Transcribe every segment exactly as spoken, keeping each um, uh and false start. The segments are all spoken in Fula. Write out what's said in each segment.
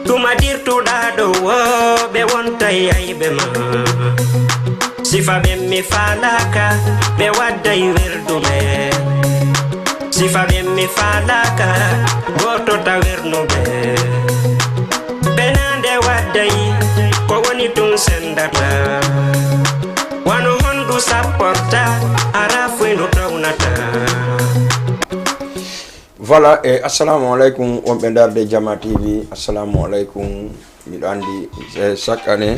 Tuma dirtuɗa ɗo wo ɓe wontay ayɓe ma. Sifa ɓen mi faalaka, ɓe wadday werduɓe. Sifa ɓen mi faalaka, gootota wernuɓe. Ɓenaande wadday, ko woni tun sendata. Wano hondu sapporta, ara fuy ndu townata. Voilà, e assalamu aleykum wonɓe darde Jama T V. Assalamu aleykum. Miɗo anndi e chaque année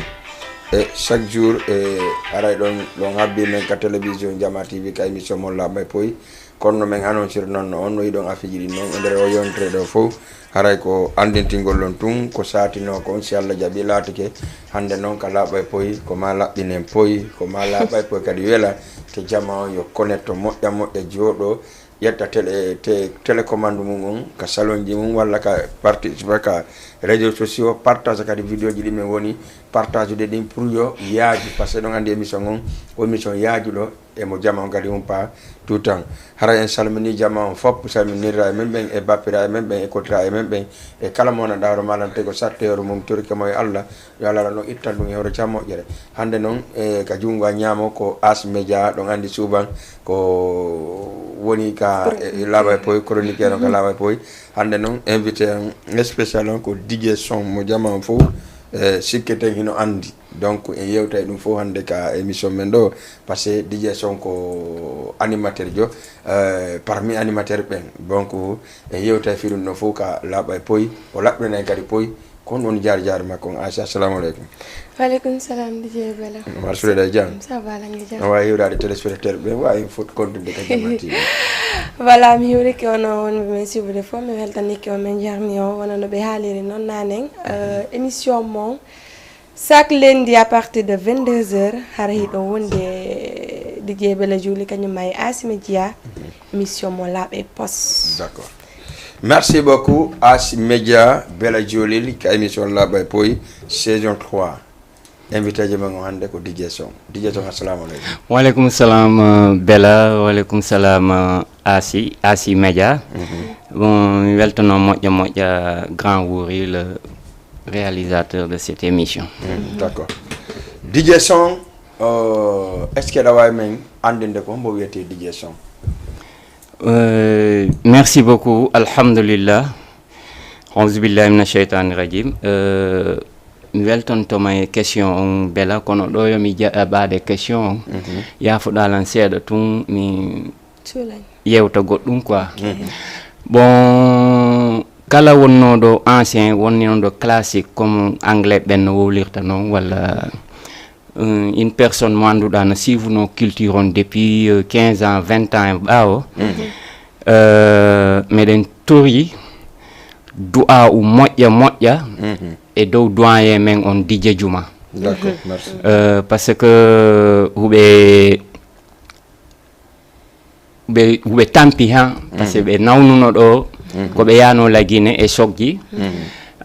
e chaque jour e aray ɗon ɗon habbi men ka télévision Jama T V ka émission mon laaɓa e poy. Kono no men annoncir noon no on no yiɗon afiji ɗin noon e nder o yontere ɗo fof, haray ko anndintingol on tun ko saatino kon, si Allah jaɓi laatike. Hannde noon ka laaɓa e poy ko ma laɓɓinen poy, ko ma laaɓa e poy kadi wela, te jama on yo connecte moƴƴa moƴƴa, jooɗo ƴetta télé te télécommande mum on ka salonji mum walla ka participe ka réseau sociaux, partage kadi vidéo ji ɗi men woni partage de ɗin pour yo yaaju, parce que ɗon anndi émission on ko émission yaajuɗo, emo jama on kadi humpa tout temps. Hara en salmini jama on fop, salminirra e men ɓen e bappira e men ɓen e kotira e men ɓen e kala mo wona ɗawro malam tego satte hoore mum torike mo e Allah. Yo Allah no ittan ɗum e hoore cam moƴƴere. Hannde noon e ka junngo a ñaamo ko As Média, ɗon anndi suuban ko woni ka e laaɓa e poy, chroniqueur on ka laaɓa e poy. Hannde noon invité en spécial on ko DJ Son mo jama on fof e sikketen hino anndi. Donc en yewtay ɗum fof hannde ka émission men ɗo, parce que DJ Son ko animateur jo, parmi animateur ɓen. Donc en yewtay fiɗum ɗo fof ka laaɓa e poy, o laɓɓinay kadi poy. Kon woni jaar jaar makko on. Asi, assalamu aleykum. Waleykum salam, DJ Bella. Mar suuɗa e jam. Ça va, langue jam. No waawi hiwraade téléspectateur ɓe waawi fot kontude ka Jama T V. Voilà, mi hiwrike on wonɓe men suivude fof, mi weltanike on, min jarni on wona no ɓe haaliri noon nanen. Euh, émission mon chaque lundi à partir de vingt-deux heures, hara hiɗo wonde DJ Bella Juuli kañum ma e Asi Média, émission mo laaɓa e pos. D'accord. Merci beaucoup Asi Média, Bella Juuli ka émission laaɓa e poy saison trois. Invité ji men o hannde ko DJ Son. DJ Son, assalamu aleykum. Waleykum salam, euh, Bella. Waleykum salam, euh, Asi, Asi Média. Bon, mi weltano moƴƴa moƴƴa grand Wuri, le réalisateur de cette émission. D'accord. DJ Son, euh, est-ce que aɗa waawi men anndinde ko hombo wiyetee DJ Son? Euh, merci beaucoup, alhamdulillah. Auzubillahi mina sheytani rajim. Euh, mi weltontoma e question on Bella, kono ɗo yo mi jaɓaade question on. Yaafoɗaa lan seeɗa tun, mi Cuulan. Yewta goɗɗum quoi. Bon, kala wonnooɗo ancien, wonnooɗo classique, comme anglais ɓen no wowlirta noon, walla euh, une personne mo annduɗaa no suivre no culture on depuis euh, quinze ans, vingt ans e ɓaawo. Euh, meɗen tori du'a u moƴƴa moƴƴa e dow doyen men on DJ Juma. D'accord, merci. Euh, parce que huɓe ɓe ɓe tampi ha, parce que ɓe nawnuno ɗo ko ɓe yano lagine e soggi.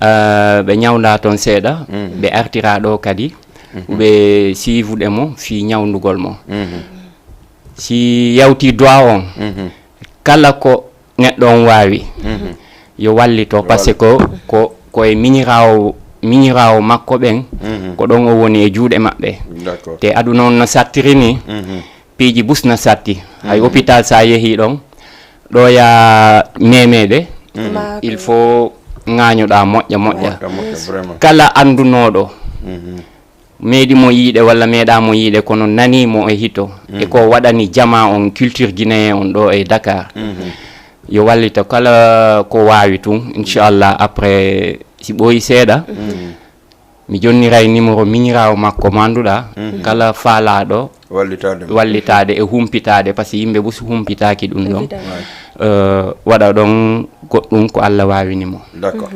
Euh, ɓe ñawda toon seeɗa, ɓe artira ɗo kadi ɓe siivuɗe mo fii ñawndugol mo. Si yawti doigt on, kala ko neɗɗo on waawi, yo wallito, parce que ko ko e miñiraawo miñiraawo makko ɓen, ko ɗon o woni e juuɗe maɓɓe. D'accord. Te aduna on no sattiri ni, piiji bus na satti. Hay hôpital sa yehi ɗon, ɗo ya memeɗe, il faut ŋaañoɗa moƴƴa moƴƴa. Moƴƴa, moƴƴa, vraiment. Kala anndunoɗo meeɗi mo yiide walla meeɗa mo yiide, kono nani mo e hito e ko waɗani jama on, culture guinéen on ɗo e Dakar, yo wallito kala ko waawi tun, inchallah. Après, si ɓooyi seeɗa, mi jonniray numéro miñiraawo makko mo annduɗa, kala faalaɗo Wallitaade mo. Wallitaade e humpitaade, parce que yimɓe bus humpitaaki ɗum ɗon. Euh, waɗa ɗon goɗɗum ko Allah waawini mo. D'accord.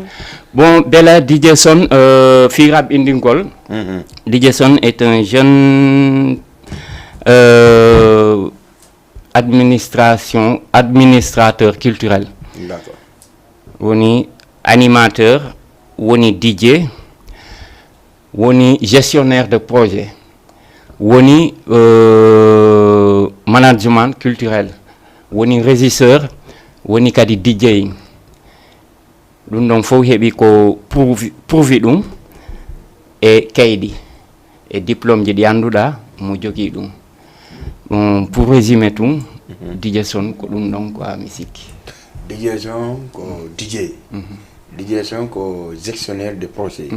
Bon, Bella, DJ Son, euh, fii raɓɓindingol, DJ Son est un jeune euh, administration administrateur culturel. D'accord. Woni animateur, woni DJ, woni gestionnaire de projet, woni euh, management culturel, woni régisseur, woni kadi DJing. Ɗum ɗon fof heɓi ko prouvi prouvi ɗum e kaydi e diplôme ji ɗi annduɗaa mo jogii ɗum. Ɗum pour résumé tun, Didier Son ko ɗum ɗon ko a mi sikki. Didier Son ko DJ. Didier Son ko gestionnaire de projet.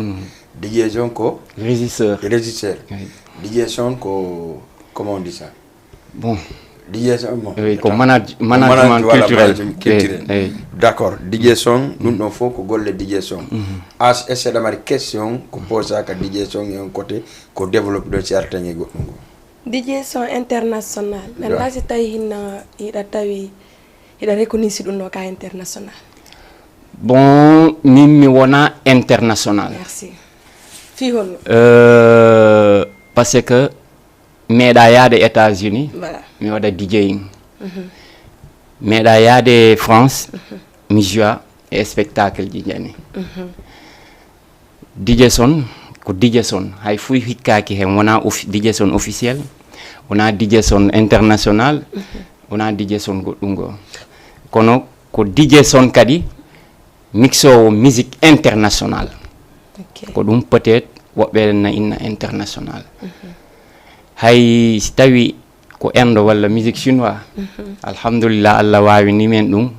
Didier Son ko Régisseur. Régisseur. Oui. Didier Son ko, comment on dit ça? Bon. Didier Son, bon, Oui, ko attends. Manage- management Manage- voilà, culturel. Management culturel. Eh, eh. D'accord. Didier Son, ɗum ɗon fof ko golle Didier Son. As essaie ɗamari question ko posa ka Didier Son e on côté ko développé ɗo certains e goɗɗum ko. Didier Son international. Mi anndaa si tawi hinna hiɗa tawi hiɗa reconnaître ɗum ɗo ka international. Bon, min mi wona international. Merci. Fii holno? Euh, parce que meeɗa yaade États-Unis, Voilà. Mi waɗa DJing. Meeɗa yaade France, mi joua e spectacle ji jani. Didier Son ko Didier Son, hay fuu hikkaaki heen, wona ofi- Didier Son officiel, wona Didier Son international, wona Didier Son goɗɗum goo. Kono ko Didier Son kadi mixoowo musique international. Ok. Ko ɗum peut-être woɓɓe na inna international. Hay si tawi ko Inde walla musique chinois, alhamdulillah, Allah waawini men ɗum,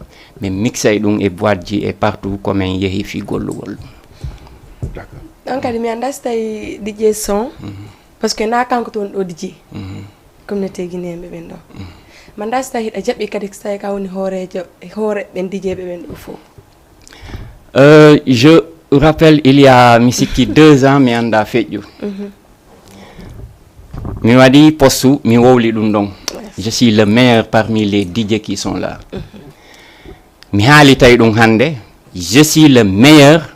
min mixay ɗum e boîte ji e partout ko min yehi fii gollugol ɗum. D'accord. Ɗon kadi mi anndaa si tawi Didier Son, parce que na kanko toon ɗo Didier. Communauté guinéen ɓe ɓen ɗo. Mi anndaa si tawi hiɗa jaɓi kadi so tawi ka woni hooreejo e hoore ɓen Didier ɓe ɓen ɗo fof. Euh, je rappelle, il y a mi sikki deux ans, mi anndaa feƴƴu. Mi waɗi postu, mi wowli ɗum ɗon. Je suis le meilleur parmi les DJ qui sont là. Mi haalitay ɗum hannde. Je suis le meilleur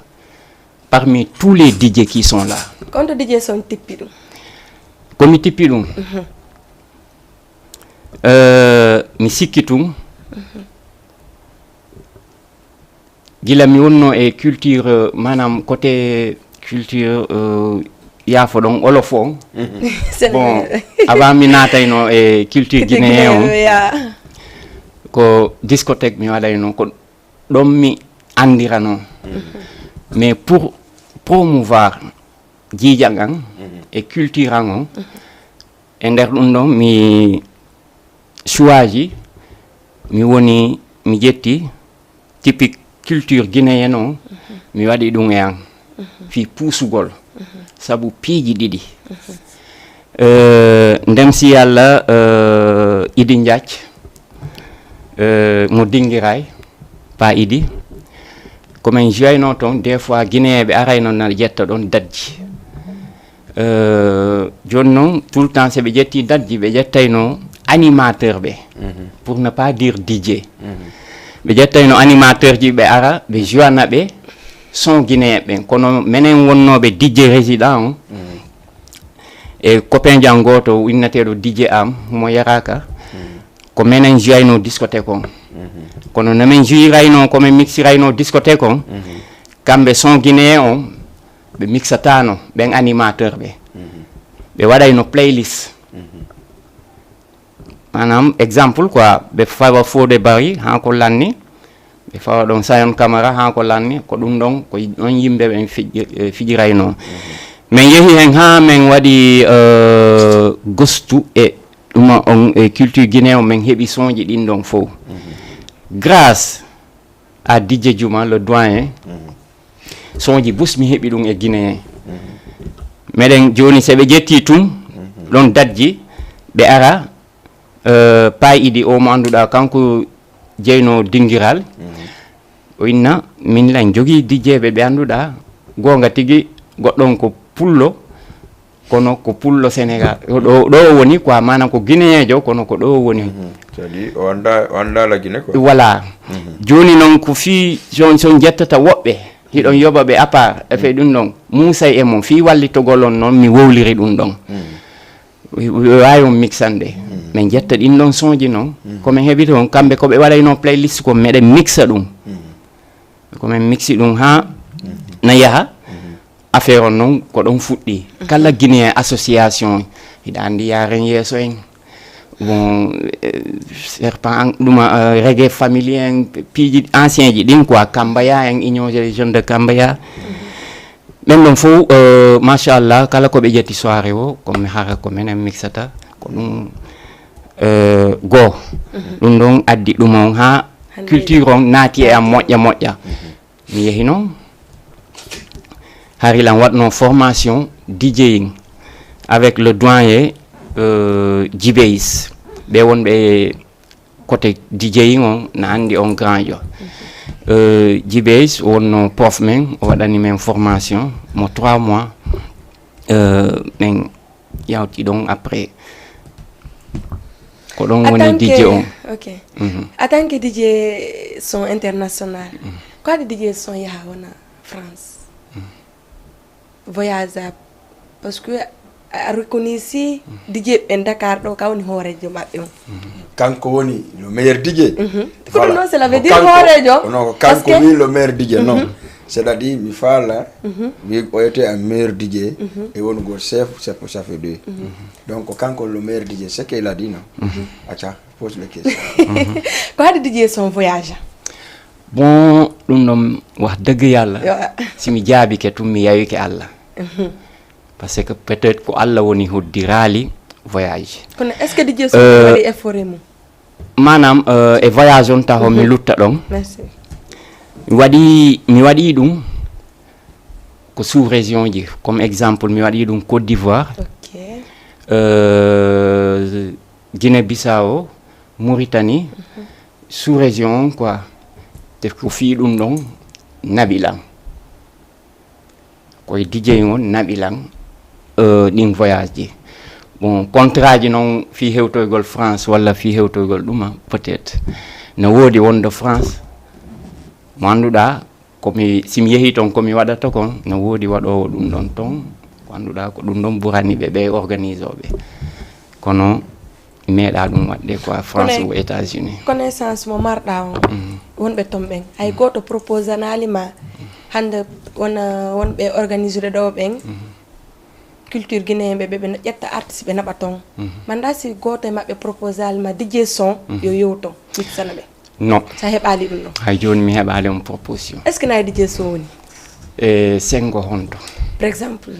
parmi tous les DJ qui sont là. Ko on to Didier Son tippi ɗum? Ko mi tippi ɗum. Euh, mi sikki tun. Gila mi wonno e culture, euh, maanaam côté culture, euh, yaafo ɗon olof on. Bon, avant mi naatayno e culture guinéen on, Ya. Ko discothèque mi waɗayno, ko ɗon mi anndirano. Mais pour promouvoir jiijaŋ an e culture an on, e nder ɗum ɗon mi choisi, mi woni, mi ƴetti typique culture guinéenne on, mi waɗi ɗum e an fii puusugol, sabu piiji ɗiɗi. Euh, ndem si Yalla, euh, Idi Ndiaye, euh, mo Dingiray, Pa Idi, ko min jouayno toon, des fois Guinéen ɓe arayno na ƴetta ɗon dadji. Euh, jooni noon, tout le temps, so ɓe ƴettii dadji, ɓe ƴettayno animateur ɓe, pour ne pas dire DJ. Ɓe ƴettayno animateur ji, ɓe ara, ɓe jouana ɓe son guinéen ɓen. Kono menen wonnooɓe DJ résident on, e copain ji an gooto inneteeɗo DJ Am, mo yaraaka, ko menen jouayno discothèque on. Kono no men jouirayno, ko men mixirayno discothèque on, kamɓe son guinéen on, ɓe mixatano ɓen animateur ɓe. Ɓe waɗayno playlist. Maanaam exemple quoi, ɓe fawa Fodé Barry haa ko lanni, ɓe fawa ɗon Sayon Camara haa ko lanni, ko ɗum ɗon, ko ɗon yimɓe ɓen fij- eh, fijirayno. Min yehi hen haa min waɗi, euh, gostu e ɗuma on e culture guinéen on, min heɓi sonji ɗin ɗon fow. Grâce à Didier Djuma, le doyen, sonji bus mi heɓi ɗum e Guinéen. Meɗen jooni, so ɓe ƴetti tun ɗon dadji, ɓe ara, euh, Pa Idi o mo annduɗaa, kanko jeyno dingiral. O inna, min lan jogii D J ɓe, ɓe annduɗaa, goonga tigi, goɗɗon ko pullo, kono ko pullo Sénégal. Ɗo, ɗo o woni quoi, maanaam ko guinéejo, kono ko ɗo o woni. C'est-à-dire, o annda, o annda la Guinée, quoi. Voilà. Jooni noon, ko fii son, son jettata woɓɓe, hiɗon yoɓa ɓe à part, e fey ɗum ɗon, muusay e mon, fii wallitogol on noon, mi wowliri ɗum ɗon. Wi-, wi-, waawi on mixande. Min jetta ɗin ɗon sonji noon, ko min heɓi toon, kamɓe ko ɓe waɗayno playlist ko, meɗen mixa ɗum. Ko min mixi ɗum haa na yaha. Affaire on noon ko ɗon fuɗɗi. Kala Guinéen association, hiɗa anndi yaaren yeeso en. Bon, euh, serpent, ɗuma, euh, reggae family en, piiji ancien ji ɗin quoi, Kambaya en, Union des jeunes de Kambaya. Ɓen ɗon fof, euh, machallah, kala ko ɓe ƴetti soirée o, ko mi hara ko menen mixata, ko ɗum, euh, goo. Ɗum ɗon addi ɗum on ha culture on naati e am moƴƴa moƴƴa. Mi yehi noon, hari lan waɗno formation DJing avec le doyen, euh, Jibeis. Ɓe wonɓe côté DJing on na anndi on grand jo. Euh, Jibeis wonno prof men, o waɗani men formation mo trois mois. Euh, men yawti ɗon après. Ko ɗon woni DJ on. Ok. En tant que DJ son international, ko haɗi DJ son yaha wona France? Voyage, parce que a reconnaissance DJ ɓen Dakar ɗo ka woni hoorejo maɓɓe on. Kanko woni le meilleur DJ. Pour nous, cela veut dire hoorejo. Non, ko kanko wi le meilleur DJ, non. C'est-à-dire, mi faala, wi o était un meilleur DJ, e wonugol chef, c'est pour ça fait deux. Donc, kanko le meilleur DJ, c'est qu'il a dit, non? Aca, pose les questions. Ko haɗi DJ son voyage? Bon, ɗum ɗon, wax dëgg Yàlla, si mi jaabike tun, mi yawike Allah. Parce que peut-être ko Allah woni hoddiraali voyage. Kono est-ce que DJ son waɗi effort e mum? Maanaam, euh, e voyage on taho mi lutta ɗon. Mi waɗi, mi waɗi ɗum ko sous région ji. Comme exemple, mi waɗi ɗum Côte d'Ivoire, euh, Guinée-Bissau, Mauritanie, sous région on quoi. Te ko fii ɗum ɗon naɓi lan. Koye DJ on naɓi lan, euh, ɗin voyage ji. Bon, contrat ji noon fii hewtoygol France walla fii hewtoygol ɗuma, peut-être. No woodi wonde France, mo annduɗaa, ko mi, si mi yehii toon, ko mi waɗata kon, no woodi waɗoowo ɗum ɗon toon, ko annduɗaa ko ɗum ɗon ɓurani ɓe, ɓe organisooɓe. Kono meeɗa ɗum waɗde quoi, France ou États-Unis. Connaissance mo marɗa on, wonɓe ton ɓen, hay gooto proposanaali ma hannde wona wonɓe organisude ɗo ɓen, culture guinéen ɓe, ɓe no ƴetta artiste ɓe naɓa ton? Manda si gooto e maɓɓe proposaali ma DJ son yo yewto, mixana ɓe? Non. Sa heɓaali ɗum ɗon? Hay jooni mi heɓaali on proposition. Est-ce que na e DJ son woni? E sengo honto? Par exemple,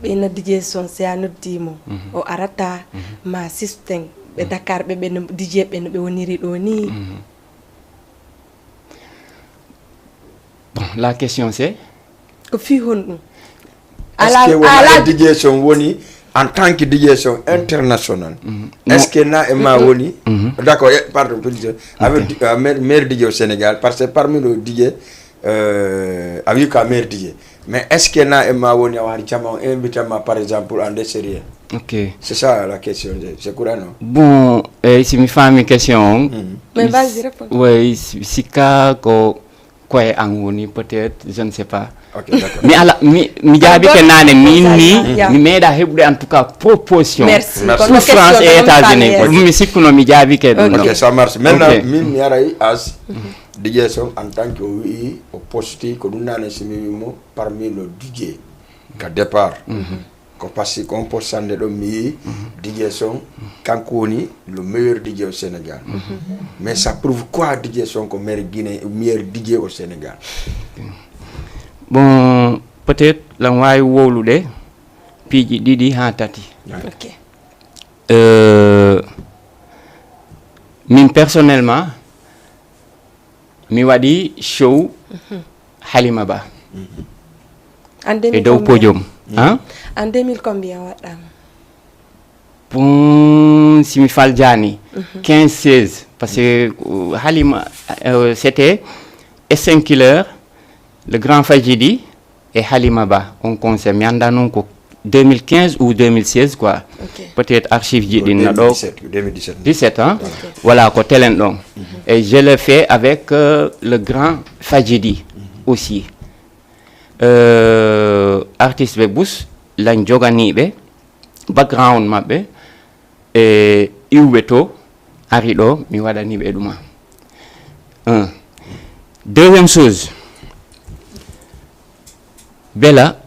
ɓe no DJ son, si a noddi mo, o arata, ma système, ɓe Dakar ɓe, ɓe no DJ ɓe no ɓe woniri ɗo ni. Bon, la question c'est? Ko fii honɗum? Est-ce que wona e DJ son woni en tant que DJ son international? Est-ce que na e ma woni? D'accord, eh, pardon, pour dire, avec, euh, meilleur, meilleur DJ au Sénégal, parce que parmi nos DJ, euh, avec un meilleur DJ. Mais est-ce que na e ma woni a wari jama on invité ma, par exemple, en extérieur? Ok. C'est ça la question, je, je crois, non? Bon, eh, si mi faami question on, mais vas-y, réponds. Oui, si, si ka ko koye an woni, peut-être, je ne sais pas. Ok, d'accord. Mi ala, mi, mi jaabike naane, min ni, mi meeɗa heɓude en tout cas proposition. Merci. Pour France et États-Unis. Mi sikkuno mi jaabike ɗum. Ok, ça marche. Maintenant, min mi aray as DJ son en tant que o wi'i, o posti, ko ɗum naane si mi wi mo parmi le DJ ka départ. Ko parce que on poste sannde ɗo mi yii DJ son, kanko woni le meilleur DJ au Sénégal. Mais ça prouve quoi DJ son ko meilleur Guinée, meilleur DJ au Sénégal? Bon, peut-être lan waawi wowlude piiji ɗiɗi haa tati. Ok. Euh, min personnellement, mi waɗi show Halima Ba e dow podium. Hein? En deux mille combien waɗɗama? Bon, si mi faljaani, quinze seize, parce que, euh, Halima, euh, c'était S cinq Killer, le grand Fajidi, e Halima Ba, on concert, mi annda noon ko deux mille quinze ou deux mille seize quoi. Ok. Peut-être archive ji ɗin na ɗo. Deux mille dix-sept, deux mille dix-sept. Dix-sept, hein? Ok. Voilà, ko telen ɗon. Et je le fais avec, euh, le grand Fajidi aussi. Euh, artiste ɓe bus lan joganiiɓe background maɓɓe. E iwɓe to ari ɗo, mi waɗani ɓe ɗuma. Un. Deuxième chose, Bella,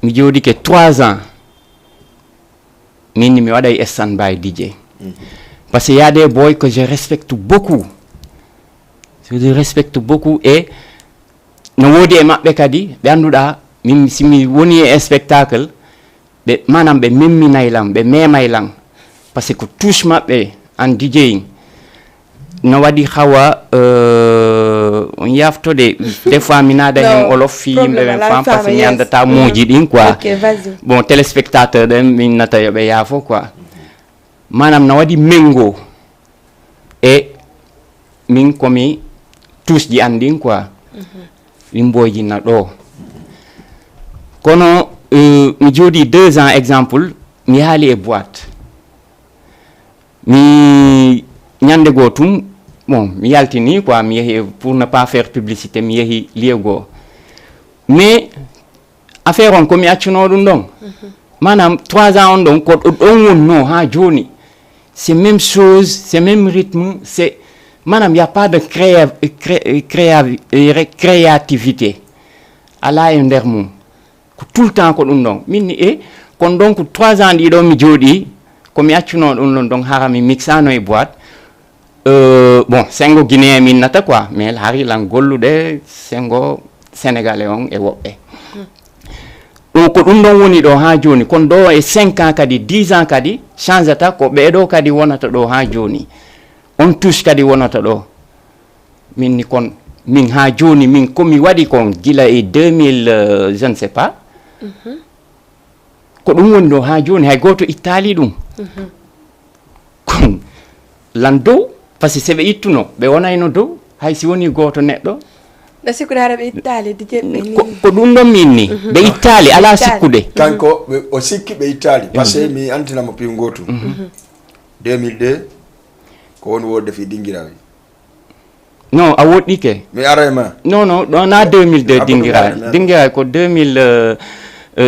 mi jooɗike trois ans, min mi waɗay stand by DJ. Parce qu'il y a des boys que je respecte beaucoup. Je respecte beaucoup et no woodi e maɓɓe kadi ɓe annduɗaa min si mi woni e spectacle ɓe maanaam ɓe memminay lan ɓe memay lan parce que touche maɓɓe en DJing no waɗi hawa euh, on yafto de des fois mi naada hen olof fi yimɓe ɓen fam parce que mi anndata mooji ɗin quoi. Bon, téléspectateur ɗen min nata yoɓe yaafo quoi. Maanaam na waɗi mengo e min komi touche ji an ɗin quoi. Ɗin boyji na ɗo kono euh, mi jooɗi deux ans exemple mi yaali e boîte mi ñande goo tum bon mi yaltini quoi mi yehi pour ne pas faire publicité mi yehi lieu goo mais affaire on komi accuno ɗum ɗon maanaam trois ans on ɗon ko ɗon wonno ha joni c'est même chose c'est même rythme c'est maanaam y a pas de créa, créa, créativité ala e nder mum ko tout le temps ko ɗum ɗon min ni e kon donc trois ans ɗiɗo mi jooɗi ko mi accuno ɗum ɗon donc hara mi mixano e boîte euh, bon sengo guinéen min nata quoi mais hari lan golluɗe sengo sénégalais on e woɓɓe ɗum ko ɗum ɗon woni ɗo ha joni kon ɗo e cinq ans kadi dix ans kadi changata ko ɓeɗo kadi wonata ɗo ha joni on touche kadi wonata ɗo min ni kon min ha joni min komi waɗi kon gila e deux mille euh, je ne sais pas ko ɗum woni ɗo ha joni hay goto ittali ɗum kon lan dow parce que se ɓe ittuno ɓe wonayno dow hay si woni goto neɗɗo ɓe sikkude hara ɓe ittali dijeɓɓe ni ko ɗum ɗon min ni ɓe ittali ala sikkude kanko o sikki ɓe ittali parce que mi antinamo piw gotum deux mille deux ko woni wodde fi dingirawi non a woɗɗike mi ara e ma non non ɗo na deux mille deux dingiray dingiray ko deux mille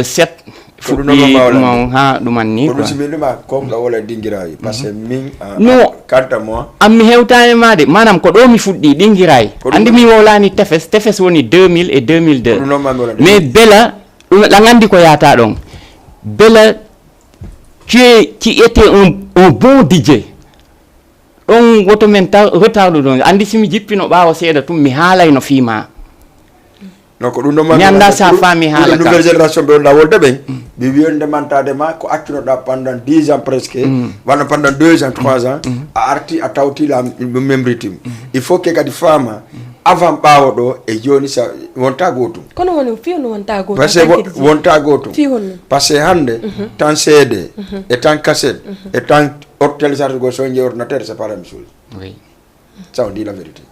sept fuɗɗi ɗum ha ɗuman ni ko ɗum si min ɗuma comme ɗo wala dingirawi parce que min non kanta moi an mi hewtani ma de manam ko ɗo mi fuɗɗi dingiray andi mi wowlani tefes tefes woni deux mille et deux mille deux ɗum noon mami wala mais bela ɗum ɗan andi ko yata ɗon bela tu es qui était un, un bon DJ ɗon woto men retardu ɗon andi simi jippino ɓawo seeɗa tum mi haalayno fima non ko ɗum ɗon mi anda sa faami haala nouvelle génération ɓe wonda wolde ɓen ɓe wiyonde mantade ma ko accunoɗa pendant dix ans presque walla pendant deux ans trois ans a arti a tawti la même rythme il faut que kadi faama avant ɓaawo ɗo e joni sa wonta gotum kono woni fiw no wonta gotum parce que wonta gotum fiw honno parce que hande tan cd e tan cassette e tan or télécharge go sonje ordinateur c'est pas la même chose oui ça on dit la vérité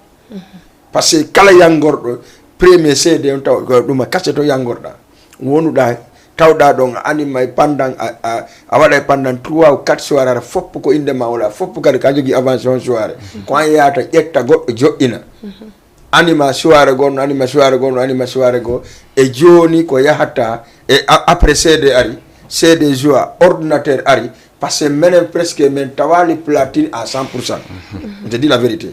parce que kala yangorɗo premier cd on taw ko ɗuma cassette o yangorɗa wonuɗa tawɗa ɗon a anima e pendant a waɗa e pendant trois ou quatre soirée ara foppo ko inde ma wala foppo kadi ka jogui avance on soirée ko an yahata ƴetta goɗɗo joɗɗina anima soirée gonno anima soirée gonno anima soirée goo e joni ko yahata e après cd ari cd joie ordinateur ari parce que menen presque min tawali platine à cent pour cent je dis la vérité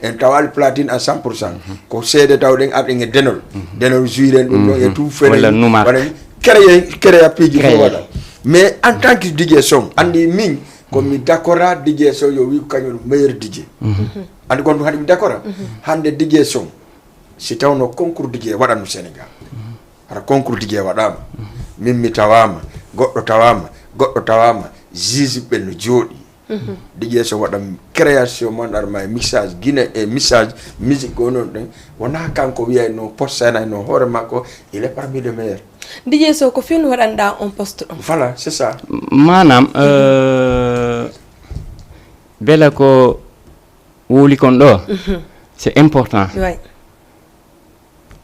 en tawali platine à cent pour cent ko cd tawɗen arɗen e denol denol juiren ɗum ɗon e tout fere créé créa piiji fof waɗa mais en tant que DJ son andi min ko mi d'accord à DJ son yo wi ko kañum meilleur DJ andi kon ɗum haɗi mi d'accord à hande DJ son si tawno concours DJ waɗanno Sénégal hara concours DJ waɗama min mi tawama goɗɗo tawama goɗɗo tawama juge ɓe no jooɗi DJ so waɗa création man arma e mixage guine e mixage musique ko noon ɗen wona kanko wiyayno postanayno hoore makko il est parmi les meilleurs DJ so ko fewno waɗanɗa on poste ɗon voilà c'est ça manam euh, bela ko wowli kon ɗo c'est important ouais.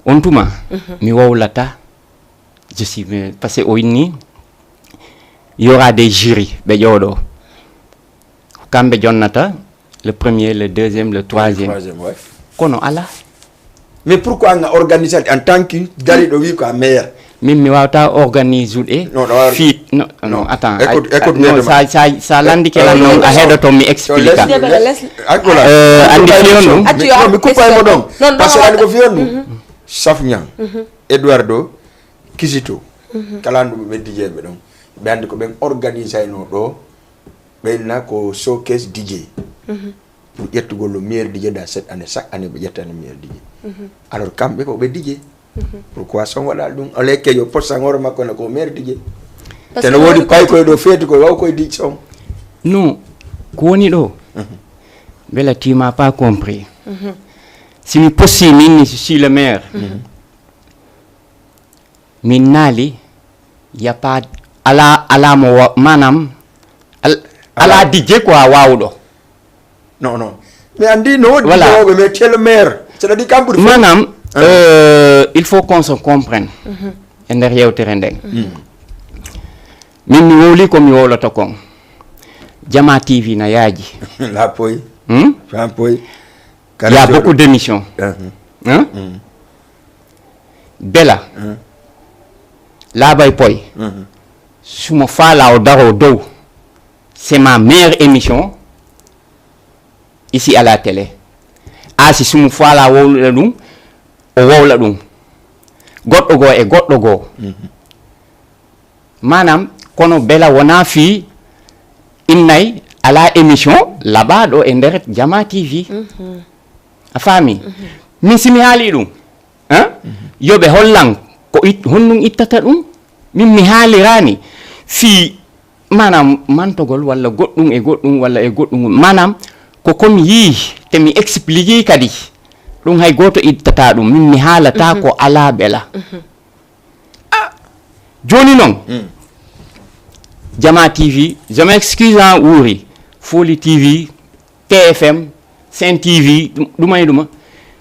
On tuma mi wowlata je suis parce que o inni y aura des jury ɓe ƴooɗo kamɓe jonnata le premier le deuxième le troisième troisième ouais. Kono ala Mais pourquoi nga organiser en tant que dariɗo wi ko a meilleur? Min mi wawata organisude Non, ɗo wawi- fit non non Non. Attends Écoute- ay- écoute non, bien sa sa sa landike lan Euh, non non, a non. heɗoto mi explique Laisse- Debele, laisse- Ay, voilà. Euh, andi Mais- fewndo non, mais coupe pas mon nom. Non, non, Parce que non. Andi ko fewndo. Saf Niang, Eduardo, Kizito. Kala ɗum ɓe D J ɓe ɗon. Ɓe andi ko ɓen organisayno ɗo. Ɓe inna ko showcase D J. Pour ƴettugol le meilleur D J dans cette année, chaque année ɓe ƴettani meilleur D J. Alors kamɓe ko ɓe D J. Pourquoi son waɗa ɗum? Oleke yo poste hoore makko ne ko meilleur D J. Parce que teno woodi pay koye ɗo feeti koye waw koye D J son. Non, ko woni ɗo? Bela tu m'as pas compris. Si mi posti min ni, si le maire. Min naali, y a pas, ala, ala mo wa-, maanaam, al-, ala D J quoi waawuɗo. Non, non. Mais andi no woodi Voilà. Wooɓe, mais tu es le maire. C'est-à-dire kam ɓuri fof. Maanaam, euh, il faut qu'on se comprenne. E nder yewtere nden. Min mi wowli ko mi wowlata kon. Jama T V na yaaji. La poy. Hmm? La poy. Il y a beaucoup d'émissions. Hein? Bela. Laaɓay poy. Sumo faala o daro dow. C'est ma meilleure émission ici à la télé. A si sumo faala wowluɗa ɗum, o wowla ɗum. Goɗɗo goo e goɗɗo goo. Maanaam, kono bela wonaa fii innay alaa émission laɓaaɗo e nder Jama T V. A faami? Min si mi haali ɗum, hein? Yo ɓe hollan ko it-, honɗum ittata ɗum. Min mi haaliraani fii maanaam mantogol walla goɗɗum e goɗɗum walla e goɗɗum. Maanaam ko ko mi yii te mi expliquer kadi. Ɗum hay gooto ittataa ɗum. Min mi haalataa ko alaa bela. Ah, jooni noon, Jama T V, je m'excuse, hein, Wuri, Foli T V, T F M, Sen T V, ɗum, ɗuma e ɗuma.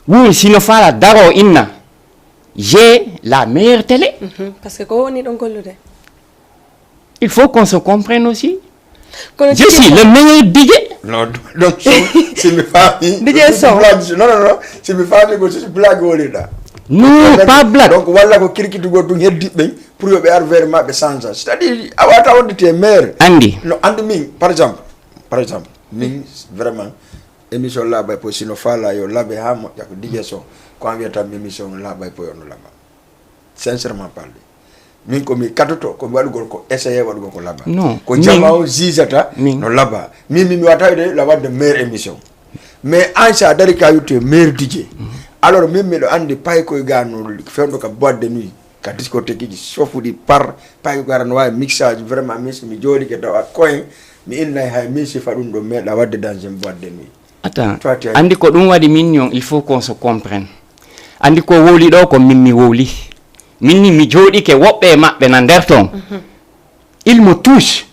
Wuri, si no faala daro inna, j'ai la meilleure télé. Mhm, parce que ko woni ɗon gollude. Il faut qu'on se comprenne aussi. Kono je suis le meilleur D J. Non, donc, si, si mi faami, D J son. Blague, non, non, non. Si mi faami ko, si blague woni ɗa. Non, pas blague. Donc, walla ko kirkitugol ɗum heddiɓe ɓen pour yo ɓe ar vers ma ɓe change. C'est-à-dire, a wata wonde te maire. Andi. No, andi min, par exemple, par exemple, min, vraiment, émission laaɓay poy, si no faala yo laaɓe haa moƴƴa ko D J son. Ko an wiyata mi émission laaɓay poy on no laaɓa. Sincèrement parler. Min ko mi katoto, ko mi waɗugol ko essayer waɗugol ko laaɓa. Non, ko min jama o jijata min. No laaɓa. Min, min mi wata wiide la wadde meilleure émission. Mais an sa dari ka witte meilleur D J. Alors min miɗo andi pay koye ga no fewndo ka boîte de nuit, ka discothèque ji, sofuɗi par pay koye ga no wawi mixage, vraiment min si mi jooɗike tawa koyen, mi innay hay min sifa ɗum ɗo meeɗa wadde dans une boîte de nuit. Attends, toi, tu as andi ko ɗum waɗi min non, il faut qu'on se comprenne. Andi ko wowli ɗo ko min mi wowli. Min ni mi jooɗike woɓɓe e maɓɓe na nder ton. Il me touche.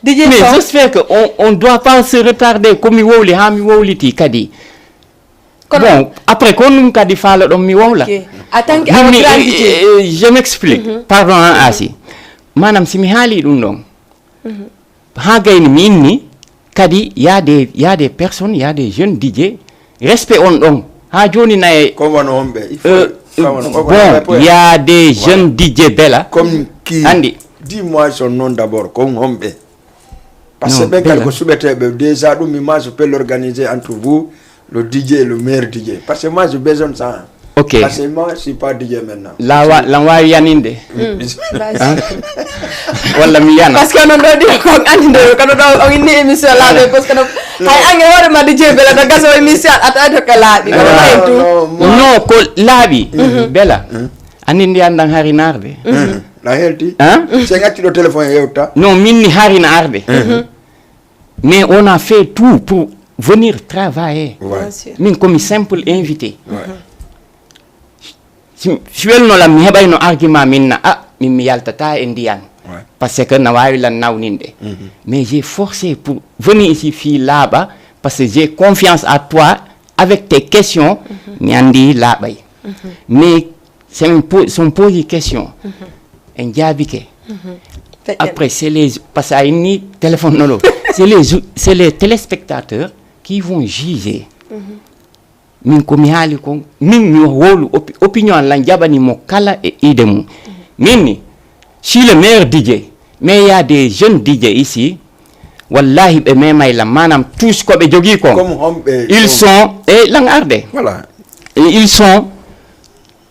D J Mais son. J'espère que on, on doit pas se retarder ko mi wowli ha mi wowliti kadi. Kono bon, après ko ɗum kadi faala ɗon mi wowla. Ok. En tant que min, awa grand D J. Euh, je m'explique. Pardon, hein, Asi. Maanaam si mi haali ɗum ɗon. Haa gayni mi inni kadi, y a des, y a des personnes, y a des jeunes D J, respect on ɗon. Haa jooni naye, comme wano homɓe, il faut euh, sawana, comme bon, wano homɓe, y a des jeunes D J bela. Comme qui? Andi. Dis-moi son nom d'abord, comme homɓe. Parce que non, ɓen kadi bela. Ko suɓeteɓe déjà ɗum, mi ma je peux l'organiser entre vous. Le D J, le meilleur D J. Parce que moi, je besoin de ça. Ok. Parce que moi, je suis pas D J maintenant. La wa, lan waawi yaninde. Hein? Walla mi yana. Parce que non ɗo ɗi ko on andi ɗo, kono ɗo on inni émission laaɓe, parce que non, hay ange hoore ma D J bela no gaso émission, a tawi to ka laaɓi, kono non, non, non, non, ko laaɓi. Bela. Andi ndi andan hari narde. La helti. Hein? C'est ngati ɗo téléphone e yewta. Non, min ni hari na arde. Mais on a fait tout pour venir travailler. Ouais. Bien sûr. Min ko mi simple invité. Ouais. Si, si welno lam mi heɓayno argument min na, ah, min mi yaltata e ndiyan. Ouais. Parce que na wawi lan nawninde. Mais j'ai forcé pour venir ici fii laaɓa, parce que j'ai confiance à toi avec tes questions, mi andi laaɓay. Mais c'est un po-, son poser question. En jaabike. Après, c'est les, parce que a inni téléphone no ɗo. C'est les, c'est les téléspectateurs qui vont juger. Min ko mi haali kon, min mi wowlu opi-, opinion an lan jaɓani mo kala e ide mum. Min ni, si le meilleur D J, mais il y a des jeunes D J ici, wallahi ɓe memay lan, maanaam tous ko ɓe jogii kon. Comme homɓe, ils sont, e lan arde. Voilà. Et ils sont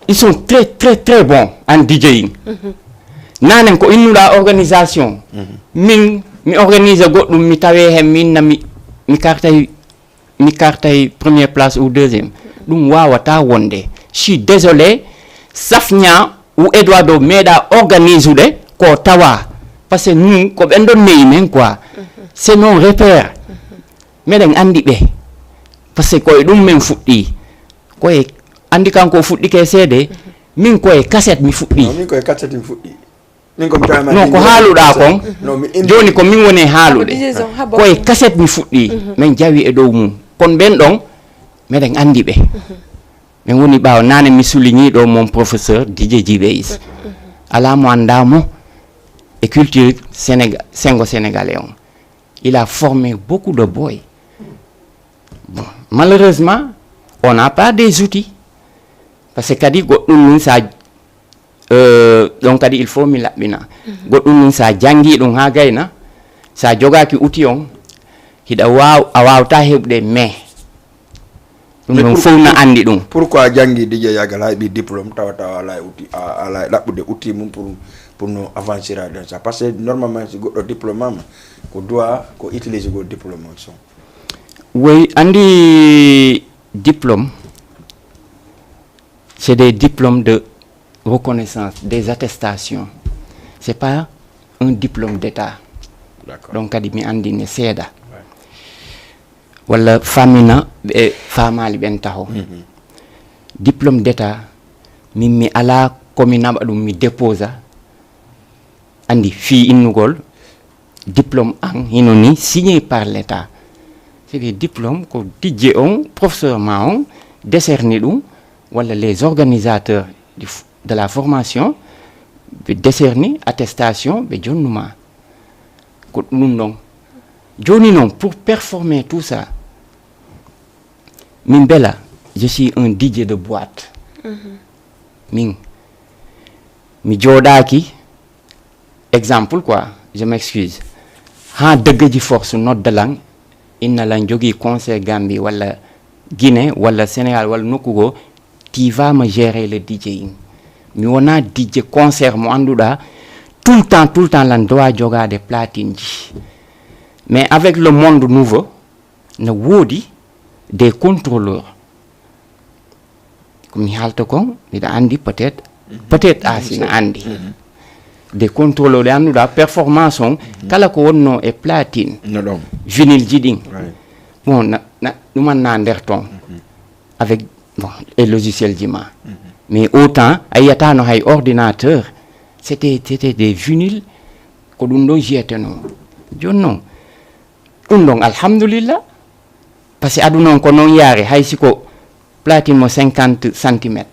Ils sont très, très, très bons en DJing. Nanen ko innuɗa organisation. Min Mi organise goɗɗum, mi tawe hen, mi inna mi, mi kartay, mi kartay première place ou deuxième. Ɗum wawata wonde. Je suis désolé, Safnia ou Eduardo meeɗa organise ude ko tawa. Parce que nous, ko ɓen ɗon neyi men quoi. C'est nos repères. Meɗen andi ɓe. Parce que ko e ɗum men fuɗɗi. Ko e, andi kanko o fuɗɗike seede, min ko e cassette mi fuɗɗi. Non, min ko e cassette mi fuɗɗi. Min ko mi tawama Non, ko haaluɗa kon. Non, mi indi Joni ko min woni e haalude. Habo D J Zone, habo. Ko e cassette mi fuɗɗi. Men jawi e dow mum. Kon ɓen ɗon, meɗen andi ɓe. Men woni ɓaawo nane mi souligni ɗo mon professeur D J J B Is. Ala mo anda mo e culture Sénéga-, sengo sénégalais on. Il a formé beaucoup de boys. Bon, malheureusement, on n'a pas des outils. Parce que kadi goɗɗum min sa, euh, ɗon kadi il faut mi laɓɓina. Goɗɗum min sa jangi ɗum ha gayna, sa jogaki outil on, hiɗa waw-, a wawta heɓde mais ɗum Mais ɗon pour- fof na andi ɗum. Pourquoi janngi D J Yagal hay ɓi diplôme tawa tawa ala e outil, a- ala e ɗaɓɓude outil mum pour, pour no avancira dans ça? Parce que normalement si goɗɗo diplôme ama, ko doit ko utiliser go diplôme on son. Oui, andi diplôme, c'est des diplômes de reconnaissance, des attestations. C'est pas un diplôme d'État. D'accord. Donc kadi mi andi ne seeɗa. Walla famina ɓe famali ɓen taho. Diplôme d'État, min mi ala komi naɓa ɗum mi déposa. Andi fii innugol diplôme an hino ni signé par l'État. C'est des diplômes ko D J on, professeur ma on décerni ɗum, walla les organisateurs du f-, de la formation ɓe décerni attestation, ɓe jonnuma. Ko ɗum ɗon. Joni noon, pour performer tout ça, min bela, je suis un D J de boîte. Min, mi jooɗaaki, exemple quoi, je m'excuse, ha dëgg ji force nodda lan, inna lan jogii concert Gambie walla Guinée walla Sénégal walla nokku goo, tu vas me gérer le DJing. Mi wona D J concert mo annduɗa tout le temps, tout le temps lan doit jogaade platine ji. Mais avec le monde nouveau, na woodi des contrôleurs. Ko mi haalta kon, miɗa andi peut-être, peut-être Asi na andi. Des contrôleurs ɗe annduɗa performance on, kala ko wonno e platine, No ɗon. Vinyle ji ɗin. Right. Bon, na, na, ɗuman na nder ton. Avec, bon, e logiciel ji ma. Mais autant, a yiyatano hay ordinateur, c'était, c'était des vinyles, ko ɗum ɗon jiyateno. Joni noon, ɗum ɗon, alhamdulillah. Parce que aduna on ko noon yaari, hay si ko platine mo cinquante centimètres,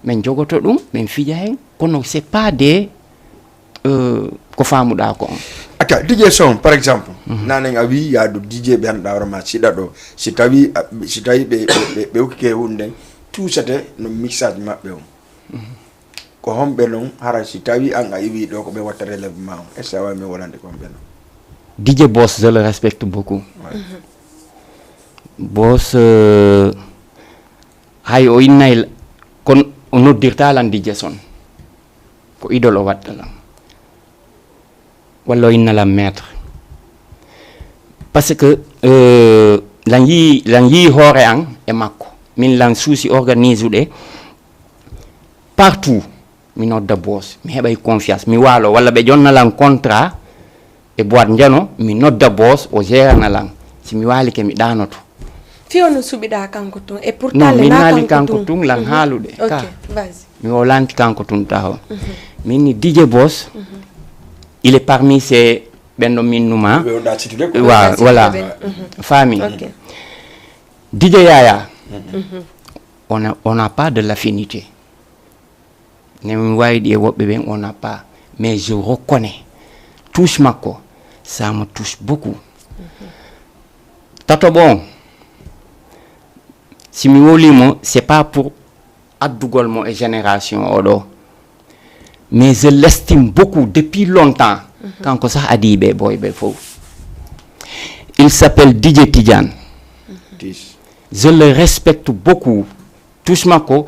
min jogoto ɗum, min fija hen, kono c'est pas des, euh, ko famuɗa ko on. Aka, D J son, par exemple, nanen a wi yaadu D J ɓe annduɗa hoore ma siɗa ɗo, si tawi a- si tawi ɓe ɓe- ɓe ukkike hunde nden, tuusete no mixage maɓɓe on. Ko homɓe non hara si tawi an a iwi ɗo ko ɓe watta relève ma on? Est ce que a wawi min wolande ko homɓe non? D J Boss, je le respecte beaucoup. Boss, euh, hay o innay l- kon o noddirta lan D J son, ko idole o watta lan, walla o inna lan maître. Parce que, euh, lan yii lan yii hoore an e makko, min lan suusi organise uɗe partout. Mi nodda Boss, mi heɓay confiance, mi waalo walla ɓe jonna lan contrat e boîte njano, mi nodda Boss o gérana lan. Si mi waalike mi ɗanoto. Fiyo no suɓiɗa kanko tun e pourtant Non, le mi na naali kanko kanko tun lan haalude. Ok, Ka vas-y. Mi wolanti kanko tun taho. Min ni D J Boss, il est parmi ces ɓen ɗo min numa. Ɓe wonɗa situde ko. Wa- Vas-y, voilà. Kevin. Famille. Ok. D J Yaya, on a, on n'a pas de l'affinité. Ne mi wawi ɗi e woɓɓe ɓen, on n'a pas. Mais je reconnais touche makko, ça me touche beaucoup. Tatoɓo on, si mi wolimo, c'est pas pour addugol mo e génération oɗo, mais je l'estime beaucoup depuis longtemps. Kanko sah adi ɓe boy ɓe fof. Il s'appelle D J Tidiane. Tis. Je le respecte beaucoup. Touche makko,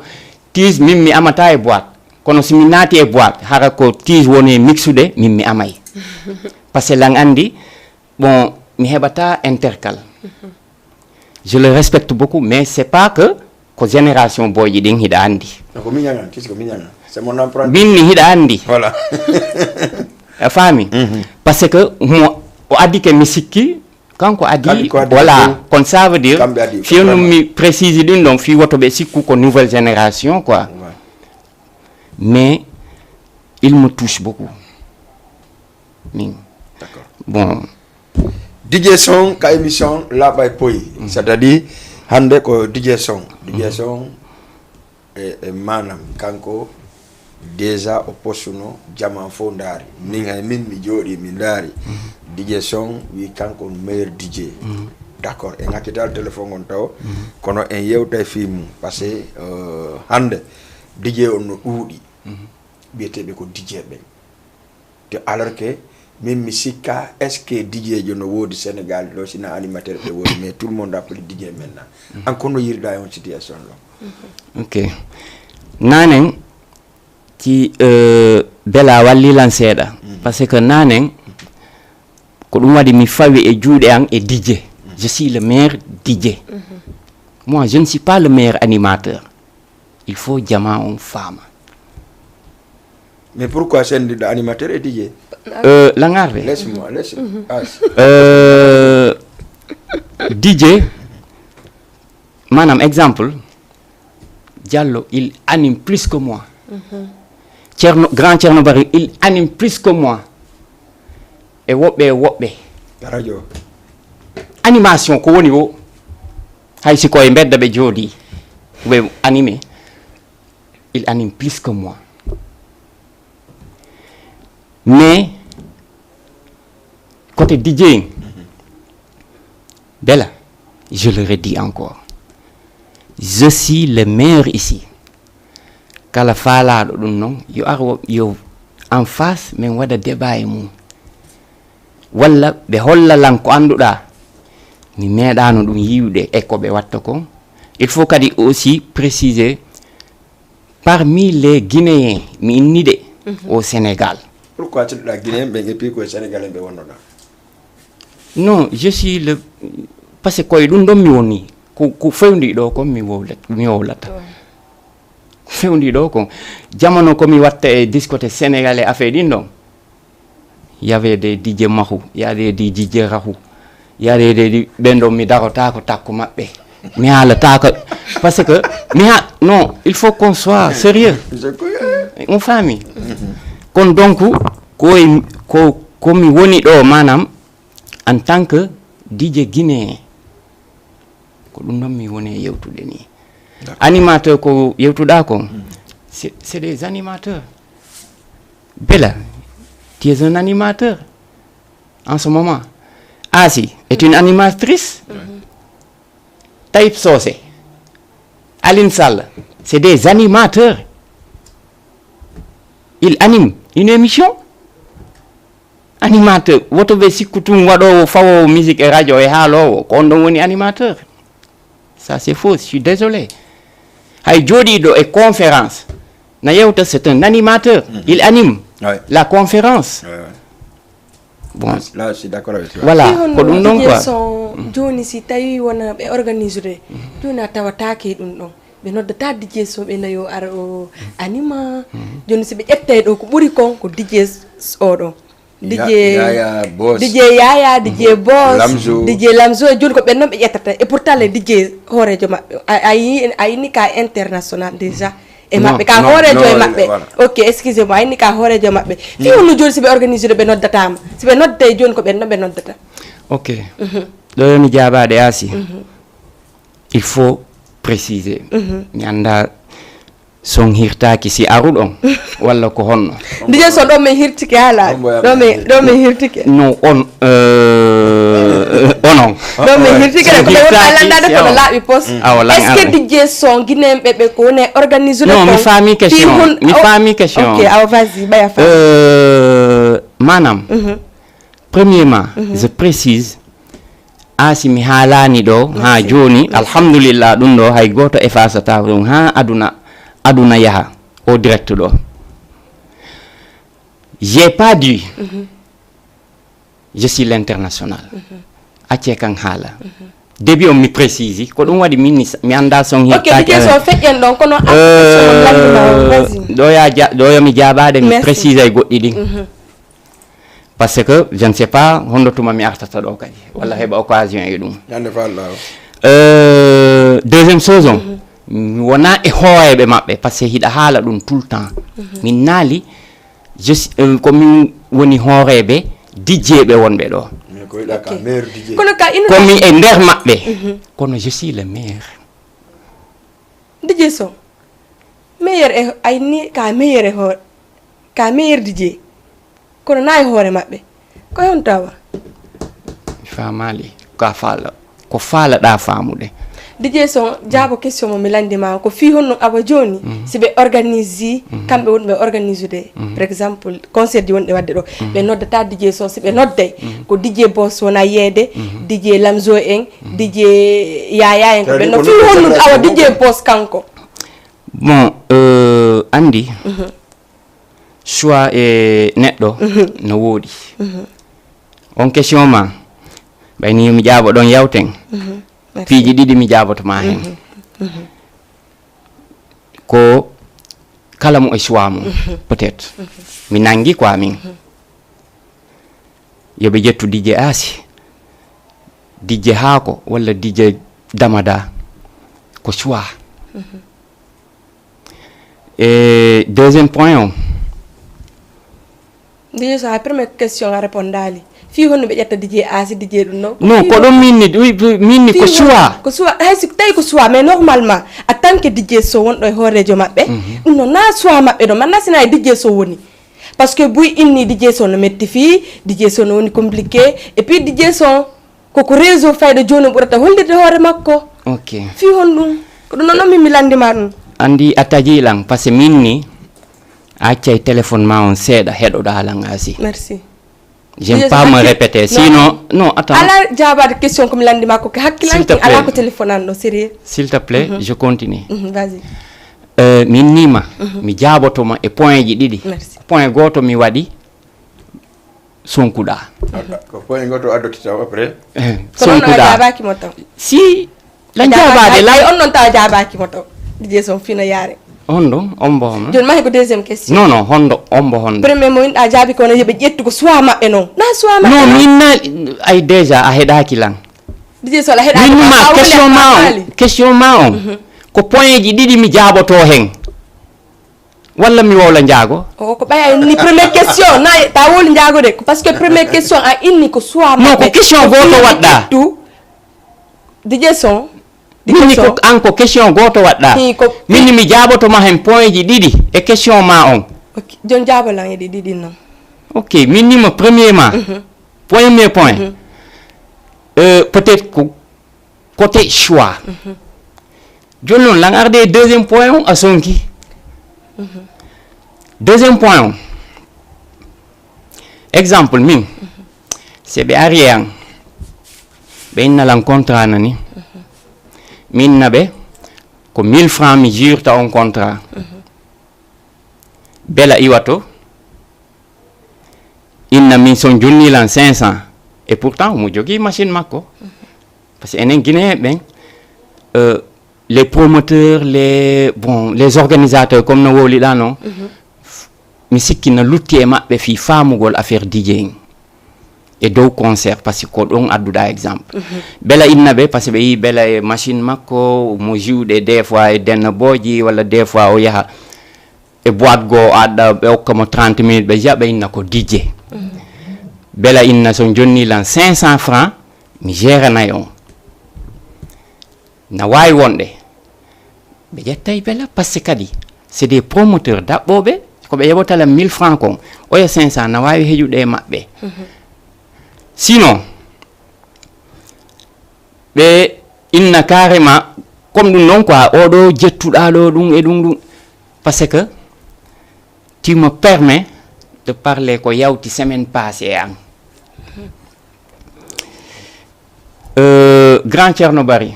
Tis, min mi amata e boîte, kono si mi naati e boîte, hara ko Tis woni e mixude, min mi amay. Parce que lan andi, Bon, mi heɓata Intercal. Je le respecte beaucoup, mais c'est pas que ko génération boyji ɗin hiɗa andi. Ko miñaŋan, qu'est-ce que miñaŋan? C'est mon empreinte. Min mi hiɗa andi. Voilà. A faami? Parce que mo o addi ke mi sikki, kanko addi, Addi ko addi voilà, ko. Kon ça veut dire, Kamɓe addi ko, fiyo num vraiment. Mi précise ɗin ɗon, fi woto ɓe sikku ko nouvelle génération, quoi. Ouais. Mais il me touche beaucoup. Min. D'accord. Bon, DJ Son ka émission laaɓa e poyi, c'est-à-dire hannde ko DJ Son. DJ Son e, e maanaam kanko déjà o postuno, jama fof ndaari. Min hay min mi jooɗi mi ndaari. DJ Son wi kanko on meilleur DJ. D'accord, en accitaali téléphone on taw, kono en yewtay fii mum, parce que euh, hannde DJ on no ɗuuɗi. Wiyeteeɓe ko DJ ɓen. Te alors que min mi sikka, est-ce que DJ jo no woodi Sénégal ɗo? Sina animateur ɓe woodi, mais tout le monde appelle DJ maintenant. An kono yirda e on situation ɗo? Ok. Nanen ci euh, Bella walli lan seeɗa. Parce que nanen ko ɗum waɗi mi fawi e juuɗe an e DJ. Je suis le meilleur DJ. Moi, je ne suis pas le meilleur animateur. Il faut jama on faama. Mais pourquoi sendiɗo animateur et DJ? Euh, langarde. Laisse-moi, laisse. Ah, si. Euh, DJ, maanaam exemple, Diallo, il anime plus que moi. Thierno, grand Thierno Bari, il anime plus que moi. E woɓɓe e woɓɓe. Radio. Animation ko woni o. Hay si ko e mbedda ɓe jooɗi, ɓe anime, il anime plus que moi. Mais côté DJing, Bella, je le redis encore, je suis le meilleur ici. Kala faalaaɗo ɗum noon, yo ar wo- yo en face, min waɗa débat e mum. Walla ɓe holla lan ko annduɗaa. Mi meeɗaano ɗum yiwde e ko ɓe watta kon. Il faut kadi aussi préciser, parmi les Guinéens, mi inni de, au Sénégal. Pourquoi celluɗa Guinéen ɓen et puis koye Sénégal en ɓe wonnoɗa? Non, je suis le, parce que koye ɗum ɗon mi woni. Ko, ko fewndi ɗo kon mi wowlat-, mi wowlata. Fewndi ɗo kon. Jamano ko mi watta e discothèque sénégalais affaire ɗin ɗon. Y avait des DJ Mahou, y avait des DJ Rahou, y avait des di-, ɓen ɗon mi darotako takko maɓɓe. Mi haalatako. Parce que mi ha, non, il faut qu'on soit sérieux. Je connais. On faami. Kon donc, ko, ko, ko mi woni ɗo, maanaam, en tant que DJ guinéen, ko ɗum ɗon mi woni e yewtude ni. Animateur ko yewtuɗa kon, c'est, c'est des animateurs. Bella, tu es un animateur en ce moment. Asi est une animatrice. Taïb Socé, Aline Sall, c'est des animateurs. Ils animent une émission. Animateur, woto ɓe sikku tun waɗoowo, fawoowo musique e radio e haaloowo, ko on ɗon woni animateur. Ça, c'est faux, je suis désolé. Hay jooɗiiɗo e conférence, na yewta, c'est un animateur. Il anime Ouais. La conférence. Ouais, ouais. Bon, Là, je suis d'accord avec toi. Voilà, Fii hono ko ɗum ɗon, quoi. Son jooni, si tawi wona ɓe organisude, jooni a tawataake ɗum ɗon. Ɓe noddata DJ Son, ɓe nayo ara o anima. Jooni si ɓe ƴettay ɗo ko ɓuri kon ko DJ o ɗo. DJ Ya- Yaya Boss. DJ Yaya, DJ Boss, Lamzo. DJ Lamzo, jooni ko ɓen noon ɓe ƴettata. Et pourtant le DJ hooreejo maɓɓe, a, a yi-, a inni ka international déjà. E Non, maɓɓe, ka non, hooreejo non, e maɓɓe. Voilà. Ok, excusez-moi, a inni ka hooreejo e maɓɓe. Fii honno jooni si ɓe organisude ɓe noddatama? Si ɓe nodde jooni ko ɓen noon ɓe noddata. Ok. Ɗo yo mi jaabaade Asi. Il faut préciser. Mi annda Son hirtaaki si aruɗon walla ko honno. DJ Son ɗo min hirtike haala. Hombo yaɓi Ɗo min hirtike? Ɗo min hirtike. No on, euh, onon. Ɗo min hirtike de ko ɓe woni Hirtaaki landade si kono awa. Laaɓi Post. Awa, lan Est-ce que awa. DJ Son Guinéen ɓe ɓe ko woni e organisude Non, ko? Mi faami question. Fii hon- Mi oh, faami question. Ok, awa, vas-y, ɓaya faami. Euh, maanaam, premièrement, je précise, a si mi haalaani ɗo haa jooni, alhamdulillah, ɗum ɗo hay gooto efasata ɗum haa aduna, aduna yaha o direct ɗo. J'ai pas dit Je suis l'international. Accee kan haala. Début on mi précise, ko ɗum waɗi min mi annda son ok, dije so feƴƴen ɗon kono ɗo ya ɗo yomi jaabaade mi précise ay goɗɗi ɗin. Parce que je ne sais pas honno tuma mi artata ɗo kadi walla heɓa occasion e ɗum. Deuxième chose on, mi wona e hooreeɓe maɓɓe parce que hiɗa haala ɗum tout le temps. Min naali je suis, euh, ko min woni hooreeɓe dijjeeɓe wonɓe ɗo. Kono ka ino komi e nder maɓɓe. Kono je suis le maire. Dijje so meilleur e ayni ka meilleur e hoore ka meilleur dijje kono na e hoore maɓɓe ko honto awa? Famali ka faala ko faalaɗa faamude. Dj Son jaabo question mo mi landima ko fii honno awa jooni si ɓe organise kamɓe woni ɓe organisude par exemple concert ji wonɗe wadde ɗo ɓe noddata Dj Son si ɓe nodday ko Dj Boss wona yeede Dj Lamzo en Dj Yaya en ko ɓen no fii honno awa Dj Boss kanko. Bon euh, andi choix e neɗɗo no woodi. On question ma ɓayni mi ƴaaɓo ɗon yawten piiji ɗiɗi mi jaaboto ma hen. Ko kala mo e choix mum peut-être mi nangi quoi min. Yo ɓe ƴettu Dj Asi, Dj Haako walla Dj Damada, ko choix. E deuxième point o. Dj Son, a première question a répondaali fii honno ɓe ƴetta Dj Asi, Dj ɗum ɗo non ko ɗum minni minni ko choix. Ko choix hay si tawi ko choix mais normalement en tant que Dj Son wonɗo e hooreejo maɓɓe ɗum noon na choix maɓɓe ɗo manna sina e Dj Son woni. Parce que buy inni Dj Son no metti fii Dj Son no woni compliqué et puis Dj Son koko réseau fayda jooni ɓurata hollirde hoore makko. Ok. Fii hon ɗum ko ɗum noon min mi landima ɗum. Andi a taji lan parce que min ni a accay téléphone ma on seeɗa heɗoɗa lan asi. Merci. J'aime pas me répéter sinon non attends. Ala jaabaade question ko mi landima ko hakkilante ala ko téléphone an ɗo sérieux. S'il te plaît je continue. Vas-y. Euh, min nima mi jaabotoma e point ji ɗiɗi. Point gooto mi waɗi sonkuɗa. Ko point gooto a dokkita après. Sonkuɗa. Si la jaabaade la on non taw jaabaaki mo taw. Dj Son fino yaare. On ɗo on mbo hono. Joni mahi ko deuxième question. Non non hondo on mbo hondo. Premier mo inɗa jaabi kono yoɓe ƴettu ko choix maɓɓe non na choix maɓɓe. Non min na ay déjà a heɗaki lan. Dj Son a heɗaki. Min ma question ma on question ma on. Ko point ji ɗiɗi mi jaaboto hen. Walla mi wowla njaago. O ko ɓaya ni première question na ta wowli njaago de parce que première question a inni ko choix. Non ko question goto waɗɗa. Dj Son. Minni ko an ko question goto waɗɗa. Minni mi jaaboto ma hen point ji ɗiɗi e question ma on. Jon jaabolan e ɗi ɗiɗi non. Ok minni ma premier ma. Premier point. Euh, peut-être ko côté choix. Joni noon lan arde e deuxième point on a sonki. Deuxième point on exemple min se ɓe ari e an ɓe inna lan contrat nani min na ɓe ko mille francs mi jirta on contrat. Bela iwato inna min son jonni lan cinq cents et pourtant omo jogii machine makko. Parce que enen guinéen ɓen euh, les promoteurs les bon les organisateurs comme no wowliɗa non. Mi sikki na lutti e maɓɓe fii faamugol affaire djing e dow concert parce que ko ɗon adduɗa exemple. Bela inna ɓe parce que ɓe yii bela e machine makko mo jiwɗe des fois e denna booji walla des fois o yaha e boîte goo aɗa ɓe okka mo trente minutes ɓe jaɓa inna ko dj. Bela inna so jonni lan cinq cents francs mi géranay on. Na waawi wonde ɓe ƴettay bela parce que kadi c'est des promoteurs daɓɓooɓe ko ɓe yoɓata lan mille francs kon oya cinq cents na waawi heƴude e maɓɓe. Sinon ɓe inna carrément comme ɗum noon quoi oɗo jettuɗa ɗo ɗum e ɗum ɗum parce que tu me permets de parler ko yawti semaine passée an euh, grand Thierno Bari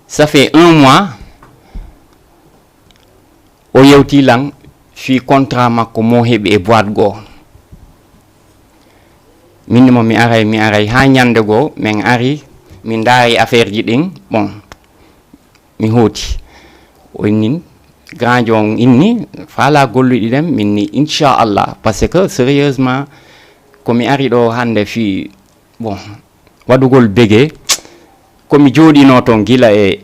ça fait un mois o yewti lan fii contrat makko mo heɓi e boîte goo Min mo mi aray, mi aray haa ñannde goo, min ari, min ndaari affaire ji ɗin. Bon, mi hooti. O inni, grand on inni, faalaa golluɗi ɗen, min ni, inchallah, parce que sérieusement, ko mi ari ɗoo hannde fii, bon, waɗugol bege, ko mi jooɗinoo ton gila e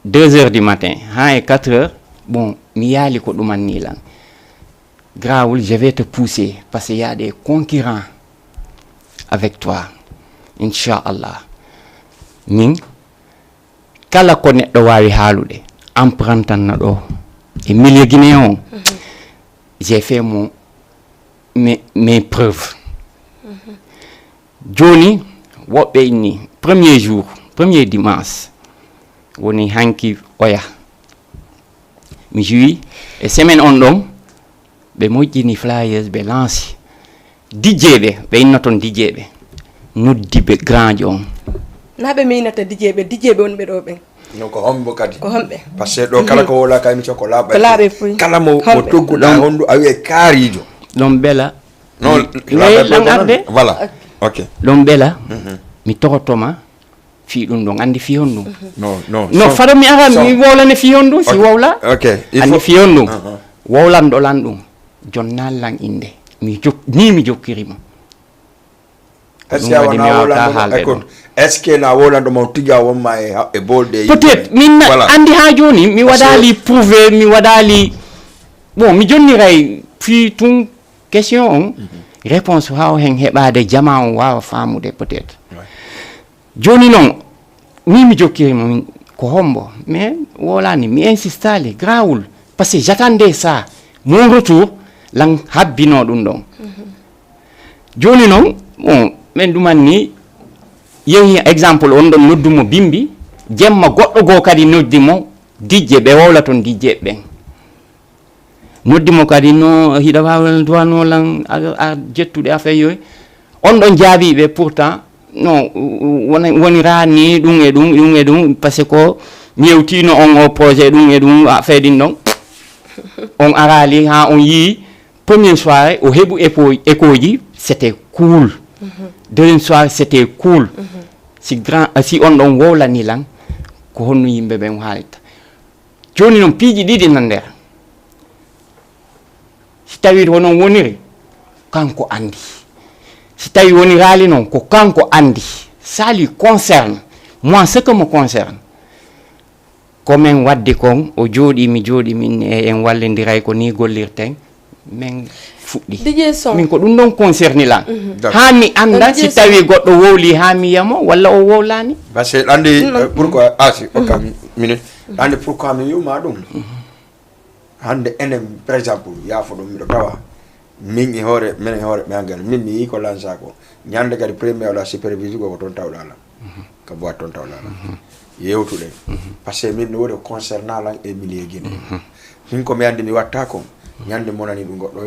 deux heures du matin, haa e quatre heures, bon, mi yaali ko ɗuman nii lan. Grawul, je vais te pousser, parce que y a des concurrents avec toi, inchallah. Min, kala ko neɗɗo waawi haalude, empruntanno ɗoo. E milieu guinéen on, j'ai fait mon, mes, mes preuves. Jooni, woɓɓe inni, premier jour, premier dimanche, woni hanki oya. Mi joui, e semaine on ɗon, ɓe moƴƴini flyers, ɓe lanci. D J ɓe, ɓe inno ton D J ɓe. Noddi ɓe grand on. Na ɓe miinata D J ɓe, D J ɓe wonɓe ɗoo ɓen. Non, ko hombo kadi? Ko homɓe? Parce que ɗo kala ko wowla ka émission ko laaɓa. Ko laaɓa e puy. Kala mo mo Homɓe. Togguɗa, hondu a wiye kaarijo. Ɗon bela. Non. Mais lan arde. Voilà. Ok. Ɗon bela. Mi togotoma fii ɗum ɗon, anndi fii honɗum? Non, non. No, fado mi ara, mi wowlane fii honɗum, si wowla. Ok. Anndi fii honɗum? Wowlanɗo lan ɗum, jonnaali lan innde. Mi jok, ni mi jokkiri mo. Est-ce que a wona wowlanɗo mo? Est-ce que na wowlanɗo mo tigi a wonma e ha- e bolde e yimɓe? Peut-être min na- Voilà. Anndi haa jooni mi waɗaali prouvé, mi waɗaali. Bon, mi jonniray fii tun question on, réponse haa o hen heɓaade, jama on waawa faamude peut-être. Jooni non, ni mi jokkiri mo, min ko hombo, mais wowlaani, mi insistaali, grawul, parce que j'attendais ça, mon retour, lan habbinoo ɗum ɗon. Jooni non, bon, min ɗuman ni, yehi exemple on ɗon noddu mo bimbi, jemma goɗɗo goo kadi noddi mo, D J ɓe wowla ton, D J ɓen. Noddi mo kadi, no hiɗa waawi duwano lan a, a jettude affaire yooyu. On ɗon jaabi ɓe, pourtant non, woni, wonira ni ɗum e ɗum, ɗum e ɗum, parce que mi yewtino on o projet ɗum e ɗum, affaire ɗin ɗon. On araali haa on yii premier soirée, o heɓu écho, écho ji, c'était cool. Deuxième soirée, c'était cool. Si grand, si on ɗon wowlani lan, ko honno yimɓe ɓen haalta? Jooni non, piiji ɗiɗi nan nder. Si tawi ko non woniri, kanko anndi. Si tawi woniraali non, ko kanko anndi. Ça lui concerne. Moi, ce que me concerne, ko men waddi kon, o jooɗi, mi jooɗi, min e en wallindiray, ko ni gollirten. Men fuɗɗi. D J Son. Min ko ɗum ɗon concerni lan. D'accord. Haa mi annda D J si Son. Tawi goɗɗo wowli haa mi yiyamo walla o wowlaani. Parce que andi, euh, pourquoi, ah si, okka mi minute. Andi pourquoi mi yuma ɗum. Hande enen, par exemple, yaafo ɗum miɗo tawa. Min e hoore, min e hoore ɓe angal. Min mi yii ko lansa ko. Ñande kadi premier wala supervise ko, ko toon tawɗa lan. Ka boîte toon tawɗa lan. Yewtuɗen. Parce que min no woni concernant lan e milieu Guinée. Min ko mi andi mi watta kon. Ñande monani ɗum goɗɗo,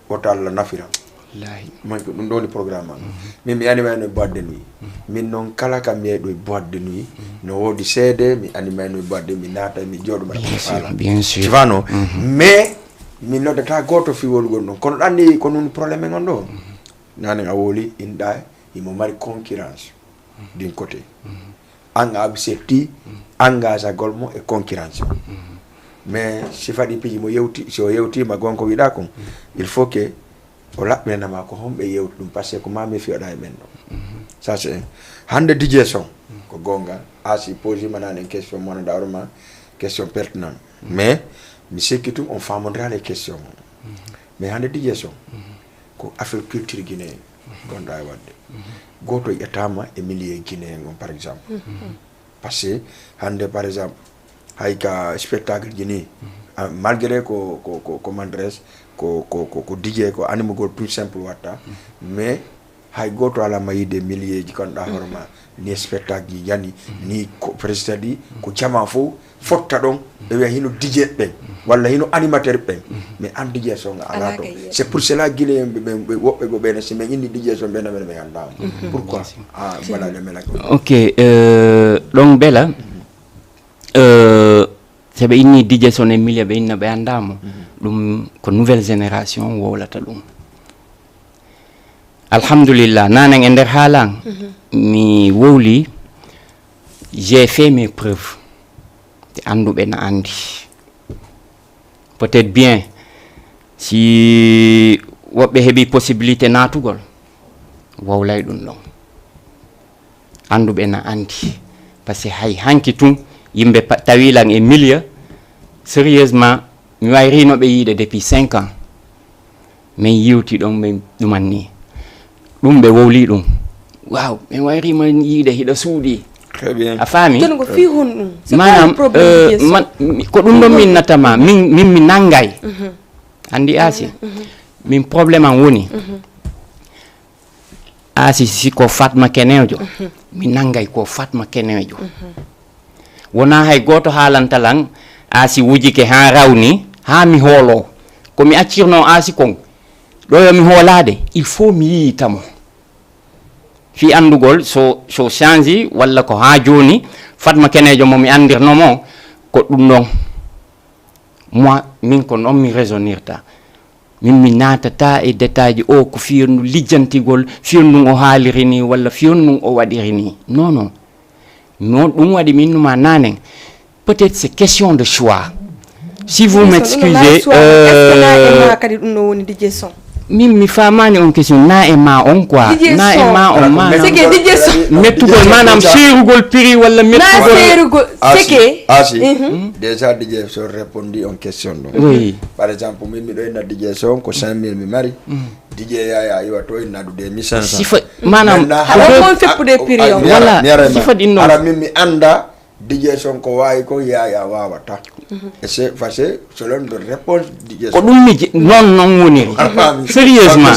woto Allah nafiran. Wallahi. Min ko ɗum ɗo woni programme am. Min mi animayno e boîte de nuit. Min noon kala ka mi yeeɗo e boîte de nuit. No woodi seede, mi animayno e boîte de nuit, mi naata, mi jooɗo mbaɗa. Bien sûr, bien sûr. Tu vois, non? Mais min noddata gooto fii wowlugol ɗum. Kono ɗanni ko nun problème en on ɗo. Nanen a wowli, inɗa, himo mari concurrence. D'un côté. An a accepti engagagol mo e concurrence. Mais si faɗi piiji mo yewti, si o yewtima gonko wiɗa kon, il faut que o laɓɓinana ma ko homɓe yewti ɗum, parce que ko ma mi fiyoɗa e ɓen ɗo. Ça c'est un. Hande D J Son, ko gonga, a si posi ma nanen question mo na dawruma, question pertinente. Mais mi sikki tum on famondira les questions mo. Mais hande D J Son, ko affaire culture guinéen gonɗa e wadde. Goto ƴettama e milieu guinéen on, par exemple. Parce que hande, par exemple, hay ka spectacle ji ni, ah, malgré ko, ko, ko, ko mandres, ko, ko, ko, ko D J, ko animugol tout simple watta, mais hay goto ala ma yide milieu ji konɗa hoore ma, ni spectacle ji yani, ni ko président ɗi, ko jama fof fotta ɗon, ɓe wiya hino D J ɓen, walla hino animateur ɓen, mais an D J Son a ala. Ala ton. C'est pour cela guinéen ɓe, ɓe, ɓe woɓɓe go ɓena, si men inni D J Son ɓena, ɓena ɓe andama. Pourquoi? Ah, voilà, le mela ko. Ok, euh, ɗon bela, euh, so ɓe inni D J Son e milieu ɓe inna ɓe andamo. Ɗum ko nouvelle génération wowlata ɗum. Alhamdulillah, nanen e nder haalan mi wowli, j'ai fait mes preuves. Te annduɓe na anndi. Peut-être bien si woɓɓe heɓi possibilité naatugol, wowlay ɗum ɗon. Annduɓe na anndi. Parce que hay hanki tun yimɓe pa- tawi lan e milieu, sérieusement, mi wayrino ɓe yiide depuis cinq ans. Min yiwti ɗon, min ɗuman ni. Ɗum ɓe wowli ɗum. Waaw, min wayrima yiide hiɗa suuɗi. Très bien. A faami? Ton ko fii honɗum? C'est quoi le Maanaam problème euh, de son? man, mi- ko ɗum ɗon min natama, min, min mi nanngay. Anndi Asi? Min problème am woni, Asi si ko Fatma Kenejo, mi nanngay ko Fatma Kenejo. Wonaa hay gooto haalanta lan Asi wujike haa rawni, haa mi hoolo. Ko mi accirno Asi kon, ɗo yo mi hoolaade, il faut mi yiyita mo. Fii anndugol so, so change walla ko haa jooni, Fatma Kenejo mo mi anndirno mo, ko ɗum ɗon. Moi, min ko noon mi raisonnirta. Min mi naatata e détail ji o ko fiyon ɗum lijjantigol, fiyon ɗum o haaliri ni walla fiyon ɗum o waɗiri ni. Non, non. Non, ɗum waɗi min numa nanen. Peut-être c'est question de choix. Si vous m'excusez, Est-ce que na e euh, ma kadi ɗum no woni DJ son? Min mi faamaani on question, na e ma on quoi. DJ Na e son. ma on maanaam. C'est que DJ son. Mettugol maanaam seerugol prix walla Na mettugol. Seerugol. C'est Asi, que Asi. Mhm. Déjà DJ so répondit on question ɗum. Oui. Par exemple, min miɗo inna DJ son ko cinq mille mi mari. DJ Yaya iwa to inna ɗum deux mille cinq cents. Sifa maanaam. Maintenant, Awa hara- mon feppude a- prix a- on. mi ara- Voilà, mi ara e ma- sifa ɗin ɗon. Ara min mi annda DJ son ko waawi ko Yaya waawata. Et c'est parce que selon de réponse DJ Ko son. Ɗum mi je- noon noon woniri. Sérieusement.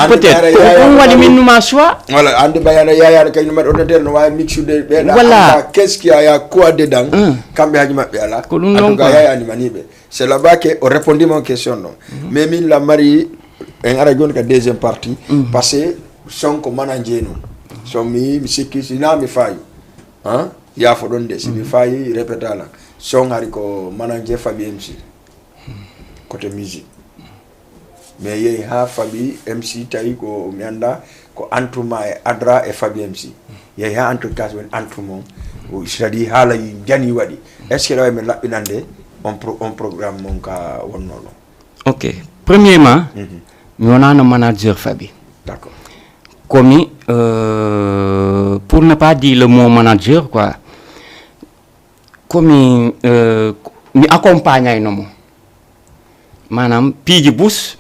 Peut-être ko ɗum waɗi min numa choix. Voilà, andi bayana Yaya no kañum mbaɗi ordinateur no waawi mixude ɓeɗa. Voilà. Qu'est-ce qu'il y a quoi dedans? Hum. Kamɓe haji maɓɓe ala. Ko ɗum En ɗon tout cas, quoi. Yaya animaniɓe. C'est là-bas que o répondit mon question ɗon. Mais min la mari en ara joni ka deuxième partie. Parce que son ko mana jeenu. So mi mi sikki sina mi fayu. Hein? Yaafo ɗon de si mi fayi répétala. Son hari ko manager Fabi M C. Côté musique. Mais yehi ha Fabi M C tawi ko mi anda ko antuma e adra e Fabi M C. Yehi ha en tout cas woni antuma on. C'est-à-dire haala yi jani waɗi. Est-ce que ɗo min laɓɓinande on, pro, on programme mon ka wonnoɗo? Ok. Premièrement, mi wonano manager Fabi. D'accord. Komi euh, pour ne pas dire le mot manager quoi, komi euh, mi accompagnayno mo. Maanaam piiji bus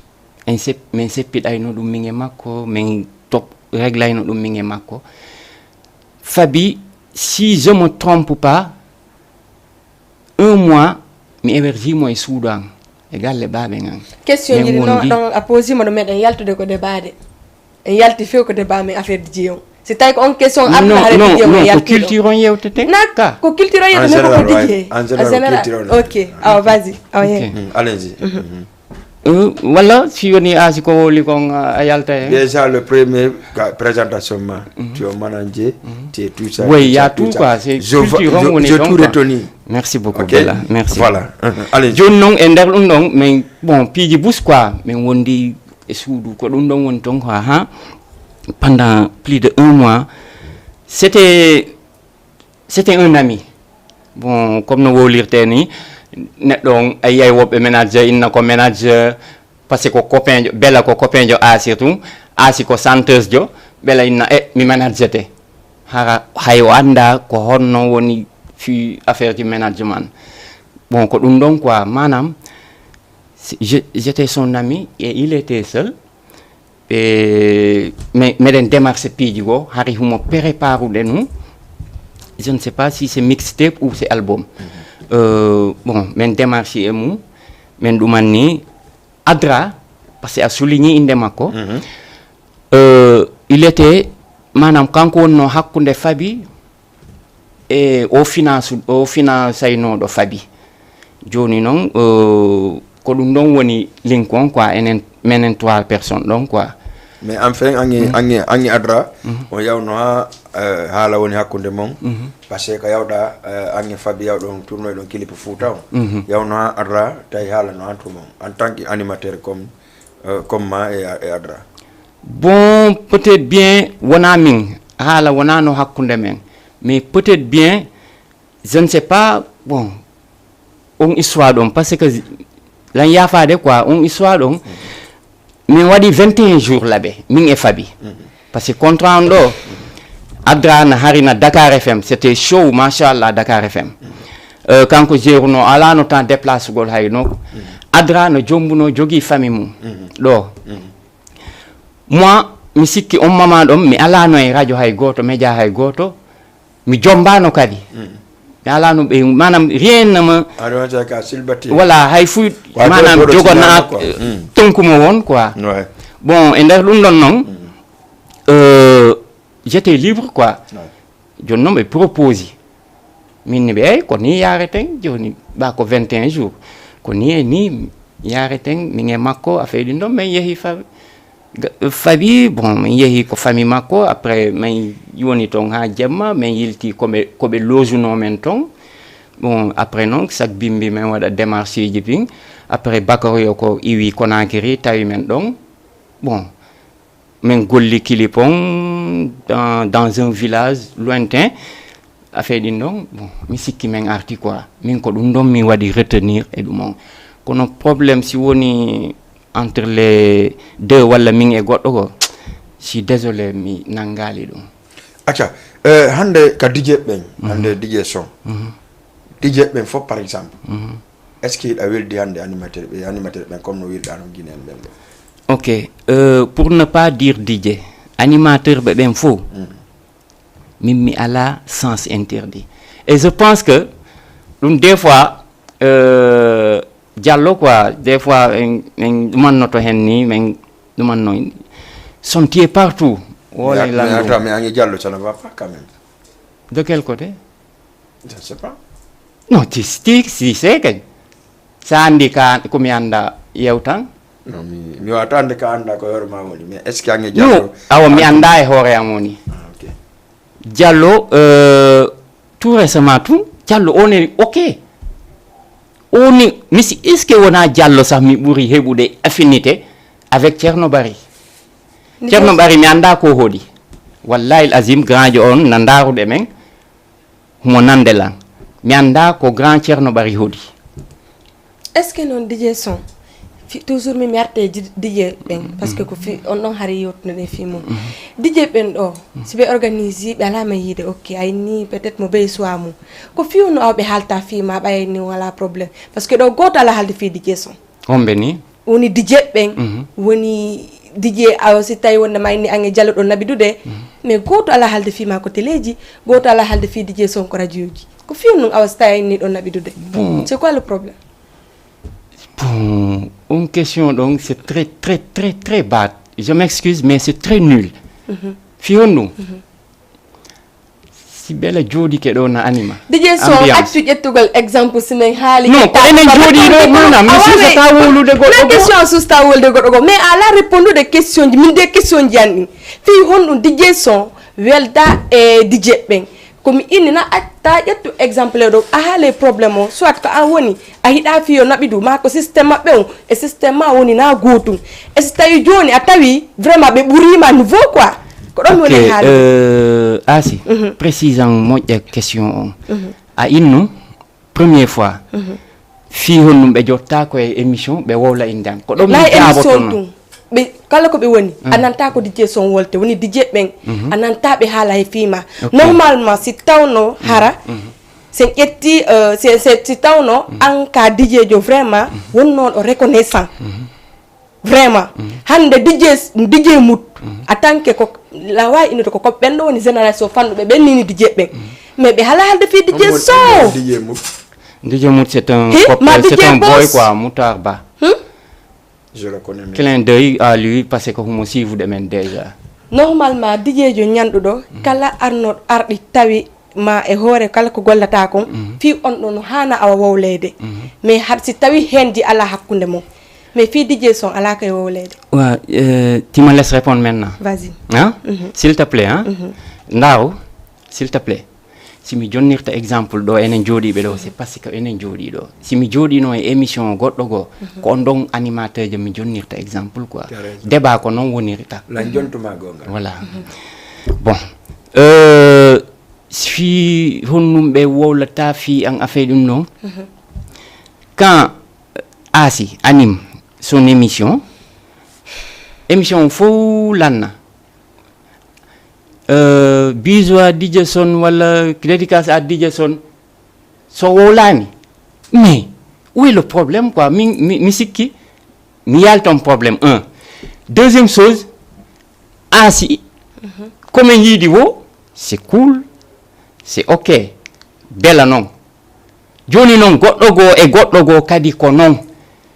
en sep, min seppiɗayno ɗum min e makko, min top reglayno ɗum min e makko. Fabi, si je me trompe pas, un mois mi hébergimo e suudu an e galle baaben an. Question Min jiɗi noon wondi- ɗon a posima ɗo meɗen yaltude ko débat de. En yalti few ko débat men affaire DJ on. Si tawi ko on question arɗo Non, haɗa non, DJ on non, en ko yalti ɗo. Culture on yewtete. Na Ka. Ko culture on En yewtete, mais ko général, ko ouais. DJ. En général, culture on. Ok. Awa, vas-y. Awa, Ok. yeah. Hmm, allez-y. Mhm. Euh, walla si woni a si ko wowli kon a a yalta hen. Déjà le premier ka- présentation ma. Tu es manager, tu es tout ça. Oui, tout il y a ça, tout, ça. Quoi. C'est Je, va- culture on je, woni je ɗon, tout quoi. Retenu. Merci beaucoup, Ok? Bella. Merci. Voilà. Mhm. Allez. Jooni noon e nder ɗum ɗon min bon piiji bus quoi min wondi e suudu ko ɗum ɗon woni toon quoi ha pendant plus de un mois c'était c'était un ami. Bon comme no wowlirte ni neɗɗo on a yiyay woɓɓe manager inna ko manager parce que ko copainjo Bella ko copainjo Asi tun Asi ko chanteuse jo Bella inna e mi managete hara hay o annda ko honno woni fi affaire ji management. Bon ko ɗum ɗon quoi maanaam j'étais son ami et il était seul. E meɗen démarche piiji goo hari humo préparuɗe nu je ne sais pas si c'est mixtape ou c'est album. Euh, bon min démarche e mum min ɗumanni adra parce que a souligné inde makko. Euh, il était maanaam kanko wonno hakkunde Fabi e o finance o financaynooɗo Fabi. Jooni noon euh, ko ɗum ɗon woni link on quoi enen menen trois personnes ɗon quoi. Mais enfin ange ange ange adra on yawno ha euh, haala woni hakkunde mon. Parce que ko yawɗa euh, ange Fabi yawɗo on tournoy ɗon clip Fouta on yawno ha adra tawi haala no hantu mon en tant que animateur comme euh, comme ma e, e adra. Bon, peut-être bien, wona min, haala wonano hakkunde men. Mais peut-être bien, je ne sais pas, bon, on histoire ɗon, parce que lan yaafade quoi, on histoire ɗon, min waɗi vingt et un jours laɓe, min e Fabi. Parce que contrat on ɗo, Adra na harina Dakar F M, c'était chaud, machallah, Dakar F M. Euh, kanko jeruno, alano temps déplacegol hayno. Adra no jombuno, jogii famille mum. Ɗo. Moi, mi sikki on mama ɗon, mi alano e radio hay gooto, média hay gooto. Mi jombano kadi. Mi alano ɓe, manam, rien ne me, Aɗa wata ka silbati. Voilà, hay fou, Wa manam, debbo ɗo jogana, tinano quoi. euh, tonku mo won quoi. Ouais. Bon, e nder ɗum ɗon noon, euh, j'étais libre quoi. Jooni noon ɓe proposi. Min ni ɓe, "Ey, ko ni yareten jooni, ɓa ko vingt et un jours. Ko ni e ni yareten, min e makko, affaire ɗin ɗon, min yehi fa-, ga-, Fabi, bon, min yehi ko famille makko, après min woni toon haa jemma, min yilti ko ɓe, ko ɓe lojuno men toon." Bon, après noon, sak bimbi min waɗa démarche ji ɗin. Après Bakary o ko iwi Conakry, tawi men ɗon. Bon, min golli clip on dans, dans un village lointain. Affaire ɗin ɗon, bon, mi sikki min arti quoi. Min ko ɗum ɗon mi waɗi retenir e ɗum on. Kono problème si woni entre les deux walla min e goɗɗo ko, je suis désolé, mi nangali ɗum. Acca, euh, hannde ka D J ɓen, hannde D J son. D J ɓen fof par exemple. Est-ce que hiɗa weldi hannde animateur ɓe, animateur ɓen comme no wirɗa noon Guinéen ɓen ɓe? Ok, euh, pour ne pas dire D J, animateur ɓe ɓen fof, min mi ala sens interdit. Et je pense que ɗum des fois, euh, Diallo quoi, des fois en, en ɗumannoto hen ni, min ɗumanno son tu es partout. Wole Mais, mais lanndo. Attends, mais Ange Diallo, ça ne va pas quand même. De quel côté? Je ne sais pas. Non, ti, ti, si, c'est que sa andi ka, ko mi anda yewtan. Non, mi, mi wata ande ka anda ko hoore ma woni. Mais est-ce que Ange Non, Diallo? awa mi anda e hoore am woni. Ah, ok. Diallo, euh, tout récemment tout, Diallo on est ok. On est, mi si, est-ce que wona Diallo sax mi ɓuri heɓude affinité avec Thierno Barry? Thierno Barry mi anda ko hoɗi. Wallahi azim grand jo on na ndarude men. Mo nande lan. Mi anda ko grand Thierno Barry hoɗi. Est-ce que noon D J son fi toujours mi mi arte D J ɓen parce que ko fi on ɗon hari yewtunoɗen fi mum D J ɓen ɗo si ɓe organise ɓe alama yiide ok ay ni peut-être mo ɓey choix mum ko fi on no aw ɓe haalta fi ma ɓay ni wala problème parce que ɗo goto ala haalde fi D J son Homɓe ni? Woni D J ɓen woni D J awa si tawi wonde ma inni ange jallo ɗon naɓidude mais goto ala haalde fi ma ko teleji goto ala haalde fi D J son ko radioji ko fi on ɗum awa si tawi inni ɗon naɓidude c'est quoi le problème? Bon, une question donc c'est très très très très bas. Je m'excuse mais c'est très nul. Fi honɗum? Si ɓela jooɗike ɗo na anima. D J son accu ƴettugol exemple si min haali. Non ko enen jooɗi ɗo manam mi sustata wowlude goɗɗo. Question a susta wowlude goɗɗo goo mais a ala répondude question ji min de question ji an ɗin. Fii honɗum D J son welda e D J ɓen. Ko mi inni na a ta ƴettu exemple ɗo a haale problème o soit ko an woni a hiɗa fiyo naɓidu ma ko système maɓɓe on e système ma woni na gootum. E si tawi jooni a tawi vraiment ɓe ɓurima niveau quoi. Ko ɗon mi woni haali. Asi précision moƴƴa question on. A innu première fois fii honɗum ɓe jotta ko e émission ɓe wowla innde an ko ɗon mi jaabotono. Ɓe kala ko ɓe woni a nanta ko D J son wolte woni D J ɓen a nanta ɓe haala he fiima. Normalement si tawno hara sen ƴetti si tawno an ka D J jo vraiment wonnoɗo reconnaissant. Vraiment hannde D J D J mut a tanke ko la wawi innude ko ko ɓenɗo woni génération fanɗuɓe ɓen nini D J ɓen mais ɓe hala halde fii D J son. D J mut c'est un c'est un boy quoi moutar ba. Je le connais. Clin d'œil à lui parce que humo siifude men déjà. Normalement D J jo ñanɗuɗo kala arnoɗo arɗi tawi ma e hoore kala ko gollata kon fii on ɗon no haana awa wowleyde mais haɗ si tawi heendi ala hakkunde mon mais fii D J son ala kay wowleyde. Wa tu me laisses répondre maintenant. Vas-y. Hein? S'il te plaît hein. Ndaw s'il te plaît. Si mi jonnirta exemple ɗo, enen jooɗiiɓe ɗo, c'est parce que enen jooɗii ɗo. Si mi jooɗiino e émission goɗɗo goo, ko on ɗon animateur je mi jonnirta exemple quoi. T'as raison. Débat ko noon wonirta. Lan jontuma goonga. Voilà. Bon. Euh, fii honɗum ɓe wowlata fii an affaire ɗum ɗon. Quand Asi anime son émission, émission fof lanna. Euh, bisou à D J Son wala dédicace à D J Son. So wowlaani, mais où est le problème quoi? Mi, mi, mi sikki mi yaltan problème un. Deuxième chose, Asi, ko min yiɗi wo, c'est cool, c'est ok, bela noon. Jooni noon, goɗɗo goo e goɗɗo goo kadi ko noon.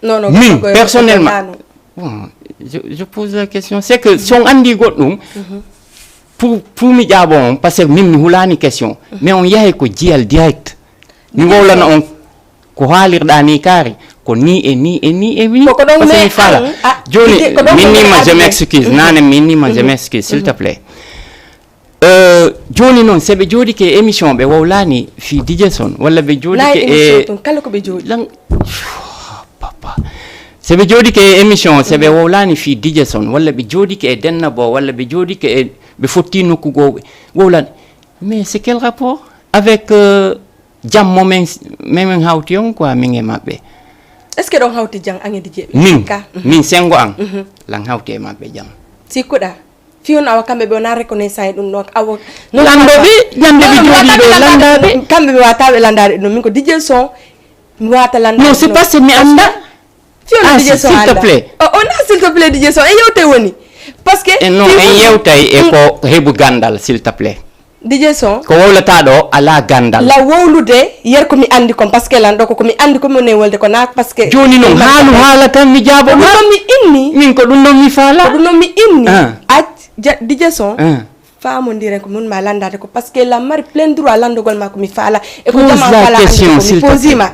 Non, non, min, goɗɗo goo e goɗɗo personnellement, goo non. Bon, je, je pose la question, c'est que si on anndi goɗɗum, pour, pour mi ƴaaɓo on, parce que min mi hulaani question, mais on yahay ko jiyal direct. Mi wowlana on ko haalirɗaa nii kaari, ko nii e nii e nii e nii. Koko ɗon. Parce que mi faala. Jooni, min nima, je m'excuse, naane min nima, je m'excuse, s'il te plaît. Euh, jooni noon, so ɓe jooɗike e émission, ɓe wowlaani fii D J Son, walla ɓe jooɗike e émission tun, kala ko ɓe jooɗi. Lan-, papa. So ɓe jooɗike e émission, so ɓe wowlaani fii D J Son, walla ɓe jooɗike e Denna Bo, walla ɓe jooɗike e, ɓe fotti nokku goo, ɓe wowlaani. Mais c'est quel rapport avec, euh, jam mo men, men, men hawti on quoi, min e maɓɓe? Est-ce que ɗon hawti jam an e D J ɓe? Min, min sengo an, lan hawti e maɓɓe jam. Sikkuɗaa? Fii on awa kamɓe ɓe wona reconnaissant e ɗum ɗon. Awa, lanndo ɓe, ñande ɓe jooɗii ɗo, lannda ɓe. Kamɓe ɓe wata ɓe lanndaade ɗum. Min ko D J Son, mi wata lanndaade. Non, c'est parce que mi annda. Fii on D J Son, s'il te plaît. O, on a, s'il te plaît, D J Son. En yewtay woni. Parce que, eh non, en yewtay e ko heɓu ganndal, s'il te plaît. D J Son. Ko wowlataa ɗo alaa ganndal. La wowlude, yer ko mi anndi kon, parce que lan ɗo ko, ko mi anndi ko mi woni e wolde ko naa, parce que jooni noon, haalu haala tan mi jaabo ma. Ko ɗum ɗon mi inni. Min ko ɗum ɗon mi faala. Ko ɗum ɗon mi inni. Ah. Ac, ja, D J Son. Ah. Faamondiren ko mun ma lanndaade ko, parce que lan mari plein droit lanndogol ma ko mi faala. E ko jama faala anndi ko mi posi ma.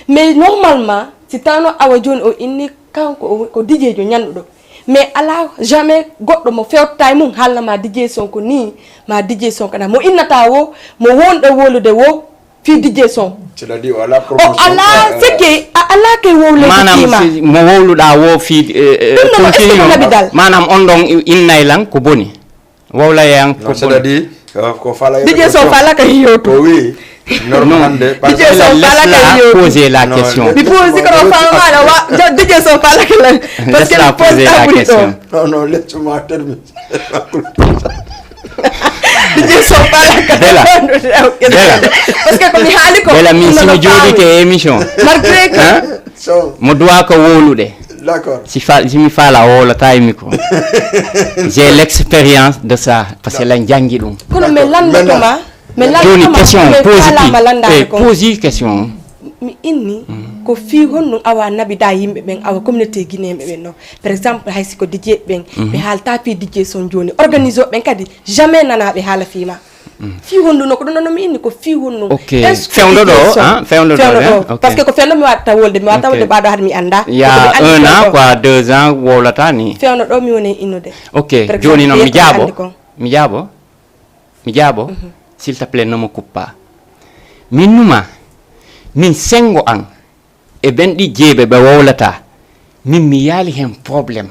Mais normalement, si tawno awa jooni o inni kanko o, ko D J jo ñannduɗo. Mais alaa jamais goɗɗo mo fewtata e mum haalna ma D J Son ko nii, ma D J Son ko naa. Mo innata wo, mo wonɗo wowlude wo, fii D J Son. C'est-à-dire, o alaa promotion, o alaa, euh, seke, a alaa ke wowlude. Maanaam, si mo wowluɗaa wo fii, eh, eh, ɗum ɗon, est-ce que ko naɓidal? Maanaam, on ɗon i-, innay lan ko boni. Wowlay an ko boni. Non, c'est-à-dire, euh, ko faala D J Son faala ka yewtu. O wi, normal hannde, D J Son faala ka yewtu. Poser la question. Mi posi ko ɗo faama maɗa wa, ja, D J Son faala ka lan. Parce que mi posi la question. Non, non, laisse-moi terminer. Bela. Bela. Parce que ko mi haali ko. Bela, min si mi jooɗike e émission. Malgré que. Hein? Mo duwa ko wowlude. D'accord. Si fa-, si mi faala o wowlata e mi ko. J'ai l'expérience de ça. Parce que lan janngi ɗum. Kono mi lanndotoma. Mi lanndotoma. Jooni question positive. Eh, posi question. Mi inni ko fii honɗum awa naɓida yimɓe ɓen, awa communauté guinéen ɓen ɗo. Par exemple, hay si ko D J ɓen, ɓe haalta fii D J Son jooni. Organisé ɓen kadi, jamais nana ɓe haala fii ma. Fii honɗum no ko ɗum ɗon no mi inni ko fii honɗum. Ok. Est-ce que fewndo ɗo, D J Son, ah, fewndo ɗo, fewndo ɗo. Ok. Parce que ko fewndo mi watta wolde, mi watta wolde ɓaɗo haɗa mi annda. Il y a un an, quoi, deux ans, wowlata ni. Fewndo ɗo mi woni innude. Ok, jooni noon mi jaabo. Mi jaabo. Mi jaabo, s'il te plaît, ne me coupe pas. Min numa, min sengo an, e ɓen ɗi jeeɓe ɓe wowlata, min mi yaali hen problème.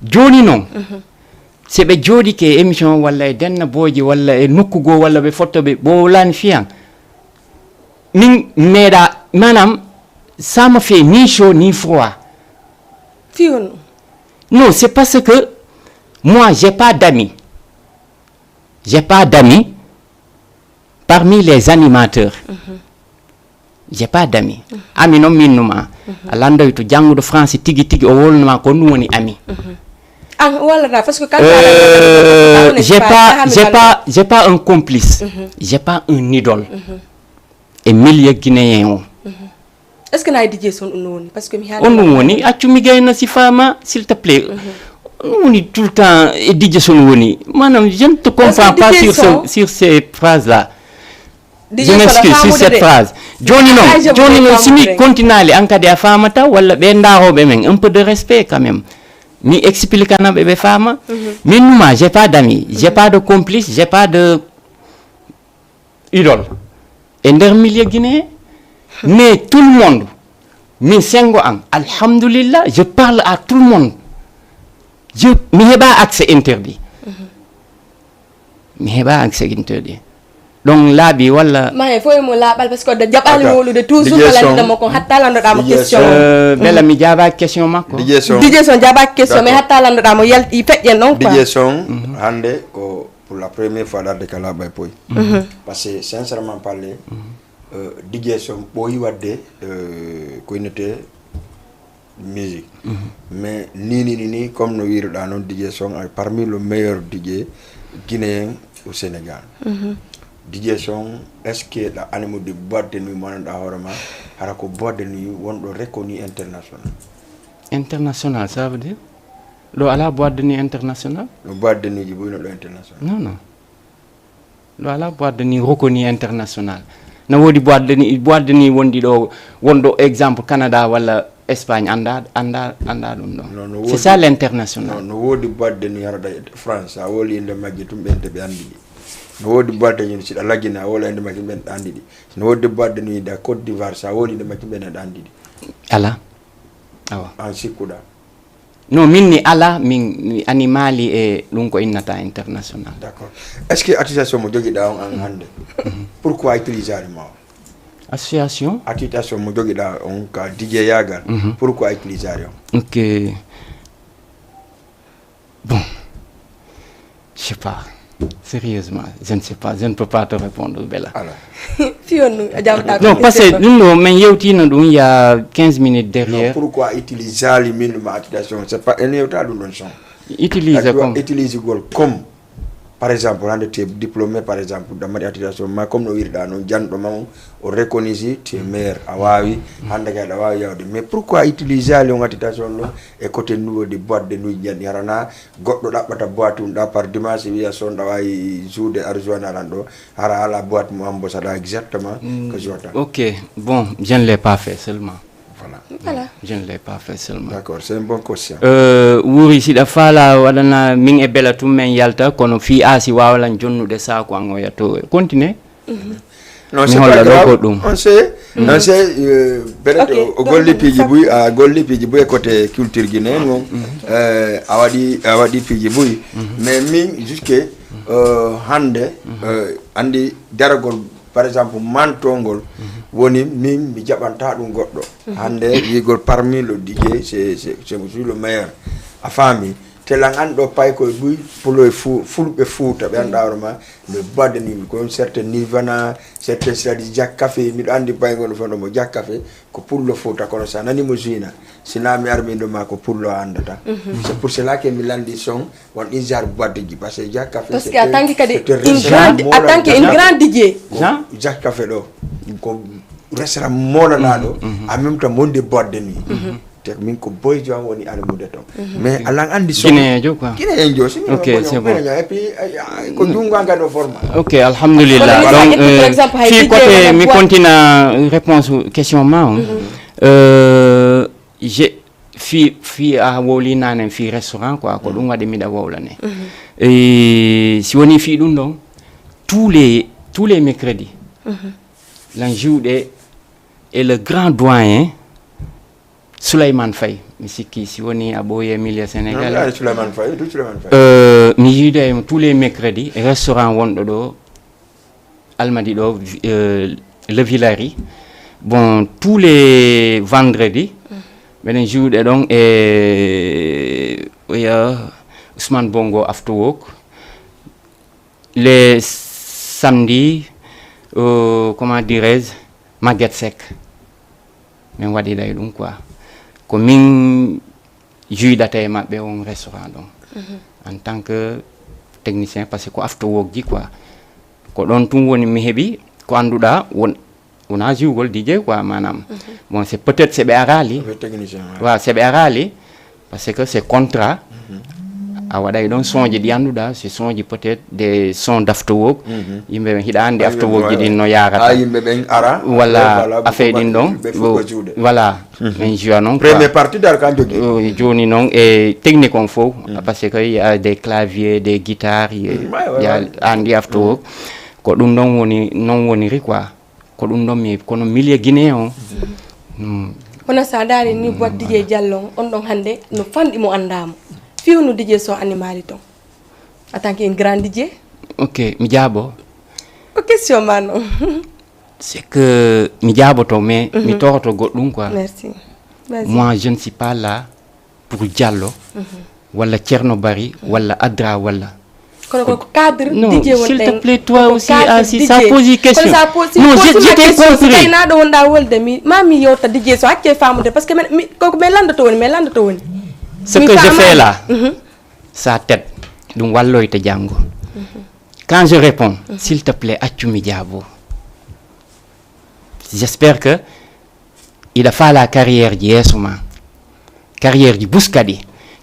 Jooni noon, se ɓe jooɗike e émission walla e Denna Booji walla e nokku goo walla ɓe fotto ɓe wowlani fiyan, min meeɗa, maanaam, ça me fait ni chaud ni froid. Fii honɗum? Non, c'est parce que moi, j'ai pas d'amis. J'ai pas d'amis parmi les animateurs. J'ai pas d'amis. Ami noon min numa. A lanndoyto jannguɗo français tigi tigi, o wowlana ma ko ɗum woni ami. An wallata, parce que kala. Euh, j'ai pas, j'ai pas, j'ai pas un complice. J'ai pas un idole. E milieu guinéen o. Est-ce que na e D J Son ɗum no woni? Parce que mi haali. On ɗum woni, accu mi gayna sifa ma, s'il te plaît. On ɗum woni tout le temps e D J Son woni. Maanaam, je ne te comprends pas sur ce, sur ces phrases-là. Je m'excuse sur cette phrase. Jooni noon, jooni noon, si mi continue-ali, an kadi a faamata, walla ɓe ndaarooɓe men, un peu de respect quand même. Mi explique-ana ɓe, ɓe faama. Min numa, j'ai pas d'amis, j'ai pas de complice, j'ai pas de Idole e nder milieu guinéen, mais tout le monde, min senngo am, alhamdulillah, je parle à tout le monde. Je mi heɓa accès interdit. Mi heɓa accès interdit. Donc laabi walla ma e fof e mo laaɓal, parce que da jaɓaali wowlude toujours ko lanndudamo kon hatta lanndodamo question. Bella, mi jaabaki question makko. Didier Song. Didier Song jaabaki question, mais hatta lanndodamo yalti feƴƴen ɗon quoi. Didier Song hannde ko pour la première fois darde ka laaɓa e poy. Parce que sincèrement parler, Didier Song ɓooyi waɗde ko innete musique. Mais ni ni ni ni comme no wiruɗa noon, Didier Song ay parmi le meilleur Didier guinéen au Sénégal. Didier Song, est ce que ɗa animude boîte de nuit mo ananɗa hoore ma, hara ko boîte de nuit wonɗo reconnu international? International, ça veut dire? Ɗo ala boîte de nuit international? No boîte de nuit ji ɓuyno ɗo international? Non, non. Voilà, boîte de nuit reconnue international. Na woodi boîte de nuit, boîte de nuit wondi ɗo, wonɗo exemple Canada walla Espagne, annda annda annda ɗum ɗon. C'est ça l'international. No woodi boîte de nuit haraɗa France, a woli inde majje tum ɓen te ɓe anndi ɗi. No woodi boîte de nuit siɗa lagine, a wola inde majje tum ɓen ɗa anndi ɗi. No woodi boîte de nuit da Côte d'Ivoire, sa woli inde majje tum ɓen ɗa anndi ɗi. Ala. Awa. An sikkuɗa? Non, min mi ala, min mi animali e ɗum ko innata international. D'accord. Est ce que association mo jogiɗa on an hannde? Pourquoi utilisari ma on? Association? Association mo jogiɗa on ka dijeyagal. Pourquoi utilisari on? Ok. Bon. Je sais pas. Sérieusement, je ne sais pas, je ne peux pas te répondre, Bella. Ala. Fiyon a jawta. Non, parce que ɗum ɗo min yewtino ɗum il y a quinze minutes derrière. Pourquoi utilisali min ma accusation? C'est pas en yewta ɗum ɗon son. Utiliser comme utilisegol comme par exemple hande te diplômé par exemple dammaɗi attestation ma comme no wirɗa noon janɗo ma on o reconnaisi te maire a wawi hande kadi a wawi yawde mais pourquoi utilisali on attestation ɗo e côté niveau de boîte de nuit jan yarana goɗɗo ɗaɓɓata boîte um ɗa par dimanche wiya son ɗa wawi joude arjoine alan ɗo hara ala boîte mo ambo saɗa exactement ko jota? Ok, bon, je ne l'ai pas fait seulement. Voilà. Voilà. Je ne l'ai pas fait seulement. D'accord, c'est un bon question. Euh, wuri siɗa faala waɗana min e bela tum men yalta kono fi asi wawalan jonnude sako an oya to continue. Non, c'est pas grave. On sait, on sait, euh, peut-être o golli piiji buy, a golli piiji buy e côté culture guinéen on. Euh, a waɗi a waɗi piiji buy. Mais min jusque euh, hande euh, andi daragol par exemple mantongol woni min mi jaɓanta ɗum goɗɗo hande wigol parmi le dj c'est c'est c'est le meilleur a faami telan an ɗo pay koye buy pulo e fu fulɓe fuuta ɓe anɗa hoore ma no badani ko certain nirvana certain sadi jak café miɗo andi paygol ɗo fof ɗo mo jak café ko pullo fuuta kono sa nani mo juina sina mi armiɗo ma ko pullo a andata c'est pour cela que mi landi son won ɗin genre boîte ji parce que jak café parce que a tanki kadi in grand a tanki in grand didier Jean? Jak café ɗo ko restaurant molanaɗo en même temps monde boîte de nuit te min ko boyjo an woni almude ton mais alan andi son Guinéen jo quoi. Guinéen jo simi Ok, c'est bon. Et puis ko jungo an kadi o forma Ok, alhamdulillah. Donc, Par euh, exemple, hay fi DJ côté wala mi boîte. Continue réponse question ma on. Euh, j'ai fi fi a wowli nanen fi restaurant quoi ko ɗum waɗi miɗa wowlane. Et si woni fi ɗum ɗon tous les tous les mercredis lan juuɗe et le grand doyen Souleymane Faye mi sikki si woni a ɓooyi e milieu sénégalais. Souleymane Faye du Souleymane Faye Euh, mi yiida e mo tous les mercredis restaurant wonɗo ɗo almadi ɗo euh, le villari bon tous les vendredis meɗen juuɗe ɗon e oya Ousmane Bongo after work les samedi euh, comment dirais-je Maguette Seck min waɗiray ɗum quoi ko min juydata e maɓɓe on restaurant ɗon en tant que technicien parce que ko after work ji quoi ko ɗon tun woni mi heɓi ko annduɗa won wona jiwgol dj quoi manam bon c'est peut-être se ɓe arali le technicien wa se ɓe arali parce que c'est contrat a waɗay ɗon sonji ɗi annduɗa c'est sonji peut-être des sons d'after work yimɓe ɓen hiɗa anndi after work ji ɗin no a yarata yimɓe ɓen ara walla affaire ɗin ɗon ɓe fuɗɗa juuɗe voilà min joua noon quoi. Première partie dal ka jogui Euh, joni noon e technique on fof parce que il y a des claviers des guitares il y a- il y a anndi after work Ko ɗum ɗon woni, non woniri quoi. Ko ɗum ɗon mi, kono milieu guinéen o. Mm. Kono sa daari ni boîte D J Diallo on, on ɗon hannde no fanɗi mo anndaamo. Fii hono D J son animali ton. En tant qu'un grand D J. Ok, mi jaabo. Ko question ma non. C'est que mi jaaboto, mais mi toroto goɗɗum quoi. Merci. Vas-y. Moi, je ne suis pas là pour Diallo, walla Thierno Barry, walla Adra, walla. Kono ko cadre. Non, D J woni s'il te plaît, toi aussi, ah, si ça pose question. Non, je, je t'ai compris. Tawi na ɗo wonɗa wolde mi, ma mi yewta D J so acce famude, parce que men, mi, ko, ko men landoto woni, men landoto woni. Ce que je fais là, ça t'aide. Ɗum walloyta janngo. Quand je réponds, s'il te plaît, accu mi jaabo. J'espère que iɗa faala carrière ji yeeso ma, carrière ji buskadi,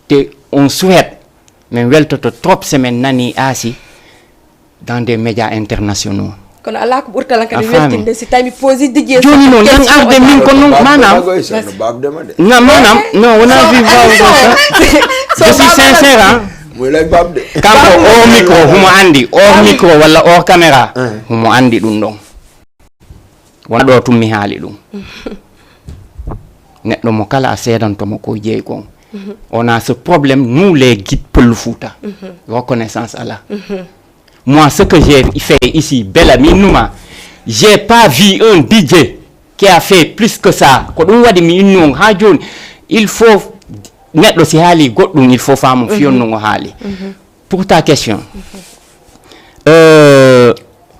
te on souhaite, min weltoto trop si min nani Asi dans des médias internationaux. Kono alaa ko ɓurta lan kadi weltinde si tawi mi posi D J. Jooni noon nan arde min ko noon, maanaam. Na maanaam non, wona viva. Je suis sincère, hein. Kanko hors micro humo anndi, hors micro walla hors caméra humo anndi ɗum ɗon. Wona ɗo tun mi haali ɗum. Neɗɗo mo kala a seedanto mo ko jeyi kon. On a ce problème, nous les guides Pël Fuuta. Reconnaissance alaa. Moi, ce que j'ai fait ici, Bella, mi innuma, j'ai pas vu un D J qui a fait plus que ça. Ko ɗum waɗi mi innu on haa jooni. Il faut neɗɗo si haali goɗɗum, il faut faamu fiyon no o haali. Pour ta question, euh,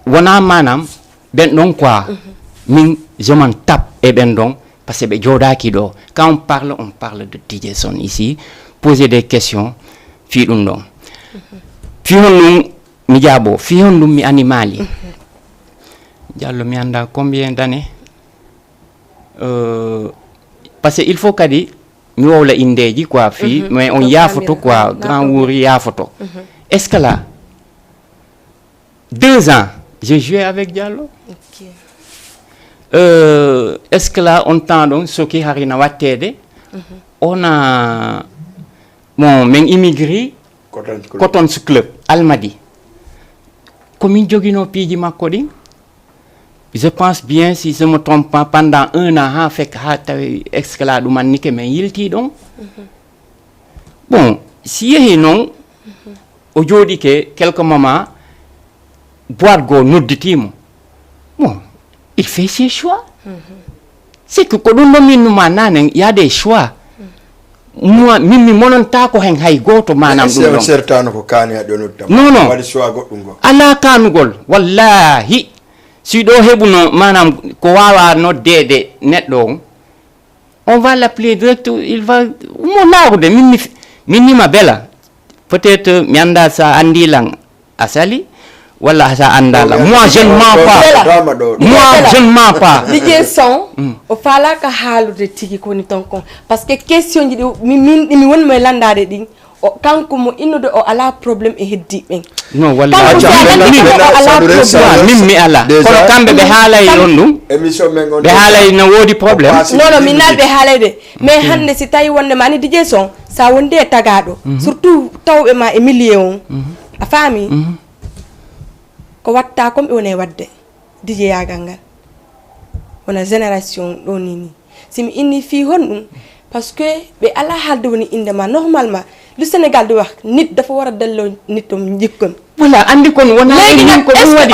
wona maanaam ɓen ɗon quoi, min je m'en tape e ɓen ɗon, parce que ɓe jooɗaaki ɗo. Quand on parle, on parle de D J son ici, poser des questions fii ɗum ɗon. Fii honɗum mi jaabo, fii honɗum mi animali. Diallo, mi annda combien d'années. Euh, parce que il faut kadi mi wowla indeeji quoi fii, mais on yaafoto quoi, grand wuuri yaafoto. Est-ce que là, deux ans, j'ai joué avec Diallo. Euh, est-ce que là, on temps ɗon soki hari na watteede? On a, bon, min immigré Cotton Club Almadi. Ko min joginoo piiji makko ɗin. Je pense bien, si je me trompe pas, pendant un an, haa fek, haa tawi est-ce que là ɗum annike min yilti ɗon. Bon, si yehi noon, o jooɗike quelques moments, boîte goo nodditiimo. Bon, il fait ses choix. C'est que ko ɗum ɗo min numa nanen, y a des choix. Moi, min mi monontaako hen hay gooto, maanaam ɗum ɗon. Sertano ko kaani aɗo nodda. Non, non. Waɗi choix goɗɗum goo. Alaa kaanugol. Wallahi, si ɗo heɓuno, maanaam ko waawa noddeede neɗɗo on, on va l'appeler direct, il va mo laarude. Min mi, min nima Bella. Peut-être mi annda sa anndi lan a sali, walla sa annda lan. Moi, je ne mens pas. Moi, je ne mens pas. D J son, o faalaaka haalude tigi ko woni ton kon. Parce que question ji ɗi mi, min, ɗi mi woni mo e lanndaade ɗin, o, kanko mo innude o alaa problème e heddiiɓe ɓen. Non, wallahi. Kanko si a lanndike mo o alaa problème. Min mi alaa. Kono kamɓe ɓe haalay on ɗum. Ɓe haalay no woodi problème. Non, non, min naal ɓe haalay de. Mais hannde si tawi wonde ma ni D J son, sa wondi e tagaaɗo, surtout tawɓe ma e milieu on, a faami? Ko watta kon ɓe woni e waɗde D J yaagal ngal. Wona génération ɗo ni ni. Si mi inni fii honɗum, parce que ɓe alaa haalde woni innde ma. Normalement, lu Sénégal di wax, nit dafa war a delloo nitam njëkkam. Voilà, anndi kon wona. Léegi nag, ko ɗum waɗi.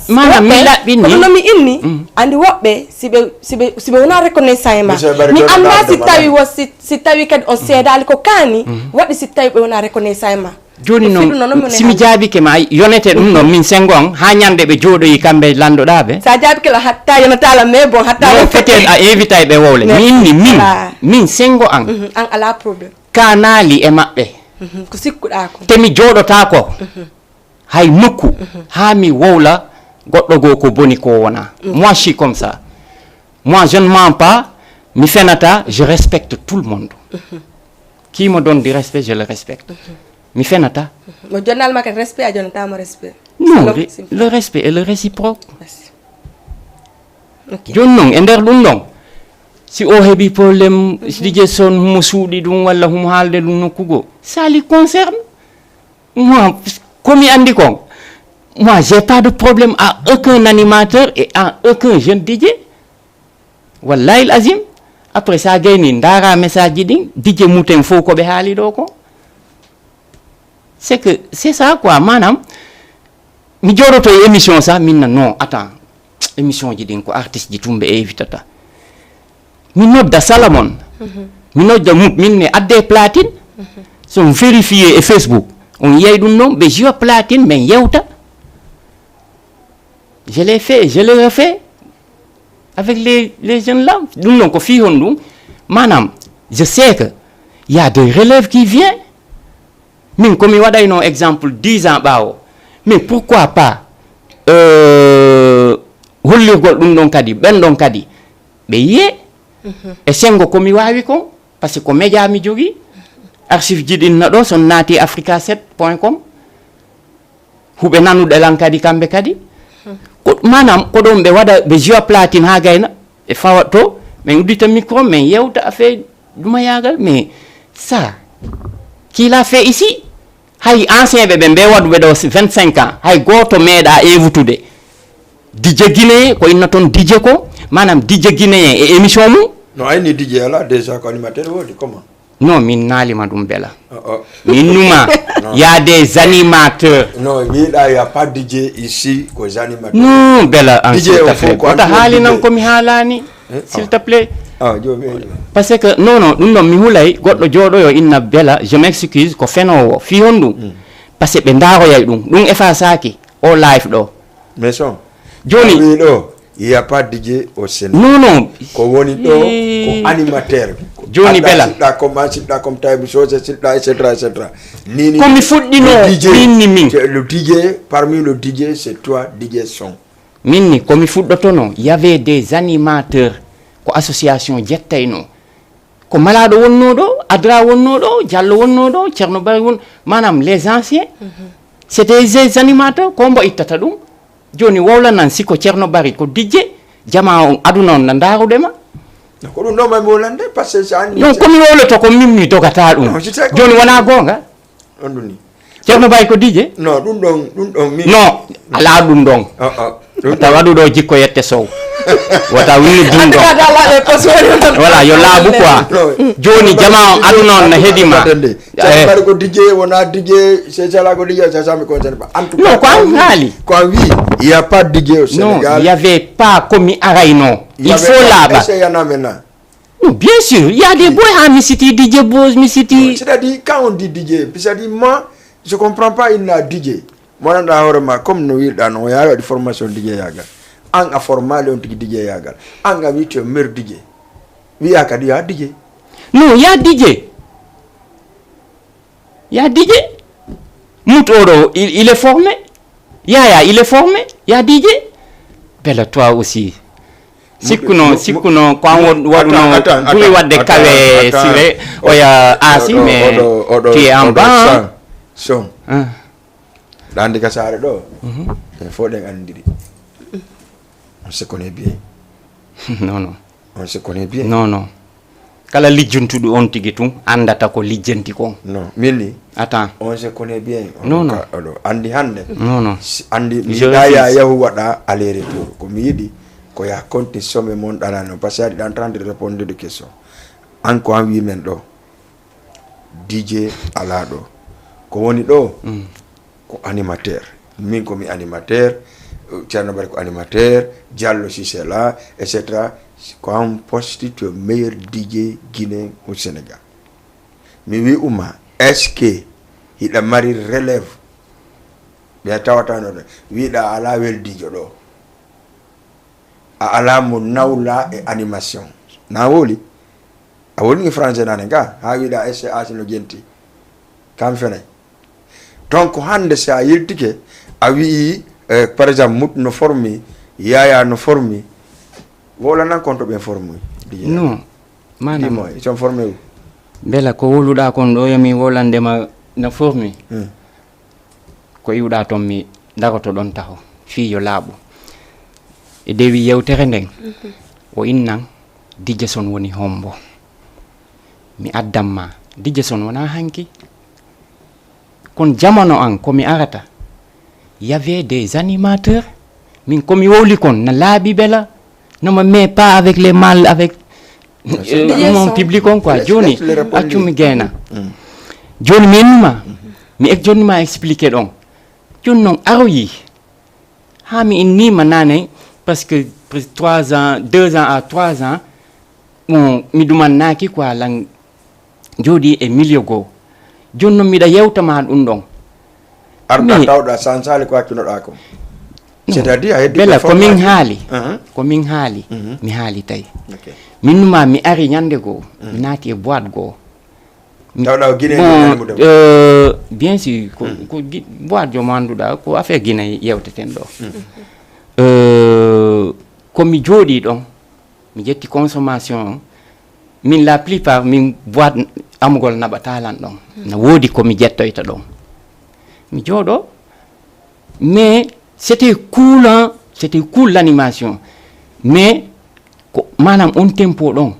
Maanaam mi laɓɓini. Kono no mi inni, anndi woɓɓe, si ɓe, si ɓe, si ɓe wona reconnaissant e ma. Mi annda si tawi wo, si, si tawi kadi on seedaali ko kaani, waɗi si tawi ɓe wona reconnaissant e ma. Jooni noon, si mi jaabike ma, yonete ɗum noon, min senngo an, haa ñande ɓe jooɗoyi kamɓe lanndoɗaa ɓe. Sa jaabike la hatta yonata la, mais bon, hatta non, peut-être a invitay ɓe wowle. Mi inni, min, min senngo an. An alaa problème. Kaanaali e maɓɓe. Ko sikkuɗaa ko. Te mi jooɗotaako hay nokku haa mi wowla goɗɗo goo ko boni ko wona. Moi, je suis comme ça. Moi, je ne mens pas, mi fenata, je respecte tout le monde. Qui me donne du respect, je le respecte. Mi fenata. Mo jonnal ma kadi respect, a jonnata mo respect. Non, le respect est le réciproque. Jooni noon, e nder ɗum ɗon, si o heɓi problème, si D J son humo suuɗi ɗum walla humo haalde ɗum nokku goo, ça lui concerne. Moi, ko mi anndi kon, Moi, j'ai pas de problème à aucun animateur et à aucun jeune D J. Wallahi azim. Après ça, gayni ndara message ji ɗin, D J muten fof ko ɓe haali ɗo ko. C'est que c'est ça quoi, manam mi joɗoto e émission sa minna non, attends, émission ji ɗin ko artiste ji tumɓe invitata. Mi nodda Salomon, mi nodda Mut, min mi adde platine. So on vérifié e Facebook, on yiyay ɗum ɗon, ɓe jiwa platine, min yewta. Je l'ai fait, je le refais avec les, les jeunes là. Ɗum ɗon ko fii honɗum? Manam, je sais que y a des relèves qui viennent. Min ko mi waɗayno exemple dix ans ɓaawo, mais pourquoi pas euh, hollirgol ɗum ɗon kadi, ɓen ɗon kadi ɓe yiye e sengo ko mi wawi kon, parce que ko média mi jogi, archive ji ɗin na ɗo, son naati africa sept point com, huɓe nanuɗe lan kadi kamɓe kadi. Ko manam ko ɗon ɓe waɗa, ɓe jiwa platine ha gayna, ɓe fawa to, min uddita micro, min yewta affaire dumayagal, mais ça, qui l'a fait ici? Hay ancien ɓe ɓe mbe waɗuɓe ɗo vingt-cinq ans, hay goto meeɗa ewtude. Didje Guinée, ko inna toon Didje ko, manam Didje Guinée e émission mum. No ayni Didje ala déjà ko animateur wodi comment? Non, min naalima ɗum bela. Oh, oh. Min numa, y a des animateurs. Non, il y a pas Didje ici, ko animateur. Non, bela en Didje s'il te plaît. Wota haali nan ko mi haalani. S'il te plaît. Ah, parce que non non, ɗum ɗon mi hulay goɗɗo jooɗoyo inna bela, je m'excuse, ko fenowo fii honɗum? Parce que ɓe ndaaroyay ɗum, ɗum efasaki o live ɗo. Mais son joni wi ɗo, il y a pas Didje au Sénégal. Non non, ko woni ɗo ko animateur. Joni bela siɗɗa comme an siɗɗa comme taybu sose siɗɗa et cetera et cetera. Nini ko mi fuɗɗino minni min le Didje parmi le Didje c'est toi Didje son. Min ni ko mi fuɗɗotono, y avait des animateurs, ko association jettayno, ko malaɗo wonno ɗo, adra wonno ɗo, diallo wonno ɗo, ceerno bari won, manam les anciens. C'était des animateurs ko mbo ittata ɗum. Joni wowlanan siko ceerno bari ko Didje, jama on aduna on na ndarude ma. Ko ɗum ɗo mami wolande parce que sa andi non, komi wowloto ko min mi dogata ɗum. Joni wona gonga. On ɗum ni. Ceerno Baye ko Didje? Non, ɗum ɗon ɗum ɗon min. Non, ala ɗum ɗon. Wata waɗu ɗo jikko yette sow. Wata winni ɗum ɗon. Voilà, yo laabu quoi. Joni jama on aduna on na heɗima. Ceerno Baye ko Didje, wona Didje, c'est ça là ko Didje, c'est ça me concerne pas. En tout cas, non, ko an haali. Ko an wi, il y a pas Didje au Sénégal. Non, il y avait pas ko mi arayno. Il faut laaɓa. Est-ce qu'il y en a maintenant? Non, bien sûr, il y a des boy ha mi siti Didje Boz, mi siti. C'est-à-dire quand on dit Didje, c'est-à-dire moi je comprends pas il na Didje. Mo nanɗa hoore ma comme no wirɗa no o yawi waɗi formation Didje yagal. An a formali on tigi Didje yagal. An a wi tu es meilleur Didje. Wiya kadi ya Didje. Non, ya Didje. Ya Didje. Mut oɗo il, il est formé. Yaya il est formé. Ya Didje. Bela toi aussi. Sikkuno sikkuno ko an waɗuno ɓuri wadde kawe sire oya asi mais tu es en bas. Son. Ɗandi ka saare ɗo en fof ɗen anndiri. On se connaît bien. Non non. On se connaît bien. Non non. Kala lijjuntuɗo on tigi tun anndata ko lijjanti kon. Non min ni. Attends. On se connaît bien. Non non. Oɗo anndi hannde. Non non. Anndi mi yiɗa ya yahu waɗa aller retour ko mi yiɗi. Ko ya konti some mon ɗanano parce que aɗi ɗan trente répondre de question. An ko an wi men ɗo. Didje ala ɗo. Ko woni ɗo. Ko animateur. Min ko mi animateur. Ceerno Bari ko animateur. Diallo Cissé la, et cetera. Ko an posti to meilleur Didje Guinée au Sénégal. Mi wi uma est-ce que hiɗa mari relève? Ɓe tawatano ɗo wiɗa ala weldijo ɗo. A ala mo nawla e animation. Na woli? A woni français nane ga ha wiɗa S C A si no jenti. Kam fenay. Donc hannde si a yiltike a wi'i eh, par exemple mut no formi, yaya no formi. Wolanan kon to ɓen formi. Non. Manam dimo ils sont formés où? Mbela ko woluɗa kon ɗo yomi wolandema no formi. Hmm. Ko iwɗa toon mi daroto ɗon taho fii yo laaɓu. E dewi yewtere nden o innan Didje Son woni hombo. Mi addan ma Didje Son wona hanki. Kon jamano an ko mi arata Il y avait des animateurs. Min ko mi wowli kon na laabi bela. No ma mais pas avec les mal avec euh, mon public on quoi. Joni accumi gayna. Joni mi innuma. Mi ek joni ma expliquer ɗon. Joni non aroyi. Ha mi innima nane parce que presque trois ans, deux ans à trois ans. Bon mi dumannaaki quoi lan jooɗi e milieu goo. Jooni noon miɗa yewta ma ɗum ɗon. Arɗa tawɗa sansali ko accunoɗa ko. C'est-à-dire a heddi bela ko min haali. Ko min haali. Mi haali tawi. Min numa mi ari ñande goo. Mi naati e boîte goo. Tawɗa o Guinée. Bon, euh, bien sûr ko, ko boîte jo mo annduɗa ko affaire Guinée yewteten ɗo. Euh, ko mi jooɗi ɗon. Mi ƴetti consommation on. Min la plupart min boîte amugol naɓata lan ɗon. Na woodi ko mi ƴettoyta ɗon. Mi jooɗo mais c'était cool hein, c'était cool l'animation. Mais ko manam on tempo ɗon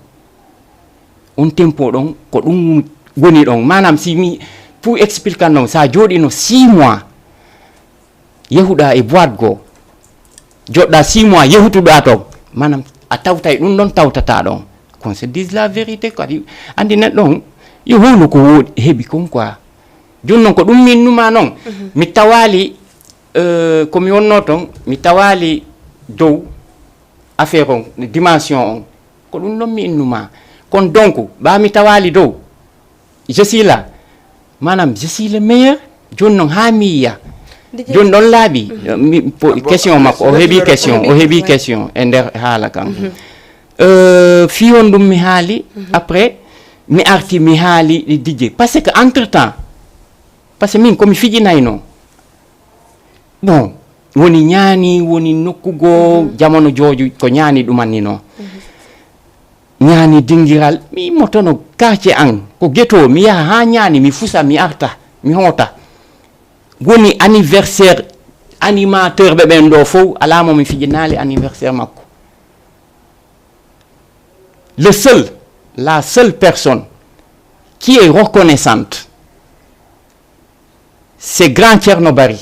on tempo ɗon ko ɗum woni ɗon manam si mi pour expliquer non sa jooɗino six mois. Yehuɗa e boîte goo joɗɗa six mois yehutuɗa toon. Manam a tawtay ɗum ɗon tawtata ɗon. Qu'on se dise la vérité kadi andi neɗɗo on yo howlu ko woɗi heɓi kon quoi. Jooni noon ko ɗum minnuma noon. Mi tawali euh, komi wonno toon mi tawali dow affaire on dimension on. Ko ɗum ɗon mi innuma kon donc ɓa mi tawali dow. Je suis là. Manam je suis le meilleur. Jooni noon ha mi yiya. Jooni ɗon laaɓi. Question makko o heɓi question o heɓi question e nder haala kan. Euh, fii on ɗum mi haali. Après mi arti mi haali dijje parce que entre temps parce que min komi fijinayno. Bon woni ñaani woni nokku goo jamano jooju ko ñaani ɗumanni noon. Ñaani dingiral mi immotono kaace an ko geto mi yaha haa ñaani mi fusa mi arta mi hoota. Woni anniversaire animateur ɓe ɓen ɗo fow alaa mo mi fijinaali anniversaire makko. Le seul la seule personne qui est reconnaissante c'est grand Thierno Bari.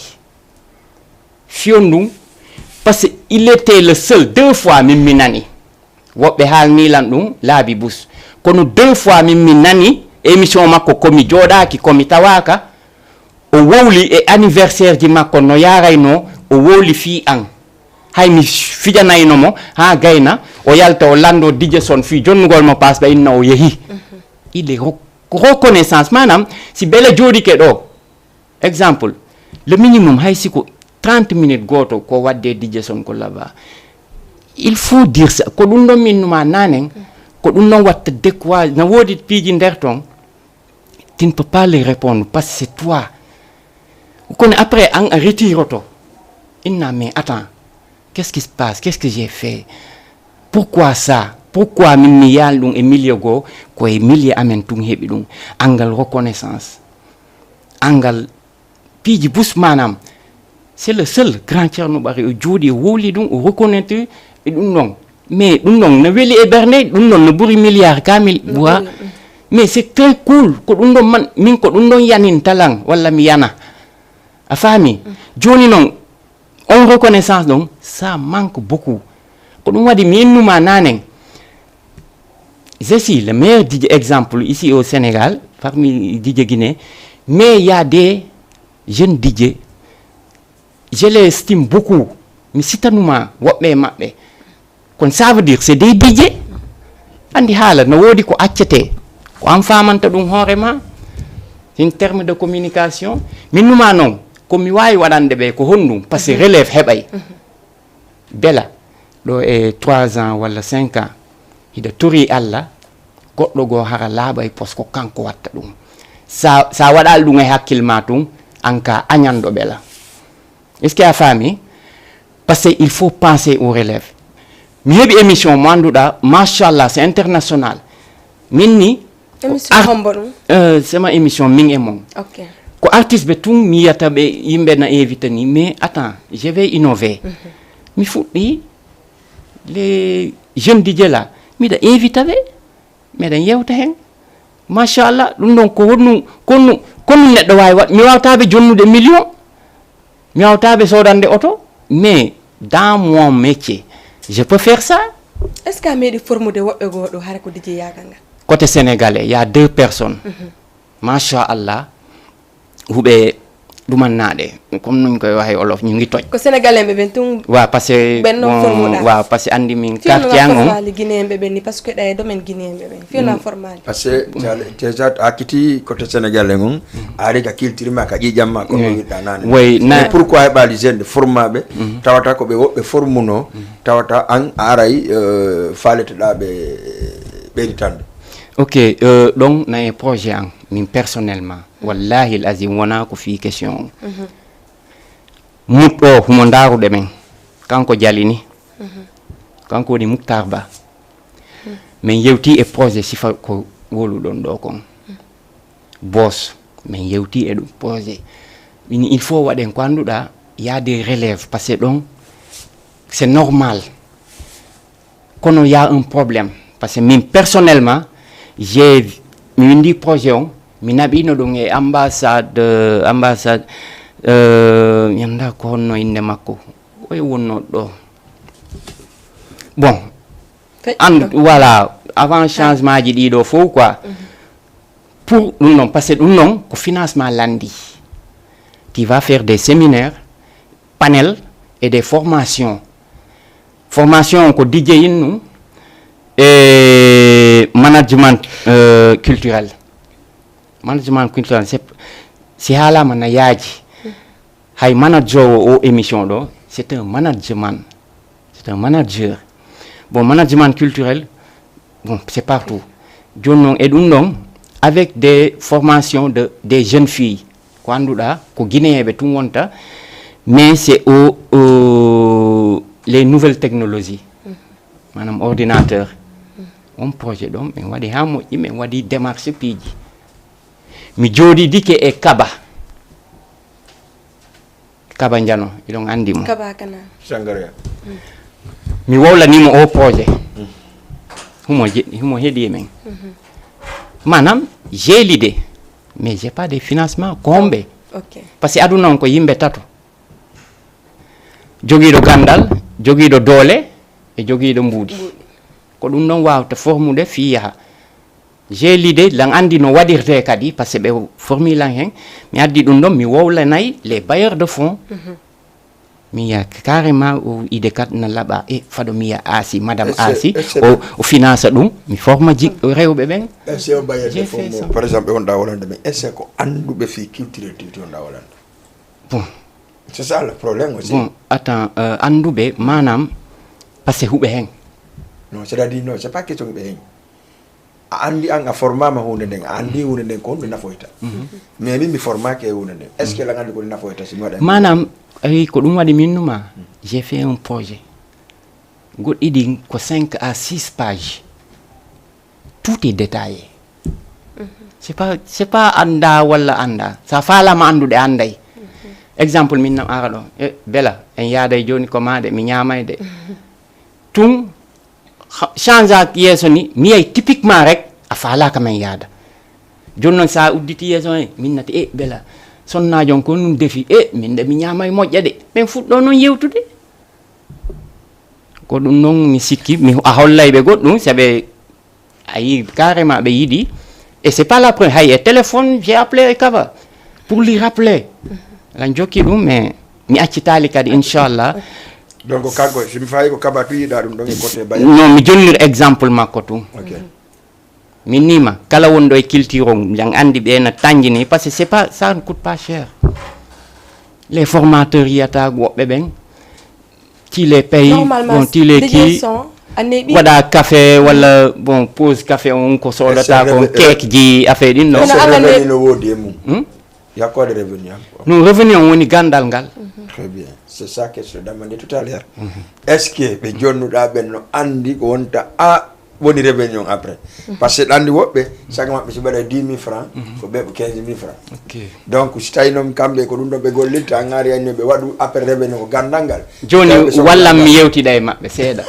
Fiyon ɗum parce que il était le seul deux fois min mi nani woɓɓe haalni lan ɗum laabi bus kono deux fois min mi nani émission makko komi jooɗaaki komi tawaaka. O wowli e anniversaire ji makko no yaarayno o wowli fii an. Hay mi fijanayno mo haa gayna o yalta o lanndo dije son fii jonnugol mo paas ɓe inna o yehi. Il est reconnaissance maanaam si bele jooɗike ɗo exemple le minimum hay siko trente minutes gooto ko waɗde dije son ko laba. Il faut dire ça ko ɗum ɗon minnuma nanen ko ɗum ɗon watta décourage na woodi piiji nder ton. Tu ne peux pas les répondre parce que c'est toi. Kono après an a retiroto inna mais attends qu'est-ce qui se passe qu'est-ce que j'ai fait? Pourquoi ça? Pourquoi min mi yaal ɗum e milieu goo? Ko e milieu amen tun heɓi ɗum. Angal reconnaissance angal piiji bus manam c'est le seul grand Thierno Bari o jooɗi o wowli ɗum o reconnaître e ɗum ɗon. Mais ɗum ɗon no weli e bernde ɗum ɗon no ɓuri milliard kamil bois. Mais c'est très cool ko ɗum ɗon man min ko ɗum ɗon yanintalan walla mi yana. A faami? Jooni noon on reconnaissance ɗon ça manque beaucoup. Ko ɗum waɗi mi innuma nanen. Je suis le meilleur DJ exemple ici au Sénégal parmi DJ Guinée. Mais il y a des jeunes DJ je les estime beaucoup. Mi sitanuma woɓɓe e maɓɓe. Kono ça veut dire c'est des DJ. Andi haala no woodi ko accete ko an famanta ɗum hoore ma. In terme de communication min numa noon ko mi wawi waɗande ɓe ko honɗum parce que relève heɓay. Bela ɗo e trois ans walla cinq ans hiɗa tori allah. Goɗɗo goo hara laaɓay parce que kanko watta ɗum. Sa sa waɗali ɗum e hakkille ma tun an ka añanɗo bela. Est-ce que a faami? Parce que il faut penser aux relèves. Mi heɓi émission mo annduɗa machallah c'est international. Min ni émission hombo ɗum? Euh, c'est ma émission min e mon. Ok. Ko artiste ɓe tun mi yiyata ɓe yimɓe na invité ni mais attends je vais innover. Mi fuɗɗi les jeunes DJ là miɗa invita ɓe. Meɗen yewta hen. Machallah ɗum ɗon ko honnu konnu konnu neɗɗo wawi waɗ mi wawtaɓe jonnude million. Mi wawta ɓe sodande oto, mais dans mon métier, je peux faire ça. Est-ce que a meeɗi formude woɓɓe goo ɗo hara ko D J yaagal ngal? Côté sénégalais, il y a deux personnes. Machallah, huɓe ɗumannaɗe, comme nuñ koy waxee olof, ñu ngi toj. Ko sénégalais ɓe ɓen tun. Waaw, parce que Ɓen non formuɗa. Waaw, parce que andi min Fiyo quartier non an on. Formaali guinéen ɓe ɓen ni, parce que ɗa e domaine guinéen ɓe ɓen. Fiyo non formaali. Parce que déjà a kiti côté sénégalais on, a ari ka culture ma, ka ƴiƴam ma, comme Mm. wiɗɗa nane. Way na. Pourquoi heɓali jeune de formaɓe, tawata ko ɓe woɓɓe formuno, tawata an a aray, euh, faleteɗa ɓe ɓeydi tande. Ok, euh, donc na e projet an, min personnellement, wallahi al azim, wona ko fii question on. Muɗɗo humo ndaruɗe men, kanko jalini, kanko woni Muktar Ba. Min yewti e projet sifa ko woluɗon ɗo kon. Boss, min yewti e ɗum projet. Min, il faut waɗen ko annduɗa, y a des relèves, parce que ɗon, c'est normal. Kono y a un problème. Parce que min, personnellement, j'ai, mi windi projet on, mi naɓino ɗum e ambassade, euh, ambassade, euh, mi annda ko honno innde makko. Oye wonno ɗo. Bon, Fe- and, voilà, avant changement ji ɗiɗo fof quoi. Pour ɗum non, parce que ɗum non ko financement landi. Tu vas faire des séminaires, panels et des formations. Formation ko D J innu e management, euh, culturel. Management culturel, c'est, si haalama na yaaji. Hay manager o, o émission ɗo, c'est un management. C'est un manager. Bon, management culturel, bon, c'est partout. Jooni non, e ɗum ɗon, avec des formations de, des jeunes filles, ko annduɗa, ko Guinéen ɓe tun wonta, mais c'est au, au, les nouvelles technologies. Maanaam ordinateur. On projet ɗon, min waɗi ha moƴƴi, min waɗi démarche piiji. Mi jooɗidike e Kaba. Kaba Njano, iɗon anndi mo. Kaba kana. Sangarea. Mi wowlanimo o projet. Humo je-, humo heɗi e men. Maanaam, j'ai l'idée, mais j'ai pas de financement, ko homɓe. Ok. Parce que aduna on ko yimɓe tato. Jogiiɗo ganndal, jogiiɗo doole, e jogiiɗo mbuuɗi. Ko ɗum ɗon wawta formude fii yaha. J'ai l'idée, lan anndi no waɗirtee kadi, parce que ɓe formi lan hen. Mi addi ɗum ɗon, mi wowlanay les bailleurs de fonds. Mi yiya carrément o idée kat na laɓa, e fado mi yiya Asi, madame Est-ce que- Asi, est-ce que- o, o finance ɗum, mi forma ji-, rewɓe ɓen. Est-ce que o bailleur de J'ai fonds fait mo, ça. Par exemple, ɓe wonɗa wolande ɓen, est-ce que ko annduɓe fii culture tigi wonɗa wolande? Bon, C'est ça le problème aussi. Bon, attends, euh, annduɓe, maanaam, parce que huɓe hen. Non, c'est-à-dire, non, c'est pas question ɓe hen. A anndi an, a formama huunde nden, a anndi huunde nden ko honɗum nafoyta. Mais min mi formaki e huunde nden. Est-ce que lan anndi ko ɗum nafoyta si mi waɗa? Maanaam, ay, ko ɗum waɗi min numa, j'ai fait un projet. Goɗɗi ɗin ko cinq à six pages. Tout est détaillé. C'est pas, c'est pas annda walla annda. Sa faalama anndude, annday. Exemple, min nam ara ɗo. E, bela, en yaaday jooni ko maade, mi ñaamayde. Tun, ha-, change ak yeeso ni, mi yay typiquement rek, a faalaka men yaada. Jooni noon, sa udditi yeeso he, min nati, e, bela, sonnaajo on ko nun defi, e, min de mi ñaamay moƴƴa de. Men fuɗɗo noon yewtude. Ko ɗum noon mi sikki, mi, a hollay ɓe goɗɗum, saɓe a yi carrément ɓe yiɗi. Et c'est pas la première, hay e téléphone, j'ai appelé Kaba pour lui rappeler. Lan jokki ɗum, mais mi accitaali kadi, inchallah. Donc, kanko, si mi fayi ko Kaba tu yiɗa ɗum ɗon e côté bailleur. Non, mi jonnir exemple makko tun. Ok. Min nima, kala wonɗo e culture on, yan anndi ɓe na tanjini, parce que c'est pas, ça ne coûte pas cher. Les formateurs yiyata woɓɓe ɓen, ti les pays, Normalement, bon, ti les D J qui, son, a neeɓi. Waɗa café, walla, bon, pause café on ko sodata Est-ce kon, que- cake ji, affaire ɗin, non? Kono Est-ce que ala revenu ne- no woodi e mum? Hmm? Il y a quoi de revenu encore? Non, revenu on woni gandal ngal. Très bien. C'est ça que je demandais tout à l'heure. Est-ce que ɓe jonnuɗa ɓen no anndi ko wonta a woni revenu on après? Parce que ɗanndi woɓɓe, saga maɓɓe si mbaɗa dix mille francs, ko ɓe ko quinze mille francs. Ok. Donc, si tawi noon kamɓe ko ɗum ɗo ɓe gollirta, a ŋaari anni ɓe waɗu après revenu ko gandal ngal. Jooni, Tawi ɓe sohla wallan mi gandal. Yewtida e maɓɓe seeɗa.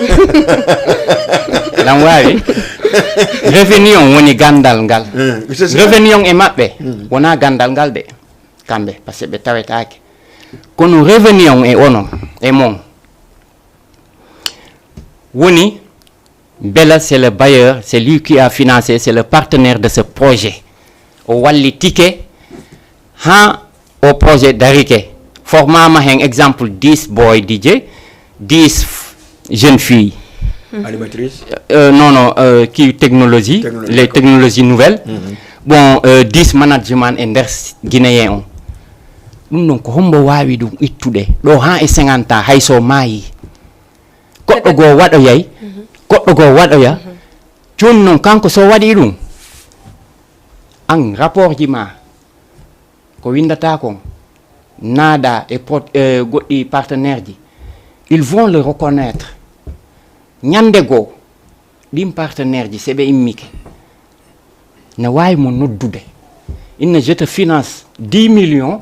Lan waawi? Revenu on woni gandal ngal. Hmm, c'est ça. Revenu on e maɓɓe, wona gandal ngal de. Kamɓe, parce que ɓe tawetaake. Kono revenu on e ono e mon woni Bella, c'est le bailleur, c'est lui qui a financé, c'est le partenaire de ce projet. O wallitike ha o projet darike. Formama hen exemple dix boy D J, dix jeunes filles. Animatrice. Euh, non, non, euh, qui technologie, Technologie, les d'accord. Technologies nouvelles. Mhm. Bon, euh, dix management e nder guinéen on. Ɗum ɗon ko hombo waawi ɗum ittude ɗo ha e cinquante ans hay so maayi? Goɗɗo goo waɗoyay, goɗɗo goo waɗoya. Jooni noon kanko so waɗi ɗum, an rapport ji ma ko winndata kon, naada e pot- e goɗɗi partenaire ji, ils vont le reconnaître. Ñande goo ɗin partenaire ji, se ɓe immike, na waawi mo noddude, inna je te finance dix millions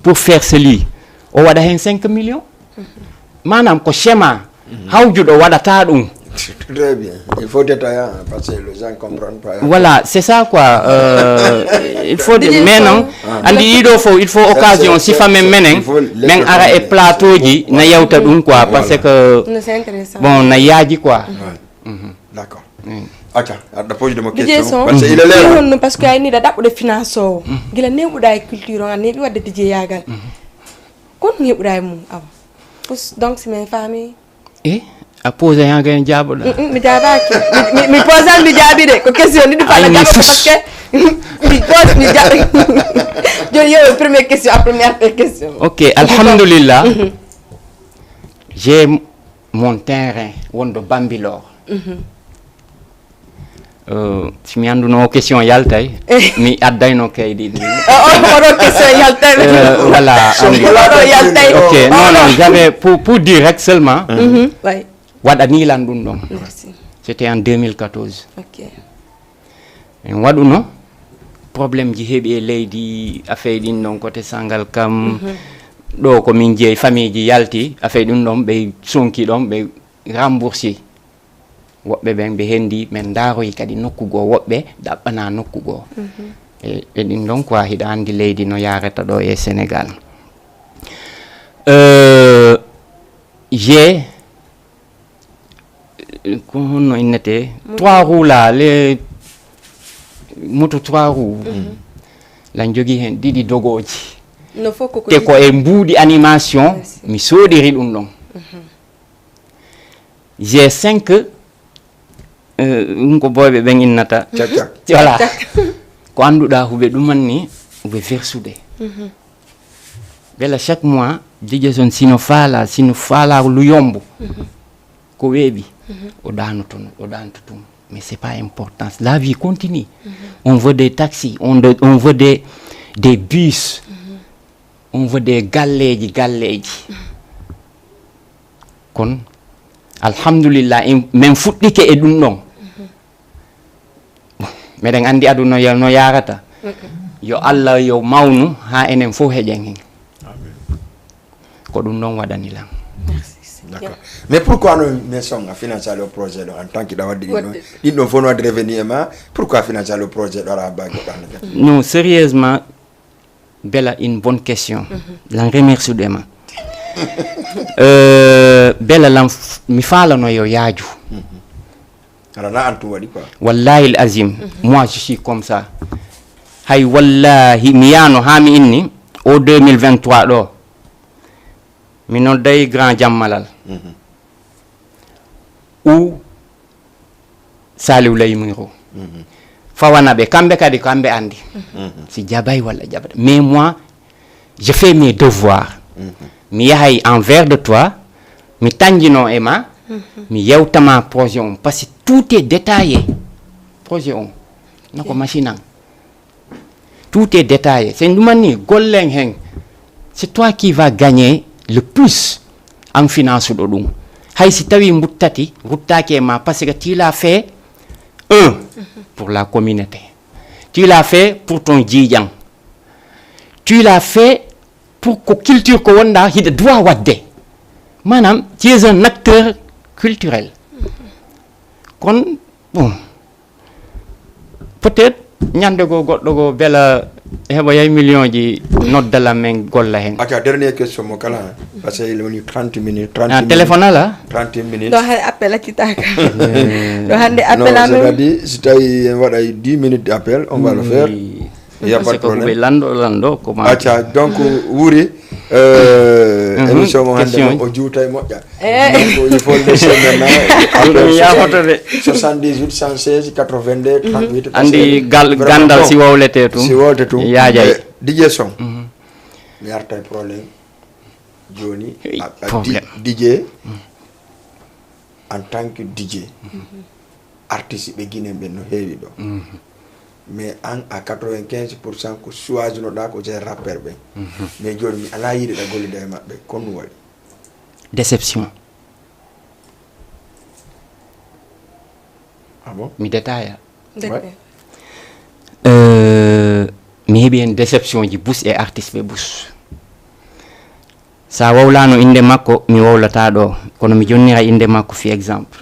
pour faire celi, o waɗa heen cinq millions. Maanaam ko schéma hawjuɗo waɗata ɗum. Très bien. Il faut détailler, hein, parce que les gens ne comprennent pas. Voilà, c'est ça quoi. Euh, il faut de, mais non, andi ɗiɗo fof, il faut occasion, si fa men menen men ara e plateau ji na yewta ɗum quoi, parce que No, c'est intéressant. Bon, na yaaji quoi. D'accord. Acca, aɗa poser de mo Didier question Son, parce que il est là. Honno, parce que ayni da ɗaɓɓude finance o gila neɓuɗa e culture on, a neɓi wadde Didier yagal. Kon neɓuɗa e mum awa? Pus donc si men faami. E a pose hen kay jaaboɗa. Mi jaabaki. Mi- mi- mi posal mi jaabi de ko question ni ɗum fala Ay, mi jaabo fus. Parce que mi pose mi jaabi. Joni yo première question, a première question. Ok, alhamdulillah. J'ai mon terrain wonɗo Bambilor. Euh, si mi annduno o question yaltay, mi addayno kaydi ɗi. Oɗo question yaltay. Euh, voilà. Oɗo yaltay. Ok, non, non, j'avais pour, pour dire rek seulement, Way. Waɗani lan ɗum ɗon. Merci. C'était en deux mille quatorze. Ok. En waɗuno problème ji heɓi e leydi, affaire ɗin ɗon côté Sangalkam. Ɗo ko min jeeyi famille ji yalti, affaire ɗum ɗon ɓe sonki ɗon ɓe remboursi. Woɓɓe ɓen ɓe hendi men ndaroyi kadi nokku goo, woɓɓe ɗaɓɓana nokku goo. E, e ɗin ɗon quoi, hiɗa andi leydi no yarata ɗo e Sénégal. Euh, j'ai, ko honno innete, trois roues là, les moto trois roues. Lan jogi hen ɗiɗi dogooji. No fof koko Te ko e mbuuɗi animation mi soodiri ɗum ɗon. J'ai cinq, euh, ɗum ko boyɓe ɓen innata. Cak cak. Voilà. Ko annduɗa huɓe ɗuman ni huɓe versude. Bela chaque mois, Didier Son sino faala, sino faala lu yombo. Ko weeɓi. O ɗaanoto, o ɗaanoto tum. Mais c'est pas important. La vie continue. On veut des taxis, on, de- on veut des, des bus. On veut des galleji, galleji. Kon, alhamdulillah, en- men fuɗɗike e ɗum ɗon. Bon, meɗen andi aduna yo no yarata. Yo Allah yo mawnu ha enen fof heƴen hen. Ko ɗum ɗon waɗani lan. D'accord. Mais pourquoi no mais son a financial o projet ɗo en tant que ɗa wadde ɗin ɗon? Ɗin ɗon fof no wadde revenu e ma. Pourquoi financial o projet ɗo ara ba goɗɗo anda? Non, sérieusement, Bela, une bonne question. Lan remerciude ma. Euh, Bela lan f- mi faalano yo yaaju. Ala na antu waɗi quoi. Wallahi al azim, moi je suis comme ça. Hay wallahi mi yaano ha mi inni o deux mille vingt-trois ɗo. Mi nodday grand jammalal. Ou Saliou Lay Miro. Fawana ɓe kamɓe kadi kamɓe andi. Si jabay walla jabata. Mais moi, je fais mes devoirs. Mi yahay envers de toi, mi tanjino e ma, mi yewtama projet on. Parce que tout est détaillé. Projet on. Nako machine an. Tout est détaillé. C'est ɗum anni gollen hen. C'est toi qui va gagner le plus en finance ɗo ɗum. Hay si tawi mbuttati, ruttaki e ma, parce que tu l'as fait un pour la communauté. Tu l'as fait pour ton jiijan. Tu l'as fait pour ko culture ko wonda hiɗa droit wadde. Maanaam, tu es un acteur culturel. Kon, bon, peut-être ñande goo goɗɗo goo bela Heɓa yay million ji noddala men golla hen. Acca, dernière question mo kala, parce que il woni trente minutes. Trente ah, téléphone ala? Trente minutes. Ɗo hay appel accitaka. Ɗo hannde appel amen. C'est-à-dire, si tawi en waɗay dix minutes d'appel, on va le faire. Il y a pas de problème. Ɓe lanndo lanndo comment. Acca, donc wuuri. Euh, émission mo hannde o juuta e moƴƴa. Eh. Donc il faut le semaine. Yafoto de. Soixante-dix-huit cent seize quatre-vingt-deux trente-huit. Andi gandal si wowlete tum. Si wowlete tum. Yaajay. Eh, DJ Son. Mi arta e problème. Joni. Problème. DJ. En tant que DJ. Artiste ɓe Guinée ɓen no heewi ɗo. Mais an a quatre-vingt-quinze pour cent ko choisinoɗa ko je rappeur ɓen. Mais joni mi ala yiɗeɗa gollude e maɓɓe, kon no waɗi? Déception. Ah bon? Mi détailla. D'accord. Euh, mi heɓi hen déception ji bus e artiste ɓe bus. Sa wowlano inde makko mi wowlata ɗo, kono mi jonnira inde makko fi exemple.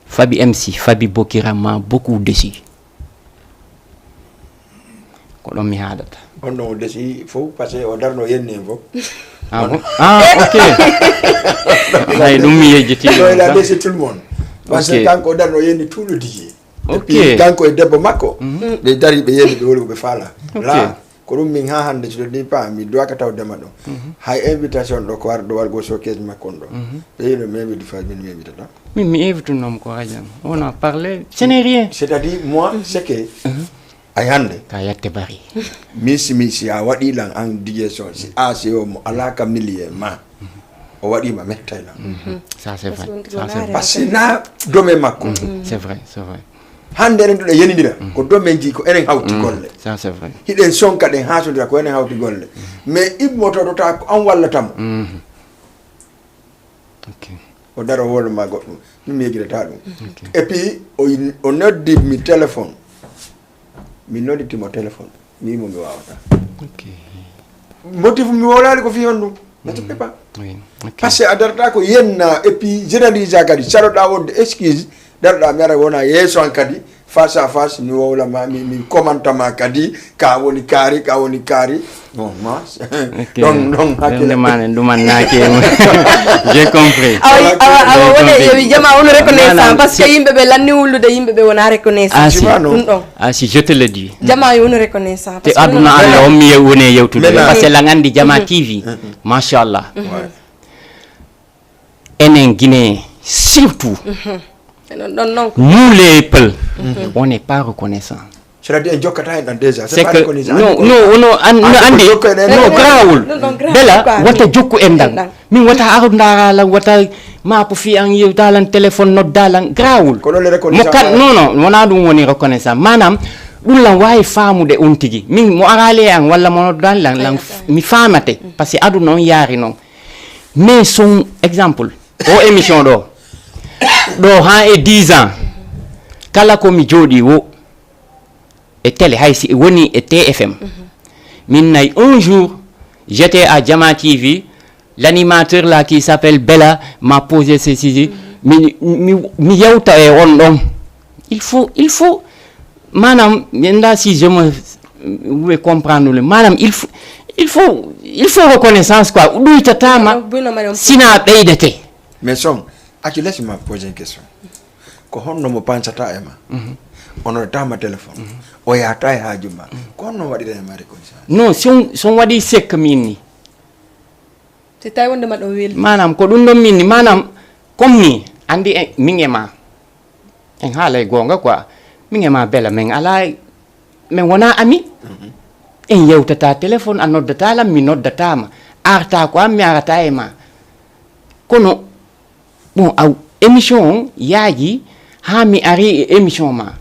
Fabi M C, Fabi Bokira ma beaucoup déçu. Ko ɗon mi haadata. On ɗon o desi fof parce que o darno yenni en fof. Ah bon? Ah ok. Hay ɗum mi yejjiti. Non, il a déçu tout le monde. Parce que kanko o darno yenni tout le D J. Ok. Et puis kanko e debbo makko ɓe dari ɓe yeehi ɓe woni ko ɓe faala. La ko ɗum min ha hannde so ɗi pa mi duwaka tawdema ɗo. Hay invitation ɗo ko warɗo wargo showcase makko on ɗo. Ɓe yino mi invite fa min mi invitata. Min mi invite noom ko hajan on a parlé ce n'est rien. C'est à dire moi c'est que ay hannde ka yatte bari. Min si mi si a waɗi lan an D J son si a si o mo alaka milier ma. O waɗima mettay lan. Ça c'est vrai. Ça c'est vrai. Parce que na dome makko. C'est vrai, c'est vrai. Hannde enen ɗuɗe yenidira ko domeji ko enen hawti golle. Ça c'est vrai. Hiɗen sonka ɗen hasodira ko enen hawti golle. Mais immotoɗo ta ko an wallatamo. Ok. O daro wolo ma goɗɗum. Min mi yejjitata ɗum. Et puis o noddi mi téléphone. Mi nodditimo téléphone mi wimo mi wawata. Motif mi wowlali ko fi honɗum. Mais tu peux pas. Parce que a darata ko yenna et puis généralisa kadi saroɗa wonde excuse. Daroɗa mi ara wona yeeso an kadi face à face mi wowla ma mi mi commente ma kadi ka woni kaari ka woni kaari. Bon ma. Ɗon ɗon hakkille. Nde mane ɗuman naaki e mum. J'ai compris. Awa awa awa wona yewi jama on reconnaissant parce que yimɓe ɓe lanni wullude yimɓe ɓe wona reconnaissant. Asi ɗum ɗon. Asi je te le dis. Jama on reconnaissant. Te aduna Allah on mi yew woni e yewtude. Parce que la ngandi jama T V. Machallah. Enen Guinéen surtout. Nous les peuples, on n'est pas reconnaissant. C'est-à-dire en jokkata hen ɗon déjà. C'est que non non no andi no grawol. Bela wata jokku en ɗan. Min wata aru ndara lan wata mapo fi an yewta lan téléphone nodda lan grawol. Mo kan non non wona ɗum woni reconnaissant manam ɗum lan wawi famude on tigi min mo arali e an walla mo noddani lan lan mi famate parce que aduna on yaari non. Mais son exemple o émission ɗo ɗo ha e dix ans kala ko mi jooɗi wo e télé hay si woni e T F M min nay un jour j'étais à Jama T V l'animateur là qui s'appelle Bella m'a posé ceci mi mi mi yewta e on ɗon il faut il faut manam mi anda si je me vous comprendre le manam il faut il faut il faut reconnaissance quoi ɗuytatama sina ɓeydete. Mais son accu laisse ma poser une question. Ko honno mo pansata e ma? O noddatama téléphone, o yahata e haaju ma, ko honno waɗira e ma reconnaissance? Non si on si on waɗi sekka min ni. Si tawi wonde ma ɗon weli. Manam ko ɗum ɗon min ni manam comme ni andi min e ma en haalay goonga quoi min e ma bela min ala min wona ami. En yewtata téléphone a noddata lam mi noddatama arta ko am mi arata e ma kono bon aw émission on yaaji ha mi ari e émission ma.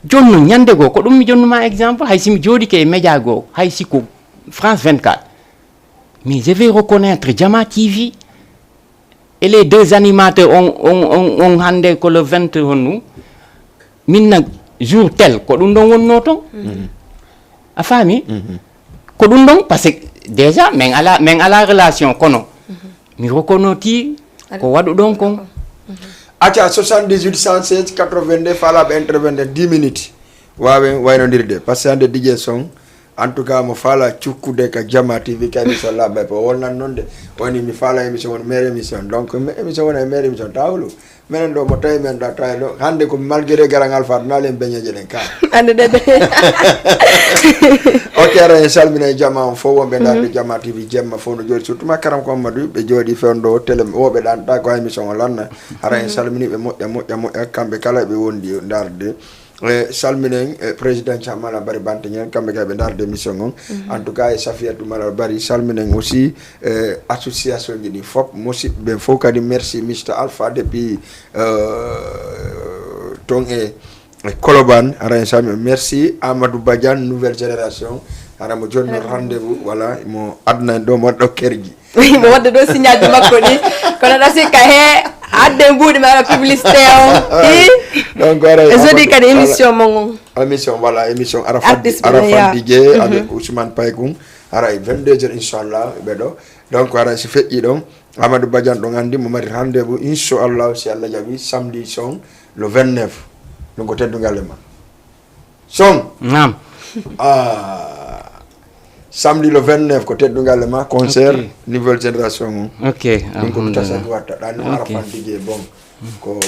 Jonno ñande goo ko ɗum mi jonnuma exemple hay si mi jooɗike e média goo hay si ko France vingt-quatre mais je vais reconnaître Jama T V et les deux animateurs on on on on hannde ko le vingt honnu minna jour tel ko ɗum ɗon wonno ton. A faami? Ko ɗum ɗon parce que déjà min ala min ala relation kono mi reconnaîti ko waɗuɗon kon. Acca soixante-dix-huit cent seize quatre-vingt-deux faalaɓe intervenir dix minutes. Waawen waynondirde, parce que hannde D J Son, en tout cas, mo faala cukkude ka Jama T V, ka émission laaɓa, ko wonnan noon de, woni mi faala émission, woni meilleur émission. Donc, me-, émission woni e meilleur émission, tawlu. Menen ɗo, mo tawi men ɗo, tawi ɗo. Hannde ko malgré garan Alpha, naalen beñeeje ɗen ka. Hannde de, de. Ok, ara en salmina e jama on fof, wonɓe ndaarde Jama T V, jemma fof no jooɗi, surtout ma Karam ko Amadou, ɓe jooɗi fewndo télé, woɓɓe ɗan ɗa ko émission o lanna. Ara en salmini ɓe moƴƴa, moƴƴa, moƴƴa, kamɓe kala ɓe wondi ndaarde. E, salminen, e, président Thiam Malal Bari Banteñen, kamɓe kadi ɓe ndaarde émission on. En tout cas, e Safiatou Malal Bari, salminen aussi, e, association ji ɗi fof, musidɓe ɓen fof kadi, merci Mister Alpha depuis, euh, ton e, e Colobane, ara en salminen, merci Amadou Badiane, nouvelle génération, ara mo jonni rendez-vous, voilà, mo adna en ɗo, mo waɗɗo kerji. Mo wadde ɗo signal ji makko ɗi. Kono ɗa sikka he, adde mbuuɗi ma waɗa publicité on. I? Donc, ara e jodi Amadou, kadi voilà, émission mon on. Émission, voilà, émission ara faddi, artiste ara ɓe, ya. Faddi je avec Ousmane Paykun. Ara e vingt-deux heures, inchallah, ɓe ɗo. Donc, ara si feƴƴi ɗon, Amadou Badiane ɗon anndi mo mari rendez-vous, inchallah, si Allah jaɓi, samedi son, le vingt-neuf. Ɗum ko teddungal e ma. Son. Naam. Ah, samedi le vingt-neuf ko teddungal e ma, concert, ok, nouvelle génération on. Ok, ɗum ko alhamdulillah. Tasa watta ɗan. Ok. Ara fan D J bon. Ko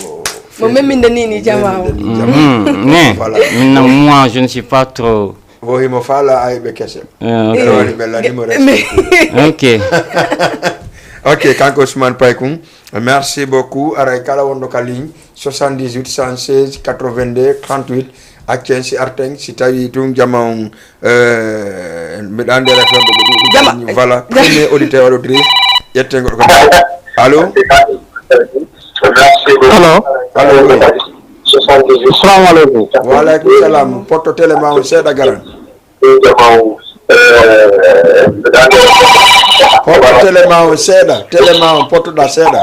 mo memminde ni, ni jama o. Memminde ni jama. Mhm, ne. Voilà. Min na, moi, je ne suis pas trop. Wo himo faala ayɓe kese. Ah, ok. Ɓe woni ɓe lani mo respecté. Ok. Ok, kanko Ousmane Paykun. Merci beaucoup. Aray kala wonɗo ka ligne, soixante-dix-huit, cent seize, quatre-vingt-deux, trente-huit. Accen si arten, si tawi tun jama on, eh, mbiɗa anndi ala fewndo ɓe ɗuɗi jama. Voilà, jama. Premier auditeur, auditrice, ƴetten goɗɗo ko. Allô? Allô? Allô, oui. Assalamu alaikum. Wa alaikum salam. Potto télé ma on seeɗa garan. Potto télé ma on seeɗa, télé ma on pottoɗa seeɗa.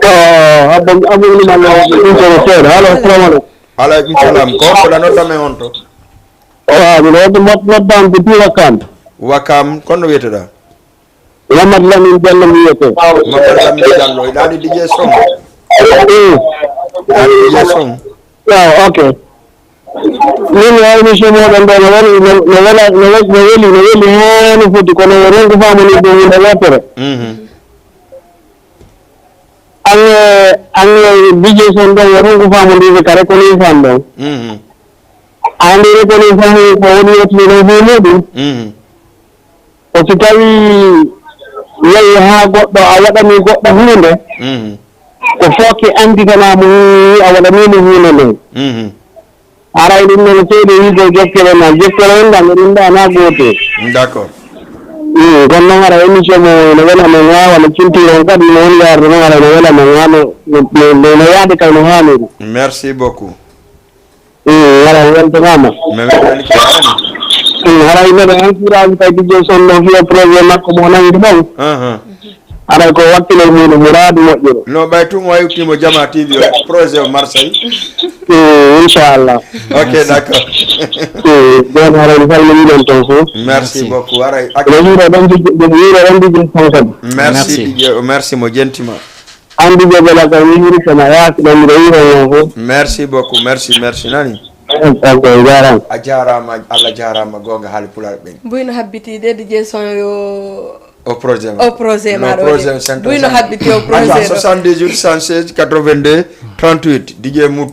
Ah, abon, abon ni man ɗum ko seeɗa. Allô, assalamu alaikum. Alaikum salam. Ko, ko da nodda men on to? Ah, mi nodda, nodda, nodda on to Wakam. Wakam, kono wiyete da? Mamadou Lamine Diallo mi wiyete. Mamadou Lamine Diallo, iɗa anndi D J Son? Mm. Iɗa anndi D J Son? Ah, ok. Min o émission moɗon ɗo no weli, no, no wela, no we-, no weli, no weli haa no foti, kono o ronku faamude ɗum huunde wootere. Mhm. Ange, ange D J Son ɗon o ronku faamude kare ko ni fan ɗon. Mhm. Ande ko ni fan ko woni yettude ɗon fo muɗum. Mhm. Ko si tawi yahi haa goɗɗo a waɗani goɗɗo huunde, mhm, ko fooki annditana mo a waɗani mo huunde nden. Mhm. Aray ɗum noon seydi wiide jokkere ma, jokkere on ɗan, ɗum ɗa na gootel. D'accord. Mm, kono noon ara émission mo no wela men haa wano cintiri on kadi no woni yaarde noon ara no wela men haa no, no, no, no, no yaade kay no haaniri. Merci beaucoup. Mm, wala weltanama. Mi weltani ko woni. Mm, haray meɗen entourage kay D J Son ɗo fiya projet makko mo nangi ɗon. Aha. Haray ko wakkilol muɗum muraadu moƴƴuɗo. No ɓay tun o hewtimo Jama T V o projet o Marseille. Mm, inchallah. Ok, d'accord. Mm, ɗon haray mi salminiɗon ton fof. Merci beaucoup. Haray ak- Ɗum wuro ɗon D J, ɗum wuro ɗon D J Son kadi. Merci, merci. D J, merci mo jentima. Anndi Jokalante, mi hiiri kono a yaasi ɗon, miɗo hiira on fof. Merci beaucoup, merci, merci, nani? Ok, on jaaraama. A jaaraama, Allah jaaraama, goonga haali Pulaar ɓen. Mbuy no habbiti de, D J Son yo o projet ma. O projet ma ɗo de. Mbuy no habbiti o projet ɗo. Soixante-dix-huit, cent seize, quatre-vingt-deux, trente-huit, D J Mut.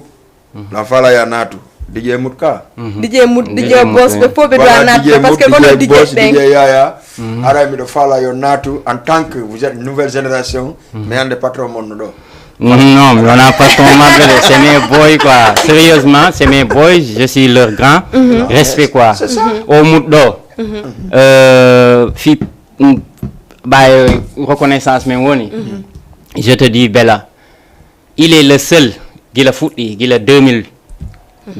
Na fala ya naatu. D J Mut ka? D J Mut, D J Boss, ɓe fof ɓe doit naatde, parce que kono D J Boss, D J Yaya. Haray miɗo fala yo naatu en tant que vous êtes nouvelle génération. Mais hannde patron mon no ɗo. Non, mi wona patron maɓɓe de, c'est mes boys quoi. Sérieusement, c'est mes boys, je suis leur grand. Respect quoi. C'est ça. O Mut ɗo. Euh, fi, mm, ɓay reconnaissance men woni. Je te dis Bella. Il est le seul, gila fuɗɗi, gila deux mille,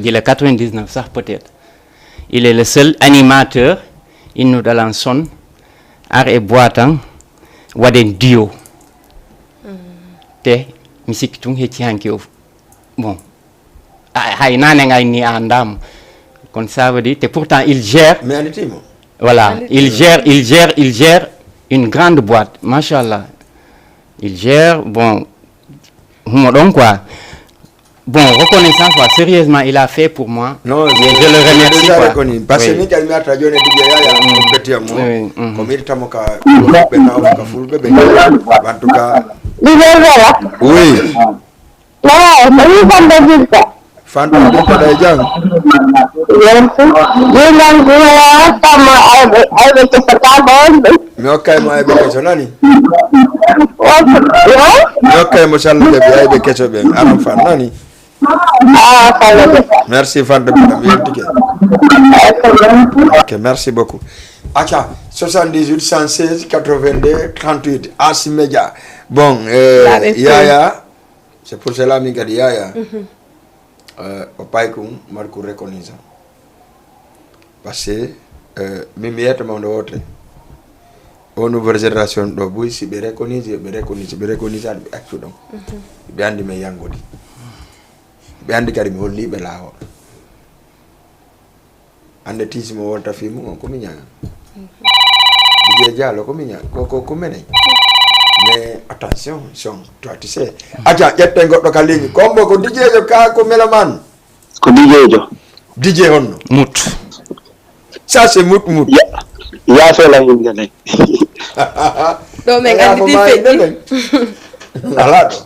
gila quatre-vingt-dix-neuf sax peut-être. Il est le seul animateur innuɗo lan son, ar e boîte an, waɗen duo. Te mi sikki tun hecci hanki o. Bon, a, hay nane ngay ni a andama. Kon ça veut dire, te pourtant il gère. Mais anitimo. Voilà, il gère, il gère, il gère une grande boîte, machallah. Il gère, bon, humo ɗon quoi. Bon, reconnaissance, quoi. Sérieusement, il a fait pour moi. Non, Mais je le remercie, déjà quoi. Reconnu. Parce que Oui. Min kadi mi arta joni e Didier Yaya, Mm. on petit amour. Oui, mhm. Ko mi ittamo ka ɓe nawka fulɓe ɓe. En tout cas. Didier Bella. Oui. Nawa, ko wi Fanta Binta. Fanta Binta ɗa e jam. Yes. Ɗinan ɗiya tamma ayɓe ayɓe kesa ka bonɓe. Mi hokkay mo ayɓe keso nani. Wonko. Mi hokkay mo Sall Jabi ayɓe keso ɓen. Aran fan nani. Ah, Fanta Binta. Merci Fanta Binta. Mi yeltike. Ok, merci beaucoup. Acca, soixante-dix-huit cent seize quatre-vingt-deux trente-huit, Asi Média. Bon, euh, Laaɓe Yaya, c'est pour cela min kadi Yaya. Euh, o pay kum marku reconnaissant. Parce que euh, min mi yetta mawde wote. O nouvelle génération ɗo boy si ɓe reconnaître ɓe reconnaître ɓe reconnaître ɓe accu ɗon. Ɓe andi men yangudi. Ɓe andi kadi mi holli ɓe lawol. Ande tisi mo wonta fi mum on ko mi ñaga. Didier Diallo ko mi ñaga ko ko ko menen. Mais attention son toi tu sais. Aja ƴetten goɗɗo ka ligne kombo ko Didier jo ka ko meloman. Ko Didier jo. Didier honno. Mut. Ça c'est mut mut. Ya ya fela himde ne. Ɗo men andi ɗi feƴƴi. Ala ɗo.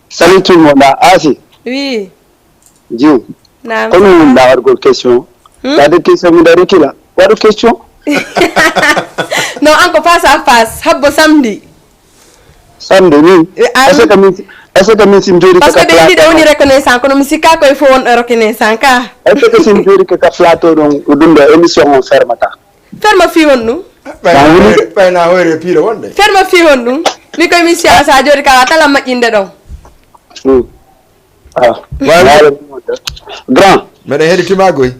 Salut tout le monde. Asi. Oui. Jiw. Naam. Kono wonɗa waɗgol question. Waɗde question mi dari kila waɗu question. Non, an ko face à face habbo samedi. Samedi ni. Est-ce que min est-ce que min sin jooɗi parce que ɓe ndi ɗo woni reconnaissant kono mi sikka koye fof wonɗo reconnaissant ka. Est-ce que sin jooɗi kaka plateau ɗon ko ɗum ɗo émission on fermata? Ferma fi honɗum? Ɓayna hoyre piiro wonde. Ferma fi honɗum? Mi koye mi siya sa jooɗi kala tala maƴƴinde ɗon. Ah. Grand. Meɗen heɗitima goy.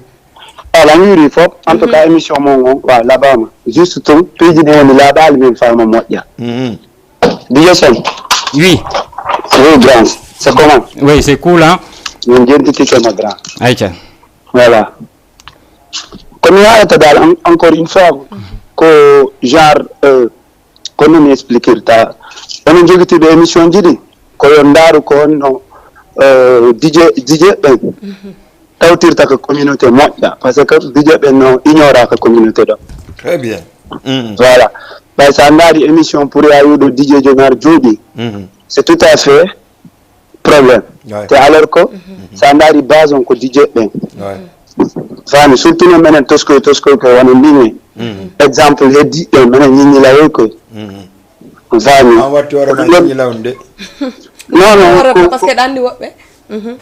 Ala mi wiri fof en tout cas émission mon on wa laɓama juste tun piiji ɗi woni laɓali min fama moƴƴa. Didier Son. Oui. Oui grand. C'est comment? Oui, c'est cool, hein? Min jentitike ma grand. Aïcha. Voilà. Ko mi haɗata dal encore une fois ko genre euh, kono mi expliquirta onon jogitiiɓe émission ji ɗi ko yo ndaaru ko honno euh, dije dije ɓen tawtirta ko communauté moƴƴa parce que dije ɓen no ignoraka communauté ɗo. Très bien. Voilà. Ɓay sa ndaari émission pour ya yuɗo dije jonar jooɗi c'est tout à fait problème. Te alors que sa ndaari base on ko dije ɓen fami surtout no menen toskoy toskoy koye wano mbimi exemple heddi ɗen menen ñiññilawoy koye. Fami an watti hoore ma ñiññilaw de. Non non Worata parce que ɗanndi woɓɓe.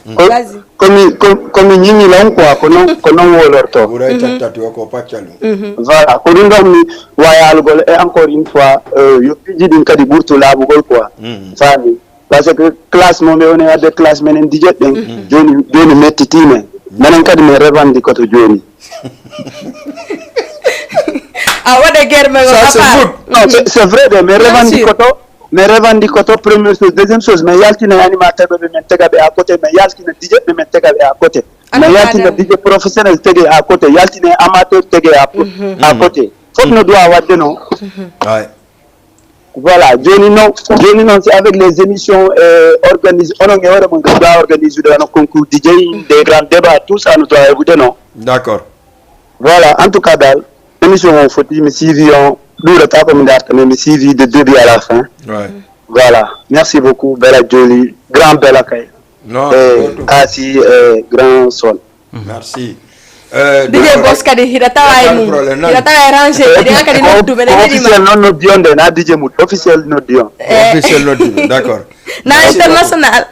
Vas-y. Komi komi ñiññilan quoi ko non ko non wolorto. Ɓuray tattati o ko paccalu. Voilà ko ɗum ɗon mi wayalugol et encore une fois euh, yo piiji ɗin kadi ɓurtu laaɓugol quoi. Fami parce que classe mo ɓe woni wadde classe menen dijet ɗen joni joni mettitimen menen kadi min revandikoto joni. A waɗa guerre mais Ça c'est good. Non, c'est c'est vrai de mais Bien sûr. Revandikoto mais revandikoto première chose deuxième chose mais yaltina e animateur ɓe men tega ɓe à côté mais yaltina dijet ɓe men tega ɓe à côté mais Ana yaltina faada. Dijet professionnel tege à côté yaltina e amateur tege à à côté fof no doit wadde no. Ay. Voilà, joni non, joni non, c'est avec les émissions euh, organisées, on a organisé, on a organisé un concours D J, des grands débats, tout ça, nous doit écouter, non? D'accord. Voilà, en tout cas, dal, émission on faut me suivi, on, nous le temps comme d'art, mais me suivi de début à la fin. Ouais. Voilà, merci beaucoup, Bella Jolie, grand Bella Kay, Non, et surtout. Asi, et grand Sol. Merci. Euh, Didier d'accord. Boss kadi hiɗa tawa e Pas de mum problème, non. Hiɗa tawa e rangé kadi an kadi noddu ɓe Ko ne officiel heɗima. Non noddi on de na D J Mut officiel noddi on. Officiel noddi, d'accord. Na international.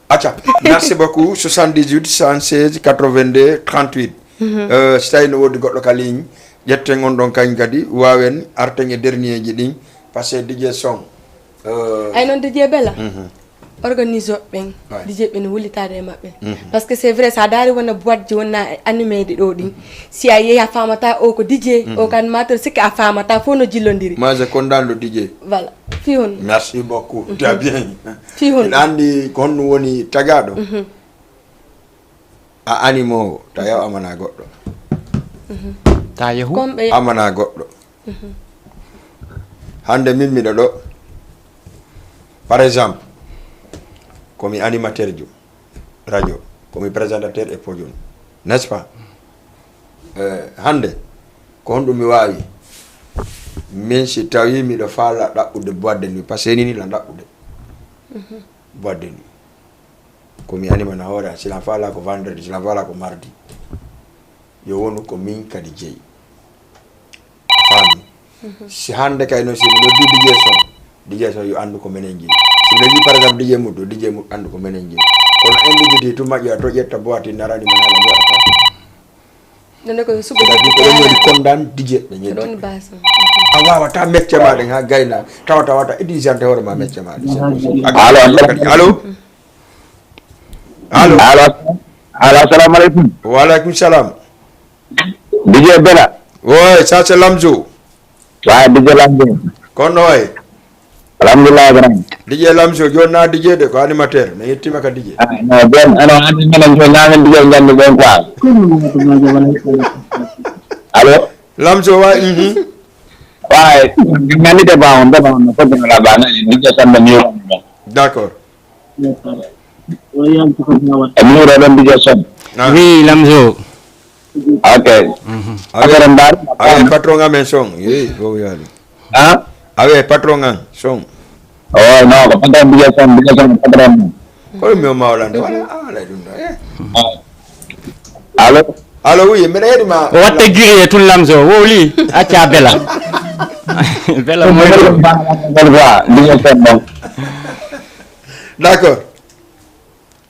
Acca, merci beaucoup. Soixante-dix-huit, soixante-seize, quatre-vingt-deux, trente-huit. Euh, so tawi no woodi goɗɗo ka ligne, ƴetten on ɗon kañ kadi, wawen arten e dernier ji ɗin, parce que D J Son. Euh, Ay noon D J Bella. Organise ɓen Ouais. D J ɓen wullitaade e maɓɓe. Parce que c'est vrai, so a daari wona boîte ji wonna animeede ɗo ɗin, si a yehi a faamata o ko D J, o ko animateur, sikke a faamata fof no jillondiri. Moi, je condamne le D J. Voilà. Fi honno? Merci beaucoup. Tu as bien. Fi honno? Ina anndi ko honno woni tagaɗo. A animowo, ta yaw amana goɗɗo. Ta yahu. Comme ɓe Amana goɗɗo. Hande min miɗo ɗo. Par exemple, Ko mi animateur jo radio, ko mi présentateur e podium, n'est-ce pas? Eh, hannde, ko honɗum mi waawi? Min, si tawi miɗo faala ɗaɓɓude boîte de nuit, parce que ni la ɗaɓɓude boîte de nuit. Ko mi animana hoore am, si la faala ko vendredi, si la faala ko mardi. Yo wonu ko min kadi jeyi. Faami. Si hannde kay noon, si mi noddi D J Son, D J Son yo anndu ko minen jeyi. Si mi noddi, par exemple, D J Muddo, D J Muddo anndu ko minen jeyi. Kono individu tuma ƴeewa to ƴetta boîte narani mo nala mo waɗata. Nde ko suɓe. C'est-à-dire ko ɗon woni kondan D J ɓe ñeddi. Ɗon base. A wawata mecce ma ɗen ha gayna, tawa tawata exigeante hoore ma mecce ma ɗen. C'est possible. Allo, allo. Allo. Allo. Allo. Allo, assalamu alaikum. Wa alaikum salam. D J Bella. Woy, ça c'est Lamzo. Wa D J Lamzo. Kono way. Alhamdulillah, grand. D J Lamzo, joni na D J de, ko animateur. Mi yettima ka D J. Ah, no, ben, ano, andi menen joni na men D J gandi ben quoi. Allo? Lamzo, wa, mhm. Wa, ngandi de ba on, de ba on, ko de la ba na, D J Samba ni on. D'accord. E numéro ɗon D J Son. Ah. Oui, Lamzo. Ok. Mhm. Affaire mbaar. Awe patron amen son. Yeyi, ko yaali. Ah? Awe patron am son. Oh, non, ko patron D J Son, D J Son ko patron am. Ko ɗum mi o mawlande. Wala, ah, wala ɗum ɗo, eh. Ah. Allo? Allo, oui, mbeɗa heɗi ma. O watta giri e tun Lamzo, wowli, acca Bella. Bella moy ɗo. D J Son ɗon. D'accord.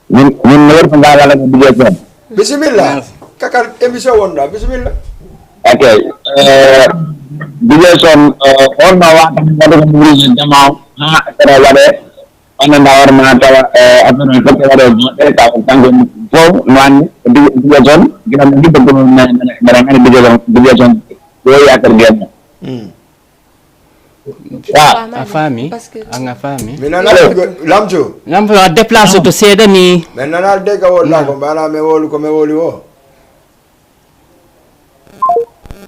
Min, min mi yeru ko ngaalana ko D J Son. Bisimilla. Merci. Kaka émission wonɗa, bisimilla. Ok. Eh, D J Son, eh, on no wata mi waɗa ko mi jama ha kala waɗe. On no hoore ma tawa, eh, affaire o fof waɗe goɗɗe, tawa kanko fof no anndi D J Son, gila mo giɗɗo ko mbeɗa ngani D J Son, D J Son, ko yaakar game. Hmm. Ah, a faami? An a faami? Mi nana Lamzo. Lamzo a déplacé to seeɗa ni. Mi nana dega wol la ko mbana me wolu ko me woli wo.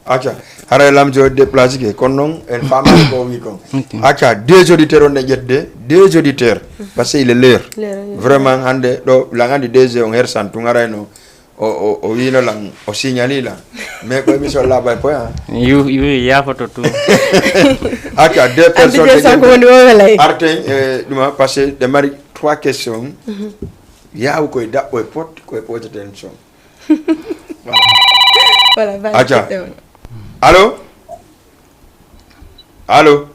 Acca, haray Lamzo déplacé ke, kono noon en faami ko o wi kon. Ok. Acca, deux auditeurs on ne ƴetde, deux auditeurs, parce que il est l'heure. L'heure, oui. Vraiment, hannde ɗo, lan anndi D J on hersan tun arayno. O, o, o wiino lan, o signali lan. Mais ko émission laaɓay poya. Yu, yu, yaafoto tout. Acca, deux personnes de Sanko woni o welay. Arten, eh, ɗuma, parce que ɗe mari trois questions. Mhm. Yaawu koye daɓɓo e pot, koye pooteten son. Voilà. Voilà, acca. Allo? Allo?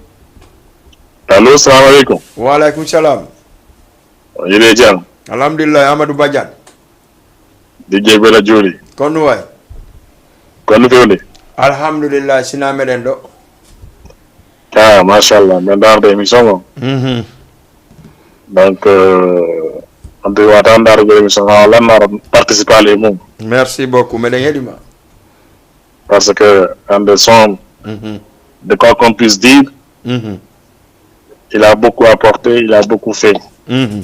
Allo, salamu aleykum. Wa aleykum salam. On yile jam. Alhamdulillah, Amadou Badiane. D J Bella Juli. Kono way? Kono fewde? Alhamdulillah, sina meɗen ɗo. Ah, machallah, mbeɗa ndaarde émission o. Mhm. Donc, euh, on peut attendre ndaarde émission o, lan mbaɗa participer e mum. Merci beaucoup, meɗen heɗima. Parce que hannde son, mhm, de quoi qu'on puisse dire, mhm, il a beaucoup apporté, il a beaucoup fait. Mhm.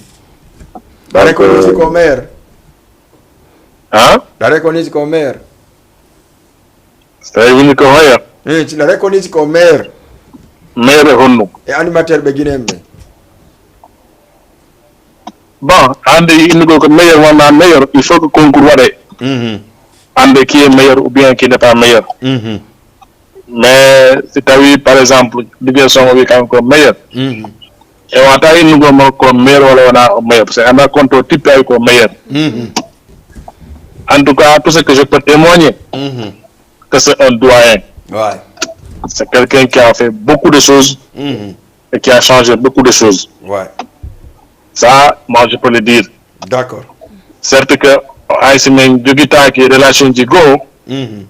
Donc, reconnu, euh, comme maire. Hein? La reconnu comme maire. C'est reconnu comme maire. Eh, tu l'as reconnu comme maire. Maire e honno? E animateur ɓe Guinéen ɓe. Bon, hannde innugol ko meilleur wona meilleur, il faut que concours waɗe. Mhm. Hannde qui est meilleur ou bien qui n'est pas meilleur. Mhm. Mais si tawi, par exemple, D J Son o wi kanko meilleur. Mhm. E wata innugol mo ko meilleur wala wona o meilleur. Parce que anda compte o tippi ay ko meilleur. Mhm. En tout cas, tout ce que je peux témoigner, mhm, que c'est un doyen. Ouais. C'est quelqu'un qui a fait beaucoup de choses, mhm, et qui a changé beaucoup de choses. Ouais. Ça, moi, je peux le dire. D'accord. Certes que hay si min jogitaki relation ji goo, mhm,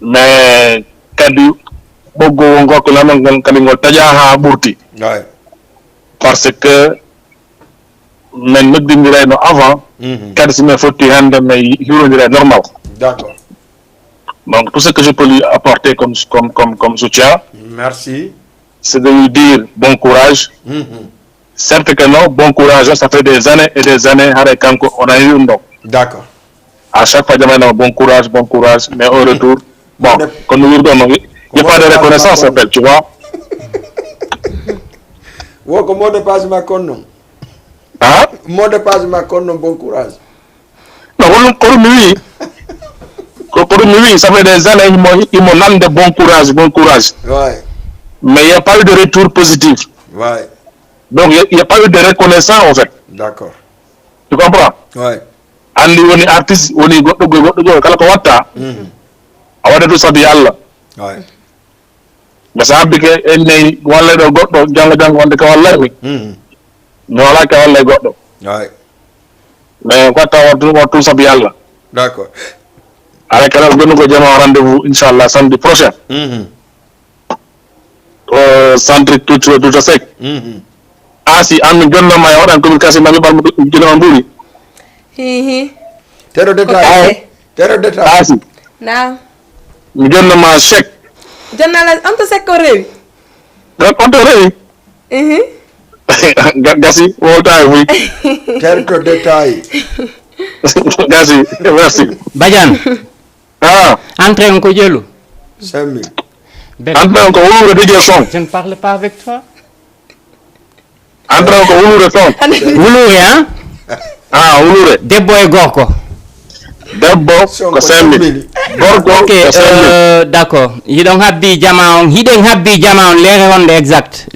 mais kadi ɓoggol ngol ko lamal ngol kadi ngol taƴa ha ɓurti. Ouais. Parce que min noddindirayno avant, mhm, kadi si min fotti hannde min hiwrondiray normal. D'accord. Donc, tout ce que je peux lui apporter comme, comme, comme, comme soutien, merci, c'est de lui dire bon courage. Mhm. Certes que non, bon courage, ça fait des années et des années, haray kanko, on a eu un don. D'accord. À chaque fois, je me dis bon courage, bon courage, mais au retour, bon, comme nous disons, il n'y a pas de reconnaissance, en fait, tu vois. Wo ko mot de passe ma kon non. Ah? Mot de passe makko on non, bon courage. Non, ko ɗum, ko ɗum mi wii. Ko, ko ɗum mi wii, ça fait des années, imo, imo nande bon courage, bon courage. Ouais. Mais il n'y a pas eu de retour positif. Ouais. Donc, il n'y a, il y a pas eu de reconnaissance, en fait. D'accord. Tu comprends? Ouais. Anndi woni artiste, woni goɗɗo goy, goɗɗo goy, kala ko watta, Mhm. a waɗa ɗum sabi Allah. Ouais. Nde so habbi ke, en nayi, walla ɗo goɗɗo, janngo janngo wonde ka wallay mi. Mhm. Mi wala ka wallay goɗɗo. Ouais. Mais ko watta, wattu, wattu sabi Allah. D'accord. Ara kala gonu ko jama rendez-vous, inchallah, samedi prochain. Mhm. Au centre culturel Douta Seck. Mhm. Ah, si, an mi jonnoma e waɗan communication ma mi ɓalmo jonnoma mbuuri. Hihi. Tero Ko détail. kase. Tero détail. Ah, si. Naam. Mi jonnoma chèque. Jonnala on to sekko rewi. Ɗon on to rewi. Ihi. Ga-, gasi, wowtawi fuy. Tero détail. Gasi, merci. Badiane, Ah, entrée on ko jelu. Sammi. Bel- an ɗon ko wuluure D J son. Je ne parle pas avec toi. An ɗon ko wuluure son. Wuluure, hein? Ah, wuluure. Debbo e gorko. Debbo Son ko ko sembe. semmini. Gorko Ok, ko sembe. Euh, d'accord. Hiɗon habbi jama on, hiɗen habbi jama on leere honde exact?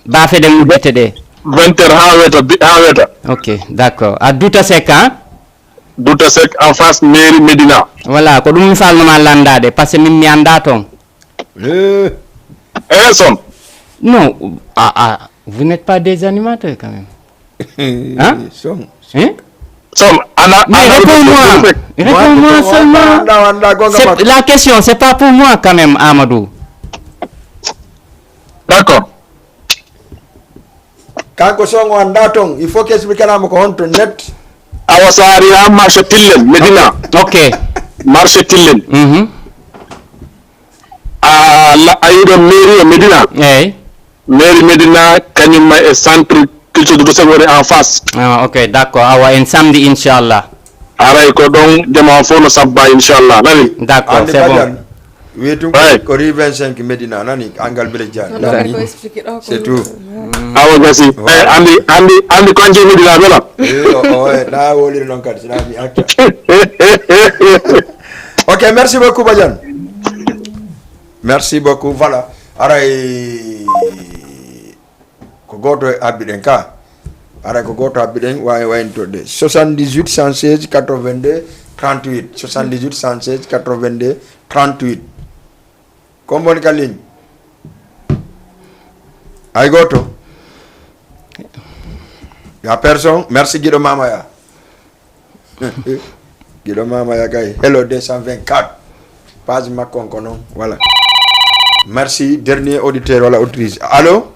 Bafe ɗen udditede. Vingt heures ha weta, bi-, ha weta. Ok, d'accord. A Douta Seck, hein? Douta Seck en face mairie Médina. Voilà, ko ɗum mi falnoma landade, parce que min mi anda ton. Eh. Eh, son. Non, ah, ah, vous n'êtes pas des animateurs quand même. Hein? Son. Hein? Son, ana, Mais ana réponds-moi. Douta Seck. Réponds-moi seulement. Wanda, wanda, gonga C'est- makko. La question, c'est pas pour moi quand même, Amadou. D'accord. Kanko son o anda ton, il faut que explique mo ko honto net. Awa so a ari ha marché Tillen, Médina. Ok. Marché Tillen. Mhm. A la-, a yiɗo mairie e Médina. Eyyi. Mairie Médina, kañum ma e centre culture Douta Seck woni en face. Ah, ok, d'accord. Awa en samedi, inchallah. Aray ko ɗon jama fof no sabba, inchallah. Nani? D'accord, Andi c'est bon. Badiane. Wi tun Ouais. Ko rue vingt-cinq Médina, nani? Angal Bele Diagne. Ɗo Nani? Ko expliqué ɗo ko C'est tout. Awa gasi. Voilà. Eh, andi, andi, andi ko andi Médina bela. Eh, o, o, eh, na woliri non kadi, sina mi acca. Ok, merci beaucoup Badiane. Merci beaucoup. Voilà. Aray ko goto habbiɗen ka. Aray ko goto habbiɗen, wawi waynotoɗe. Soixante-dix-huit cent seize quatre-vingt-deux trente-huit. Soixante-dix-huit cent seize quatre-vingt-deux trente-huit. Ko woni ka ligne? Hay goto. Ya personne. Merci Guido Mamaya. Guido Mamaya kay. Hello deux cent vingt-quatre. Page makko on ko non. Voilà. Merci. Dernier auditeur wala auditrice. Allô?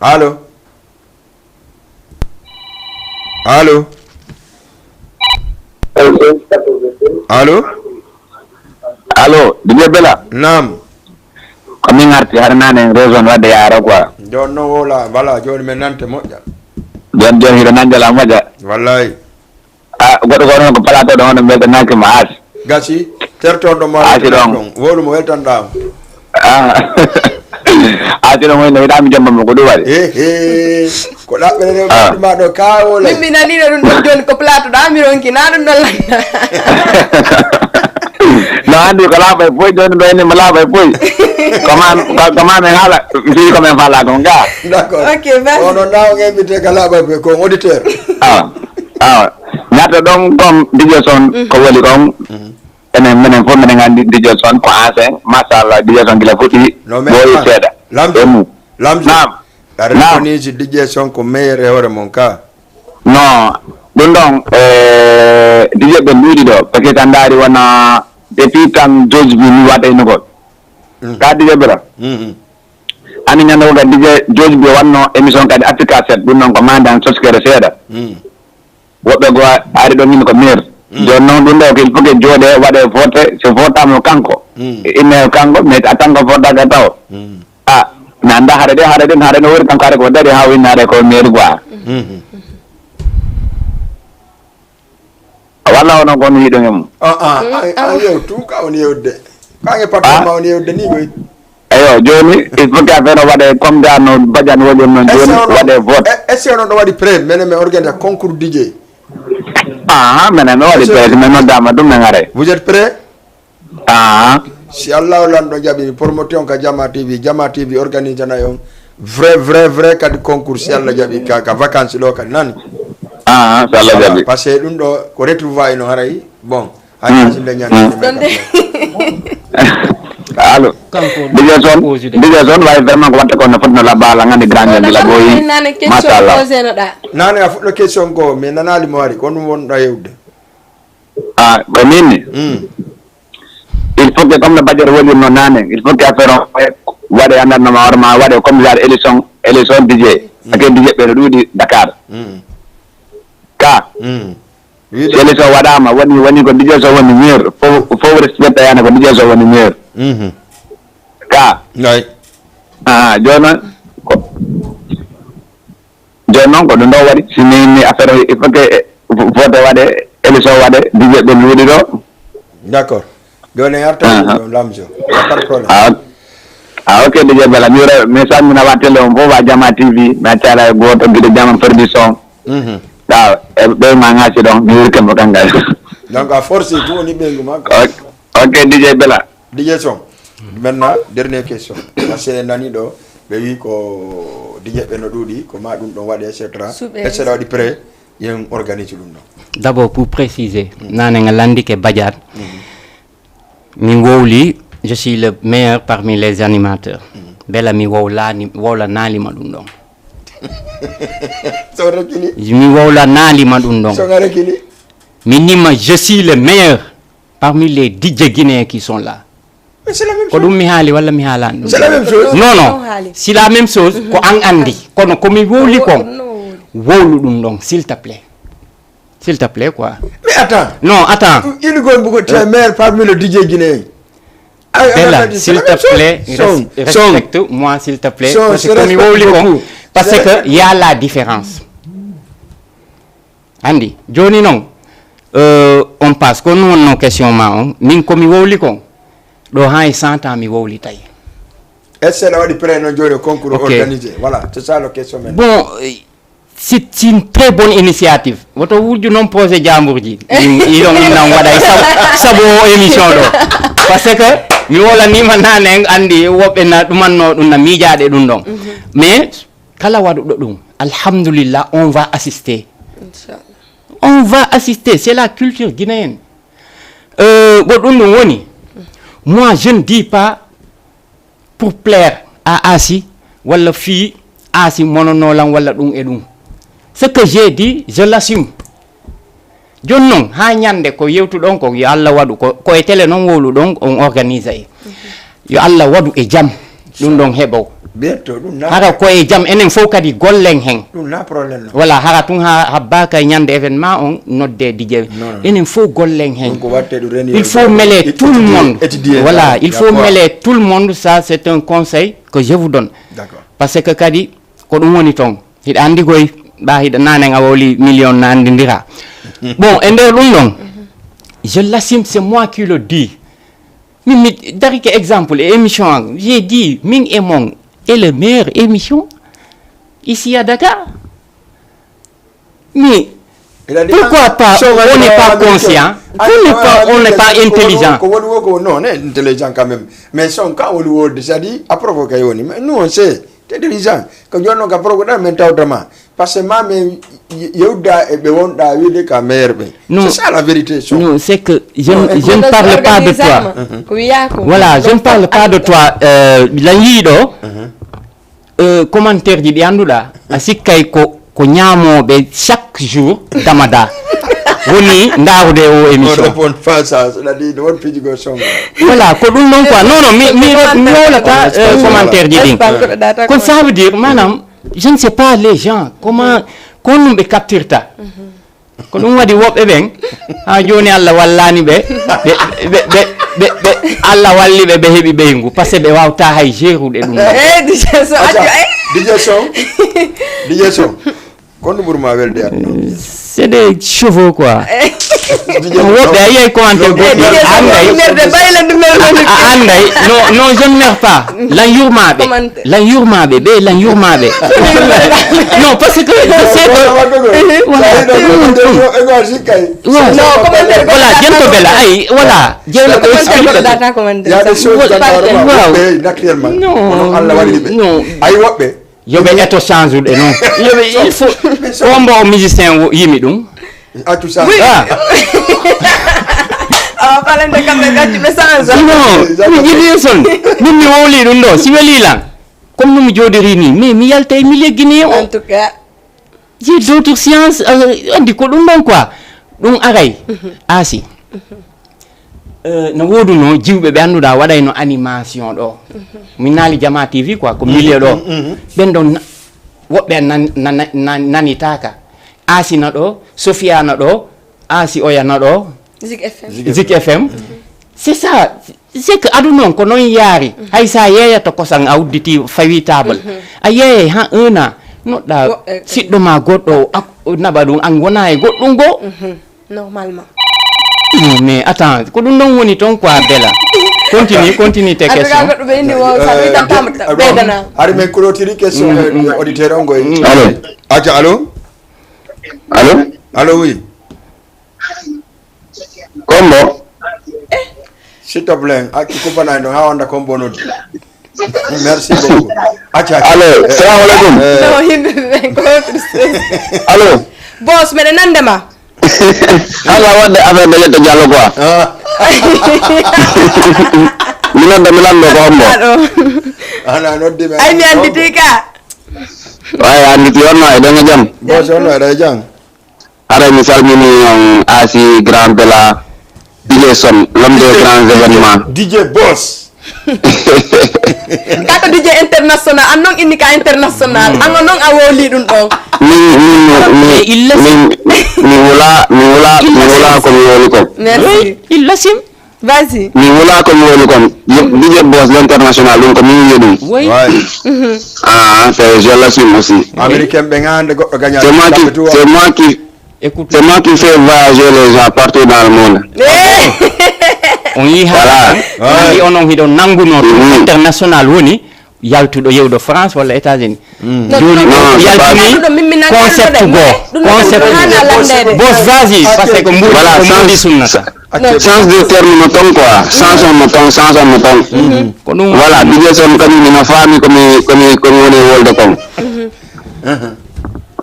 Allô? Allô? Allô? Allo, Didier Bella. Naam. Ko min arti hara nane en région wadde yaara quoi. Jon non wola, voilà, joni men nante moƴƴa. Jon jon hiɗo nanjala moƴƴa. Wallahi. A goɗɗo ko noon ko plateau ɗo hono mbeltanaki ma aasi. Gasi, tertoɗo ma Aasi ɗon. Ɗon. Wolu mo weltanɗa. Ah. Aasi ɗon woni no wiɗami jomba mo ko ɗum waɗi. He he. Ko ɗaɓɓere rew Ah. ma ɗo ka wole. Min mi nanino ɗum ɗon joni ko plateau ɗo ami ronki na ɗum ɗon landa. No andi ko laaɓa e poy joni ɗo ene mo laaɓa e poy. Koma koma men haala fi ko men fala kon ga. D'accord. Ok, merci. Ono nawo invité ka laaɓa be ko auditeur. Awa awa ñatta ɗon kon dijo son ko woni kon. Enen minen fof minen nganndi dijo son ko ancien machallah dijo son gila fuɗɗi No, mais ɓooyi ah, seeɗa Lamzo. Emu. Lamzo. Naam. A reconnaît si dijo son ko meilleur e hoore mon ka. Non ɗum ɗon e dijo ɓe nduuɗi ɗo parce que tan ndaari wona depuis tan joji bi mi waɗaynugol ka dijo bela Mhm. ani ñande ko kadi dijo joji bi wanno émission kadi africa set ɗum ɗon ko mandan soskere seeɗa Mhm. woɓɓe go ari ɗon min ko maire joni noon ɗum ɗo ko il faut que jooɗe waɗe vote so votama kanko inne kanko mais a tan ko votaka taw a na anda haɗa de haɗa ɗen haɗa no wori kanko haɗa ko daɗi ha winnaɗe ko maire goi walla onon kon yiɗo e mum Ah, ah, ah, ah, yew tu ka on yewde. Ka nge patron ma on yewde ni boy. E Eyyo, jooni, il faut que affaire o waɗe comme ga no Badiane waɗi noon. Jooni waɗe vote. Est-ce que onon ɗo waɗi prêt? Menen mi organise concours D J. Aha, menen mi waɗi prêt, min noddaama ɗum, min aray. Vous êtes prêt? Aha. Si Allah o lanɗo jaɓi, promotion ka Jama T V, Jama T V organise na on vrai, vrai, vrai kadi concours, si Allah jaɓi, ka, ka vacances ɗo kadi nani. Aha, si Allah jaɓi. Parce que ɗum ɗo ko retrouvailles no haray. Bon. Hay Mm. Hasim de ñande Mm. Allo. Kanko DJ Son, posé de. DJ Son, way vraiment ko watta ko no fotno la bala ngandi grand ngandi la boy. Nane question Machallah. Posé no ɗa. Nane a fuɗɗo question ko, mais nanali mo ari, ko ɗum wonɗa yewde. Ah, ko min ni? Mm. Il faut que comme no Badiane woni no nane, il faut que affaire o waɗe andan no ma war ma waɗe comme genre élection, élection DJ. Mm. Ake DJ ɓe no ɗuuɗi Dakar. Mm. Ka. Mm. Wiide Seli so waɗaama, woni, woni ko D J so woni meilleur. Fof, fof respecte yani ko D J so woni meilleur. Mhm. Ka. Ay. Ah, jooni noon ko, jooni noon ko ɗum ɗo waɗi. Si mi, mi affaire o, il faut que, eh, vote waɗe, élection waɗe, D J ɓe luuɗi ɗo. D'accord. Jooni en arta Aha. Ɗum lamso. Pas de problème. Ah, ok. Ah, ok, D J Bella. Mi wura, mi salmina wa télé on fof, wa Jama T V. Mi accala e gooto, giɗo Jama Production. Mhm. Ka, e ɓe ma ngasi ɗon, mi wirke mo kangal. Donc, a force tout woni ɓeyngu ma. Ok, ok, D J Bella. D J Son. Maintenant, dernière question. Parce que nani ɗo, ɓe wi ko D J ɓe no ɗuuɗi, ko ma ɗum ɗon waɗe, et cetera. Suɓe. Et cetera waɗi prêt, yen organise ɗum ɗon. D'abord, pour préciser, Mm. nane nga landike Badiane. Mhm. Mi wowli, je suis le meilleur parmi les animateurs. Mm. Bella mi wowlani, wowlanalima ɗum ɗon. So rekini? Mi wowlanalima ɗum ɗon. So nga rekini? Mi nima, je suis le meilleur parmi les D J guinéens qui sont là. Mais c'est la même Ko chose. Ɗum mi haali walla mi haalani ɗum? C'est la même chose. Non, non. Ɗum haali. C'est la même chose. Ko an andi. Kono ko mi wowli kon. No wowli. Wowlu ɗum ɗon, s'il te plaît. S'il te plaît, quoi. Mais attends. Non, attends. Il dit quoi, beaucoup de Euh. Meilleur parmi le D J guinéen. Ah, Bella, ah, c'est s'il la te même chose. Plaît, Son, res-, son. Respecte-moi, s'il te plaît. Son, Parce je que comme respecte il beaucoup. Parce que il y a la différence. Andi, jooni noon, euh, on passe. Ko noon no question ma on. Min ko mi wowli kon. Ɗo haa e cent ans mi wowlitay. Est-ce que aɗa waɗi prêt noon jooni o concours Ok. Organisé? Voilà, c'est ça la question maintenant. Bon, euh, c'est, c'est une très bonne initiative. Woto wujju noon projet jaamburji. Min, iɗon innan waɗa e sab-, sabu o émission ɗo. Parce que mi wolanima nane, en andi woɓɓe na ɗumanno ɗum na miijaade ɗum ɗon. Mhm. Mais kala waɗuɗo ɗum, alhamdulillah, on va assister. Inchallah. On va assister. C'est la culture guinéenne. Euh, ko ɗum ɗum woni. Moi, je ne dis pas pour plaire à Asi, walla fii Asi mononolan, walla ɗum e ɗum. Ce que j'ai dit, je l'assume. Jooni noon, haa ñande ko yewtuɗon ko, yo Allah waɗu ko, ko e télé noon wowluɗon, on organise e. Yo Allah waɗu e jam. Ɗum ɗon heɓo. Bientôt, ɗum na Hara ko e jam, enen fof kadi gollen hen. Ɗum na problème non. Voilà, hara tun ha, habbaka e ñande événement on, nodde D J. Non, non. Enen fof gollen hen. Ɗum ko watte ɗum reni Il faut mêler tout le monde. Voilà, il faut mêler tout le monde, ça c'est un conseil que je vous donne. D'accord. Parce que kadi, ko ɗum woni toon. Hiɗa andi koy, ɓa hiɗa nanen a wowli million na andindira. Bon, e nder ɗum ɗon, je l'assume, c'est moi qui le dis. Min, mi darike exemple e émission am. J'ai dit, min e mon, est le meilleur émission ici à Dakar. Mais pourquoi pas, on n'est pas conscient, on n'est pas, on n'est pas intelligent. Ko woni wo ko non, on est intelligent quand même. Mais son quand on le word, c'est-à-dire, à provoquer, mais nous on sait, t'es intelligent. Ko jooni noon ka provoquer ɗan min tawta ma. Parce que ma min yewda e ɓe wonɗa wiide ka meilleur ɓe. Non. C'est ça la vérité, son. Non, c'est que je, je ne parle pas de toi. Voilà, je ne parle pas de toi. Euh, lan yiiɗo, euh, commentaire ji ɗi annduɗa, a sikkay ko, ko ñaamooɓe chaque jour damada. Woni ndaarude o émission. On répond pas ça, c'est-à-dire, ɗum won piiji goo son. Voilà, ko ɗum noon quoi. Non, non, mi, mi, mi wowlata, euh, commentaire ji ɗin. Ko ça veut dire, maanaam, je ne sais pas les gens, comment, ko honɗum ɓe captirta. Ko ɗum waɗi woɓɓe ɓen, haa jooni Allah wallaani ɓe, ɓe, ɓe, ɓe, ɓe, ɓe, Allah walli ɓe, ɓe heɓi ɓeyngu, parce que ɓe waawta hay jeerude ɗum ɗon. Eh, D J Son, acca, accu, eh. D J Son, D J Son, ko honɗum ɓuri ma welde e aduna? C'est des chevaux quoi. Woɓɓe a yiyay commentaire goɗɗo a anday. A anday. Non, non, je ne meurs pas. Lan yurmaɓe. Lan yurmaɓe ɓe lan yurmaɓe. Non, parce que je sais que voilà. Voilà, jento bela ay voilà. Jeyla ko explique. Naturellement. Non. Ay woɓɓe. Yo ɓe eto change uɗe noon. Yo ɓe il faut. Ko mbo musicien wo- yimi ɗum. Accu change. Ah. Awa falande kamɓe gacci ɓe change. Non, mi jiɗi son. Min mi wowli ɗum ɗo si weli lan. Comme no mi jooɗiri ni mais mi yalta e mi leggini En o. Tout cas. J'ai d'autres sciences, euh, andi ko ɗum ɗon quoi. Ɗum aray. Asi. Euh, no woduno jiwɓe ɓe annduɗa waɗayno animation ɗo. Min naali jama tv quoi ko milieu ɗo. Ɓen ɗon na- woɓɓe nan- nan- nan- nanitaka. Asina ɗo, sofiana ɗo, asi oyana ɗo. Zik FM. Zik FM. C'est ça. C'est que aduna on ko noon yaari. Hay sa yeeyata kosan a udditi fawi table. A yeeyay ha un an noɗɗa. Siɗɗo ma goɗɗo naɓa ɗum an wona e goɗɗum goo. Normalement. Non mais attends ko ɗum ɗon woni toon quoi bela. Continue continue tes questions. Goɗɗo ɓe inni wo sa wi tampama ɓeydana. Hari men clôtiri question auditeur on goy. Allo. Acca allo. Allo. Allo oui. Kombo. S'il te plaît, a ki kupanay no ha wanda kombo noddi. Merci beaucoup. Acca acca. Allo. Salam alaikum. No himɓe ɓe ko triste. Allo. Boss meɗen nande ma. Hala wadde affaire de yetto Diallo quoi. Mi nodda mi lando ko hombo. Aɗo. Ana noddi men. Ay mi anditi ka. Waye anditi wonno e ɗon e jam. Boss on no e jam. Haray mi salmini on Asi Grand Bella, D J Son, l'homme des grands événements. D J Boss. Kako D J international an noon inni ka international an o noon a wowli ɗum ɗon. Min min min min mi wula mi wula mi wula ko mi woni ko. Merci. Il l'assume. Vas-y. Mi wula ko mi woni kon. D J Boss l'international ɗum ko min wiye ɗum. Oui. Ouais. Ah, c'est je l'assume aussi. Américain ɓe ngande goɗɗo gagnant. C'est moi qui c'est moi qui Écoute. C'est moi qui fais voyager les gens partout dans le monde. On yii Voilà. Haala on onon hiɗon nanngunoo ɗum international woni yaltuɗo yewdo France walla États-Unis. Jooni Non, o c'est pas- yaltini concept goo concept goo. Boss vas-y parce que mbuuɗi Voilà, ko mbuuɗi sans- sunnata. Change de terme no ton quoi. Chanson no ton, chanson no ton. Ko ɗum Voilà, D J Son kañum ina faami ko mi ko mi ko mi woni e wolde kon.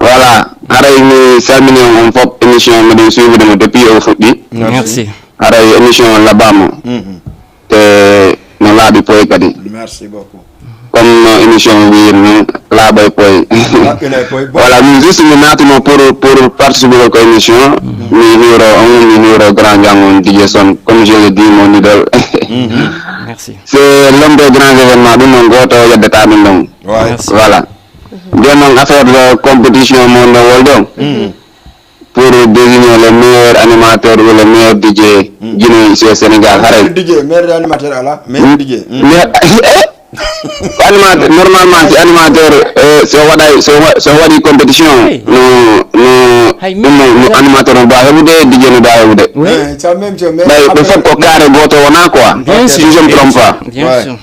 Voilà, haray mi salmini on on fof émission meɗen suivude mo depuis o fuɗɗi. Merci. Haray émission on laɓɓama. Te no laaɓi poy kadi. Merci beaucoup. Comme no émission wiiri noon laaɓa e poy. Laɓɓina e poy. Bon. Voilà, min juste mi naatuno pour pour participer ko émission. Mi hiiro on mi hiiro grand jang on D J Son comme je le dis mon idole. Merci. C'est l'homme des grands événements ɗum noon gooto yeddata ɗum ɗon. Ouais. Voilà. Jooni noon affaire de compétition mon no wolde on. Pour désigner le meilleur animateur ou le meilleur D J Guinée ici au Sénégal haray. D J, meilleur animateur ala, meilleur D J. Mais eh? Animateur normalement si animateur euh, so waɗay so wa- so waɗi compétition Oui. No no Hay ɗum no no animateur no mbawi heɓude D J no mbawi heɓude. Oui. Eh, ça même chose, mais Ɓay ɓe fof ko carré goto wona quoi. Bien Si sûr. je me trompe pas. Bien Ouais. sûr.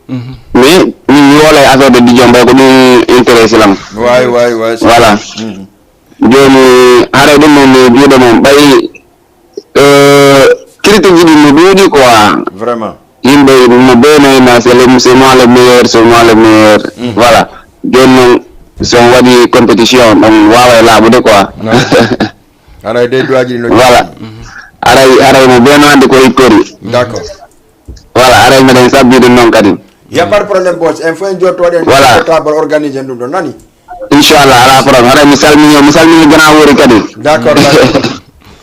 Mais min mi woolay affaire de D J mbay ko ɗum intéressé lam. Ouais, ouais, ouais. Voilà. Jooni haray ɗum noon mi juuɗe mon ɓay euh, critique ji ɗi no ɗuuɗi quoi. Vraiment. Yimɓe no beenayna c'est le c'est moi le meilleur c'est moi le meilleur. Voilà. Jooni noon so on waɗi compétition ɗon waaway laaɓude quoi. Haray de duwaji ɗi no. Voilà. Haray haray mo beenande ko hikkori. D'accord. Voilà, haray meɗen sabbi ɗum noon kadi. Y a pas de problème boss, en fof en jottoɗen Voilà. Portable organisé ɗum ɗo nani. Inchallah, alaa problème. Haray mi salmini mi salmini grand wori kadi. D'accord, d'accord.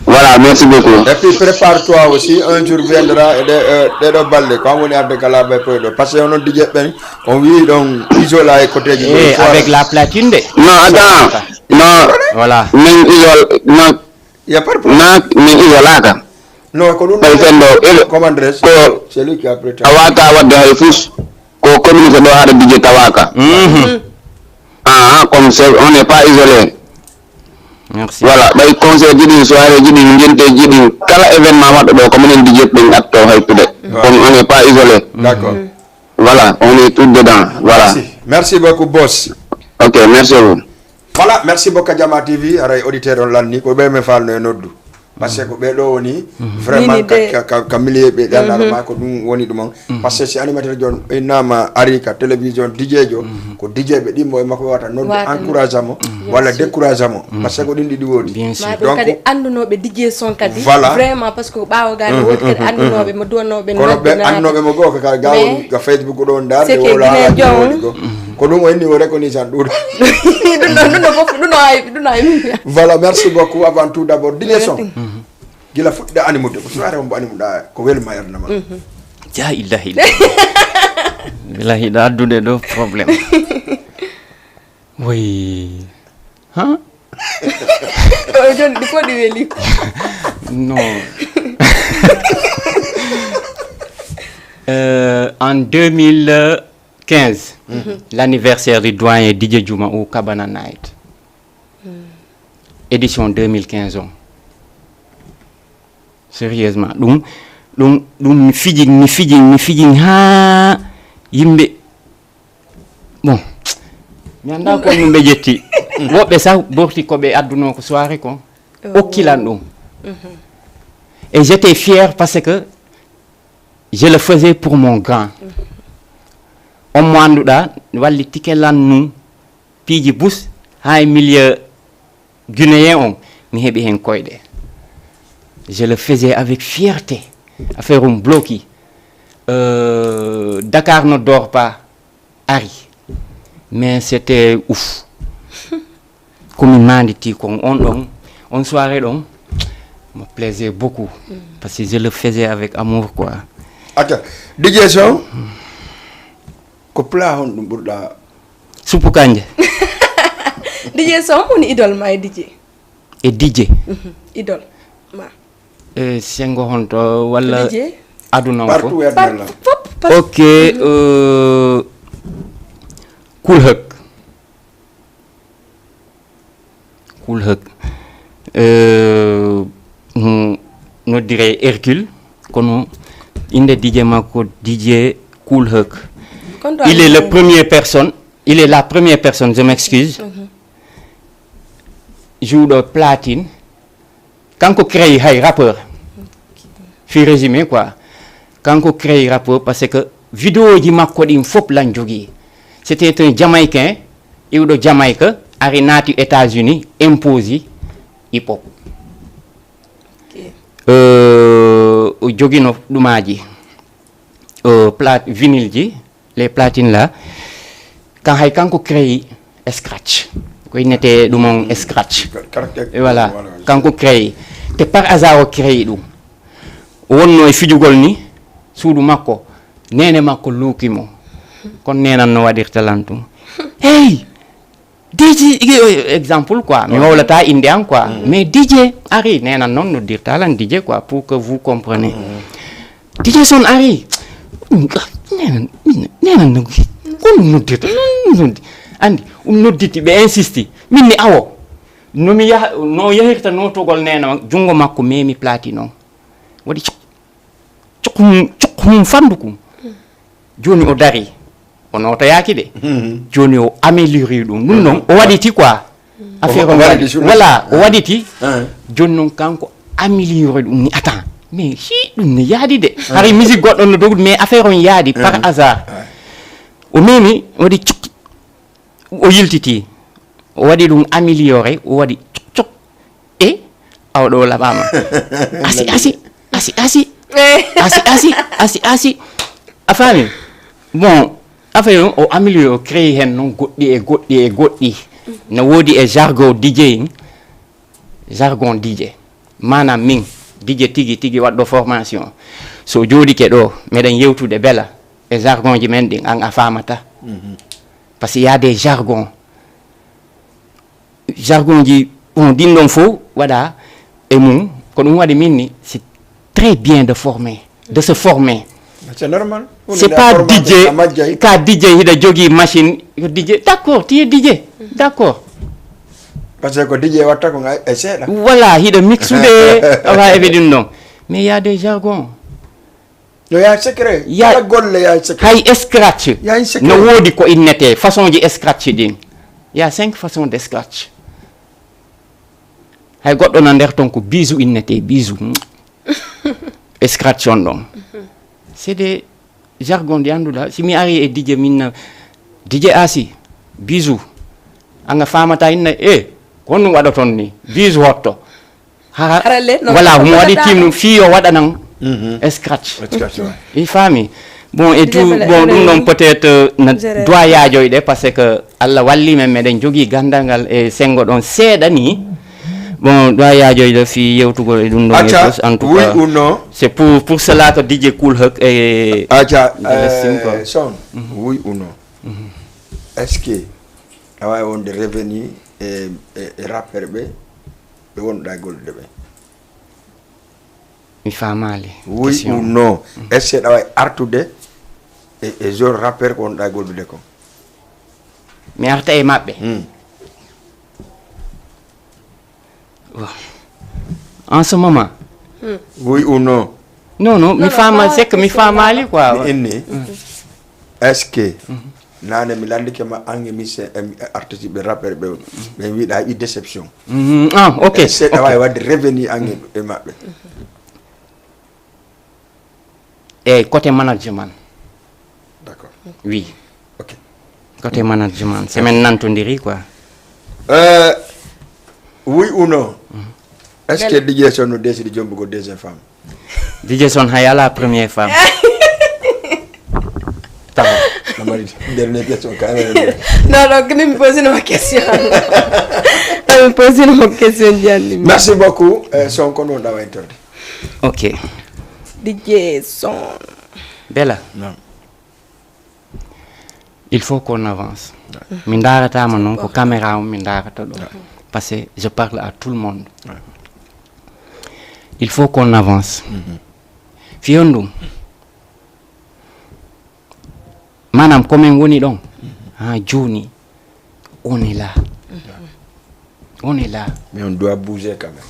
Voilà, merci beaucoup. Et puis prépare-toi aussi, un jour viendra e ɗe euh, ɗeɗo balɗe ko an woni arde kala ɓe poyɗo par ce que onon D J ɓen on wi ɗon isola e côté ji Et avec la platine de. Non, attends. Non. Voilà. Min isol non. Y a pas de problème. Non, min isolaka. Non, ko ɗum Ɓay sen ɗo iso- Commandres. Ko C'est lui qui a prêté. Tawaka wadde hay fus. Ko communauté ɗo haɗa D J tawaka. Ah, comme c'est on n'est pas isolé. Merci. Voilà, ɓay concert ji ɗin, soirée ji ɗin, ngente ji ɗin, kala événement waɗɗo ɗo, ko minen D J ɓen atto haytude. Waaw. Kon on n'est pas isolé. D'accord. Voilà, on est tout dedans. Voilà. Merci. Merci beaucoup, boss. Ok, merci à vous. Voilà, merci beaucoup, Jama T V. Aray auditeur on lanni ko ɓe men falno e noddu. Parce que ko ɓe ɗo woni vraiment Mini de. ka, ka, ka milieu ɓe ɗannaɗo ma ko ɗum woni ɗum on. Parce que si animateur jon innama ari ka télévision D J jo, ko D J ɓe ɗimmo e makko wata nodde Wata encourage mo Bien walla sûr. décourage mo. Parce que ko ɗin ɗiɗi woodi. Bien sûr. Ma ɗum Donc, kadi anndunoɓe D J son kadi Voilà. Vraiment parce que ɓaawo gade woodi kadi anndunoɓe mo duwannoɓe Kono ɓe annoɓe mo goo ka ga woni Mais ka Facebook ɗon dande c'est que wola Guinée haalde John. Woodi go. Ko ɗum o inni o reconnaissant ɗuɗo. Ɗum ɗon ɗum ɗo fof ɗum ɗo hay ɗum ɗo hay min mbiya Voilà, merci beaucoup avant tout d'abord. D J son. Gila fuɗɗa animude ko soirée on mbo animuɗa ko welma ernama. Ja ilahi. Bilahi ɗo addude ɗo problème. Oui. Huh? Oyo joni ɗi fof ɗi weli Non. Euh, en deux mille quinze, l'anniversaire du doyen D J Juma au Cabana Night. Édition deux mille quinze on. Sérieusement. Ɗum, ɗum, ɗum mi fijin, mi fijin, mi fijin haa yimɓe. Bon. Mi annda ko ɗum ɓe ƴetti. Woɓɓe sah borti ko ɓe adduno ko soirée ko. Okkilan ɗum. Et j'étais fier parce que je le faisais pour mon grand. On mo annduɗa walli tikelan num piiji bus haa e milieu guinéen on mi heɓi heen koyɗe. Je le faisais avec fierté. Affaire um bloki. Euh, Dakar ne dort pas. Ari. Mais c'était ouf. Komi manditi kon on ɗon on soirée ɗon me plaisait beaucoup parce que je le faisais avec amour quoi. Acca, D J son. Ko plat honɗum ɓurɗa? Suppu kanje. D J son woni idol ma e D J E D J. Idol ma E sengo honto walla D J aduna o Partout fof? Where Par- Nella. Pop pas Ok. Euh, Cool Herc. Cool Herc. Euh, hmm, noddire Hercule kono inde D J makko D J Cool Herc. Kon to Il est Aliou le premier personne. Il est la première personne, je m'excuse. Jouɗo platine. Kanko créé hay rappeur. Fi résumé quoi. Kanko créé rappeur parce que vidéo ji makko ɗin fof lan jogii. C'était un Jamaïcain iwɗo Jamaïque ari naati États-Unis imposi hip hop. Ok. Euh, o jogino ɗumaji euh, plat vinyle ji les platines là kan hay kanko créé scratch ko innete ɗum on scratch. Caractère. Et voilà. Kanko créé te par hasard o créé ɗum o wonno e fijugol ni suudu makko nene makko luuki mo kon nenan no waɗirta lan ɗum hey D J exemple quoi mi wowlata inde an quoi mais D J ari nenan noon noddirta lan D J quoi pour que vous comprenez D J son ari nenan nenan no kon noddirta noddi andi um nodditi ɓe insisti min ni awo no mi yaha no yahirta notogol nena jungo makko memi plati noon waɗi cukhum cukhum fandukum joni o dari o notoyaki de joni o améliori ɗum ɗum noon o waɗiti quoi affaire on waɗi voilà o waɗiti joni noon kanko améliori ɗum ni attend mais si ɗum ne yaadi de hari musique goɗɗo no dogude mais affaire on yaadi par hasard o memi waɗi cuk o yiltiti o waɗi ɗum amélioré o waɗi cuk cuk e awa ɗo laɓama asi asi asi asi asi asi asi asi a faami bon affaire o amélioré o créé hen noon goɗɗi e goɗɗi e goɗɗi no woodi e jargon D J jargon D J manam min D J tigi tigi waɗɗo formation so jooɗike ɗo meɗen yewtude bela e jargon ji men ɗin an a famata parce que y a des jargons jargon ji on ɗin ɗon fof waɗa e mum ko ɗum waɗi min ni c'est très bien de former de se former C'est normal. c'est pas D J ka D J hiɗa jogii machine yo D J d'accord tu es D J d'accord Parce que ko D J watta ko e seeɗa. Voilà, hiɗo mixude, awa eɓe ɗum ɗon. Mais il y a des jargons. Yo ya secret. Ya golle ya secret. Hay scratch. Ya secret. No woodi ko innete façon ji scratch ɗin. Il y a cinq façons de scratch. Hay goɗɗo na nder ton ko bisou innete, bisou. Scratch on ɗon. C'est des jargon ɗi annduɗa. Si mi ari e D J minna, D J Asi, bisou. Anga famata inna, e, ko honɗum waɗoton ni? Bisou hotto. Hara, hara le, no, wala, mo waɗi tim ɗum fii yo waɗanan scratch. Scratch, ouais. I faami. Bon, et tout, bon, ɗum ɗon peut-être, euh, na doit yaajoyde, parce que Allah walli men, meɗen jogii gandal ngal e sengo ɗon seeɗa ni. Bon, doit yaajoyde fii yewtugol e ɗum ɗon. Acca, en tout cas, oui ou non? C'est pour, pour cela que D J Cool Herc et Acca, Son, oui ou non? Est-ce que awa e wonde revenu e, e, e rappeur ɓe, ɓe wonɗa e gollude ɓe? Mi faamaali. Oui ou non? Est-ce que awa e artude e, e zone rappeur ko wonɗa e gollude ko? Mi arta e maɓɓe. Hmm. Bon. En ce moment. Oui ou non? Non, non, mi faama, c'est que mi faamaali quoi. Mi inni. Est-ce que nane mi landike ma ange mi se, em, artiste ɓe rappeur ɓe, ɓe wiɗa i déception? Mhm. Ah, ok. Est-ce que awa e wadde revenu ange e maɓɓe? Eyyi, côté management. D'accord. Oui. Ok. Côté management, c'est men nantondiri quoi. Euh, oui ou non? Est-ce que D J Son no décide jombugol deuxième femme? D J Son hay ala première femme. Tawa. Namari, dernière question quand même. Non, non, que mi pose ma question. Mi pose ma question, Gianni. Merci beaucoup. Euh, Son, ko non dawa intorde. Ok. D J Son. Bella. Non. Il faut qu'on avance. Ouais. Mi ndaratama non ko caméra on mi ndarata ɗo. Ouais. Parce que je parle à tout le monde. Ouais. Il faut qu'on avance. Mhm. Fiyon ɗum. Maanaam, ko min woni ɗon. Mhm. Ha jooni, on est là. On est là. Mais on doit bouger quand même.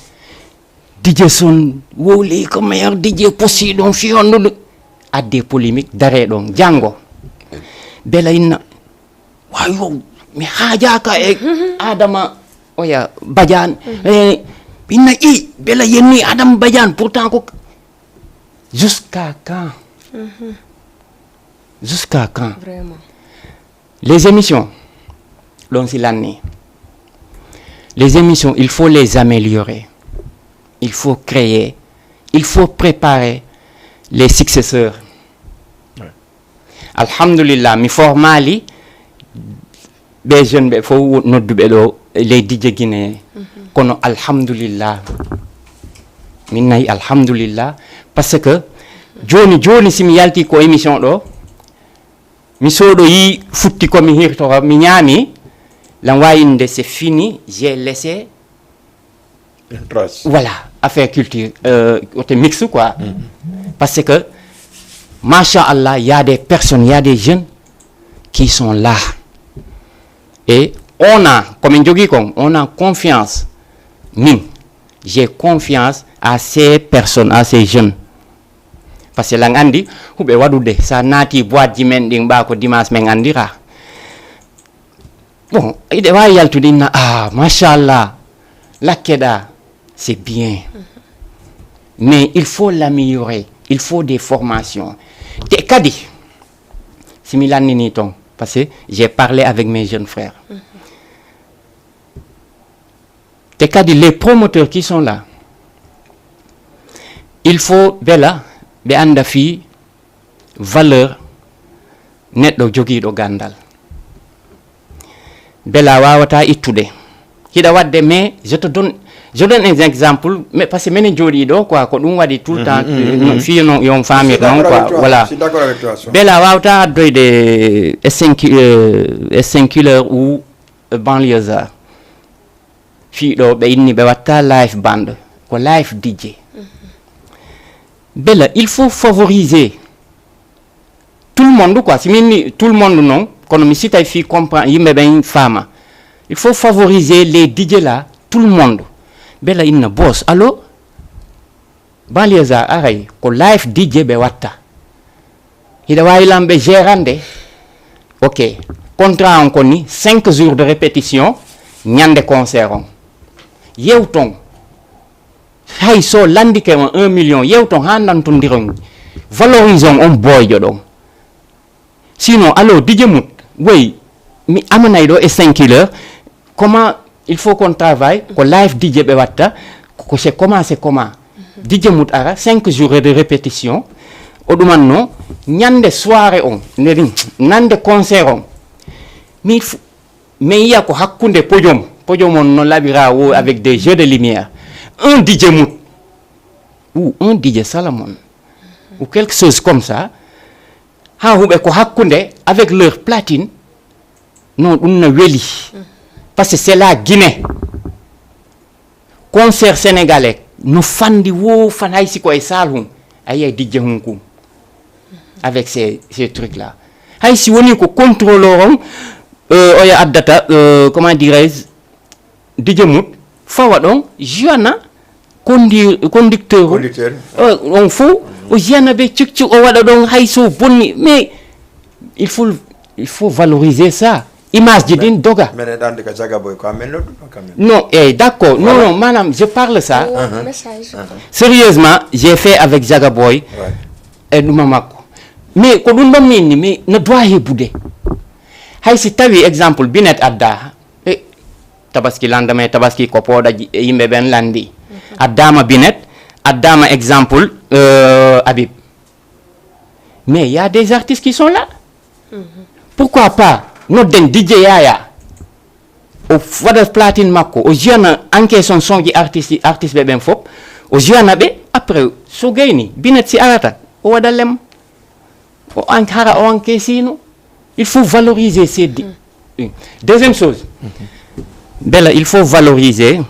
D J Son wowli ko meilleur D J possible, on fi on ɗum. Adde polémique, dare ɗon. Janngo. Bela inna, wayo, mi haajaaka e Adama, oya, Badiane. Mhm. Eh, inna i, Bela yenni Adama Badiane, pourtant ko, jusqu'à quand? Mhm. Jusqu'à quand? Vraiment. Les émissions, ɗon si lanni. Les émissions, il faut les améliorer. Il faut créer. Il faut préparer les successeurs. Ouais. Alhamdulillah, mi formali ɓe jeune ɓe fof nodduɓe ɗo, les D J Guinée. Mhm. Kono alhamdulillah. Min nayi alhamdulillah. Parce que joni, joni si mi yalti ko émission ɗo, mi sooɗoyi futti ko mi hirtoro, mi ñaami, lan wawi innde c'est fini, j'ai laissé. Une trace. Voilà, affaire culture, euh, côté mix quoi. Mhm. Parce que, machallah, il y a des personnes, il y a des jeunes qui sont là. Et on a, comme in jogii kon, on a confiance. Min, j'ai confiance à ces personnes, à ces jeunes. Parce que lan anndi huɓe waɗude, sa naati boîte ji men ɗin ɓa ko dimanche men anndira. Bon, iɗe wawi yaltude inna, ah, machallah, lakkeɗa, c'est bien. Mais il faut l'améliorer, il faut des formations. Te kadi, si mi lannini ton, parce que j'ai parlé avec mes jeunes frères. Te kadi, les promoteurs qui sont là, il faut bela ɓe annda fii valeur neɗɗo jogiiɗo ganndal. Bela a waawata ittude. Hiɗa waɗde, mais je te donne, je donne un exemple, mais parce que minen jooɗii ɗo quoi, ko ɗum waɗi tout le temps, mhm, mhm, no, mhm, fii no yon famir noon quoi, voilà. Je suis d'accord avec toi, Son. Bela a waawata addoyde S cinq, euh, S cinq killer ou banlieusard. Fii ɗo ɓe inni ɓe watta live band, ko live D J. Bela, il faut favoriser tout le monde quoi. Si min ni tout le monde noon, kono mi sitay fii comprendre, yimɓe ɓen faama. Il faut favoriser les D J là, tout le monde. Bella inna boss, allo? Banlieusard aray, ko live D J ɓe watta. Hiɗa wawi lamɓe gérande. Ok. Contrat on ko ni cinq jours de répétition, ñande concert on. Yewton. Hay so landike ma un million, yewton ha nantondiron. Valorisons on boyjo ɗon. Sinon, allo, D J Mut, woy, mi amanay ɗo e cinq heures, comment il faut qu'on travaille, ko live D J ɓe watta, ko c'est comment, c'est comment. D J Mut ara, cinq jours de répétition, o ɗumanno, ñande soirée on, nde ɗin, nande concert on. Mi fu-, mi yiya ko hakkunde podium, podium on no laɓira wo avec des jeux de lumière. Un D J Mut, ou un D J Salomon, ou quelque chose comme ça, ha huɓe ko hakkunde avec leur platine. Non, ɗum na weli. Parce que c'est la Guinée. Concert sénégalais no fandi wo fan, hay si ko e salle hum, a yiyay D J hum kum avec ces, ces trucs là. Hay si woni ko contrôleur on, euh, oya addata, euh, comment dirais-je, D J Mut, fawa ɗon, jiyana condi-, conducteur o. Conducteur. O, on fof, o jiyana ɓe cuk cuk, o waɗa ɗon hay so bonni. Mais il faut, il faut valoriser ça. Image ji ɗin doga. Meɗen ɗande ka Jaga Boy, ko amen nodduɗo quand même. Non, eh, d'accord. Non, voilà. Non, maanaam, je parle ça. Oh, message. Sérieusement, j'ai fait avec Jaga Boy. Ouais. E ɗuma makko. Mais ko ɗum ɗon min ni, mais no doit heɓude. Hay si tawi exemple, Binet adda. E, tabaski, lendemain tabaski ko pooɗa ji-, e yimɓe ɓen landi. Addama Binet, addama exemple, euh, Habib. Mais il y a des artistes qui sont là. Pourquoi pas nodden D J Yaya? O f-, waɗa platine makko, o jiyana encaisson son ji artiste, artiste ɓe ɓen fof. O jiyana ɓe, après, so gayni, Binet si arata, o waɗa lem. O an-, hara o encaissino. Il faut valoriser ces di-, deuxième chose, Bella, il faut valoriser.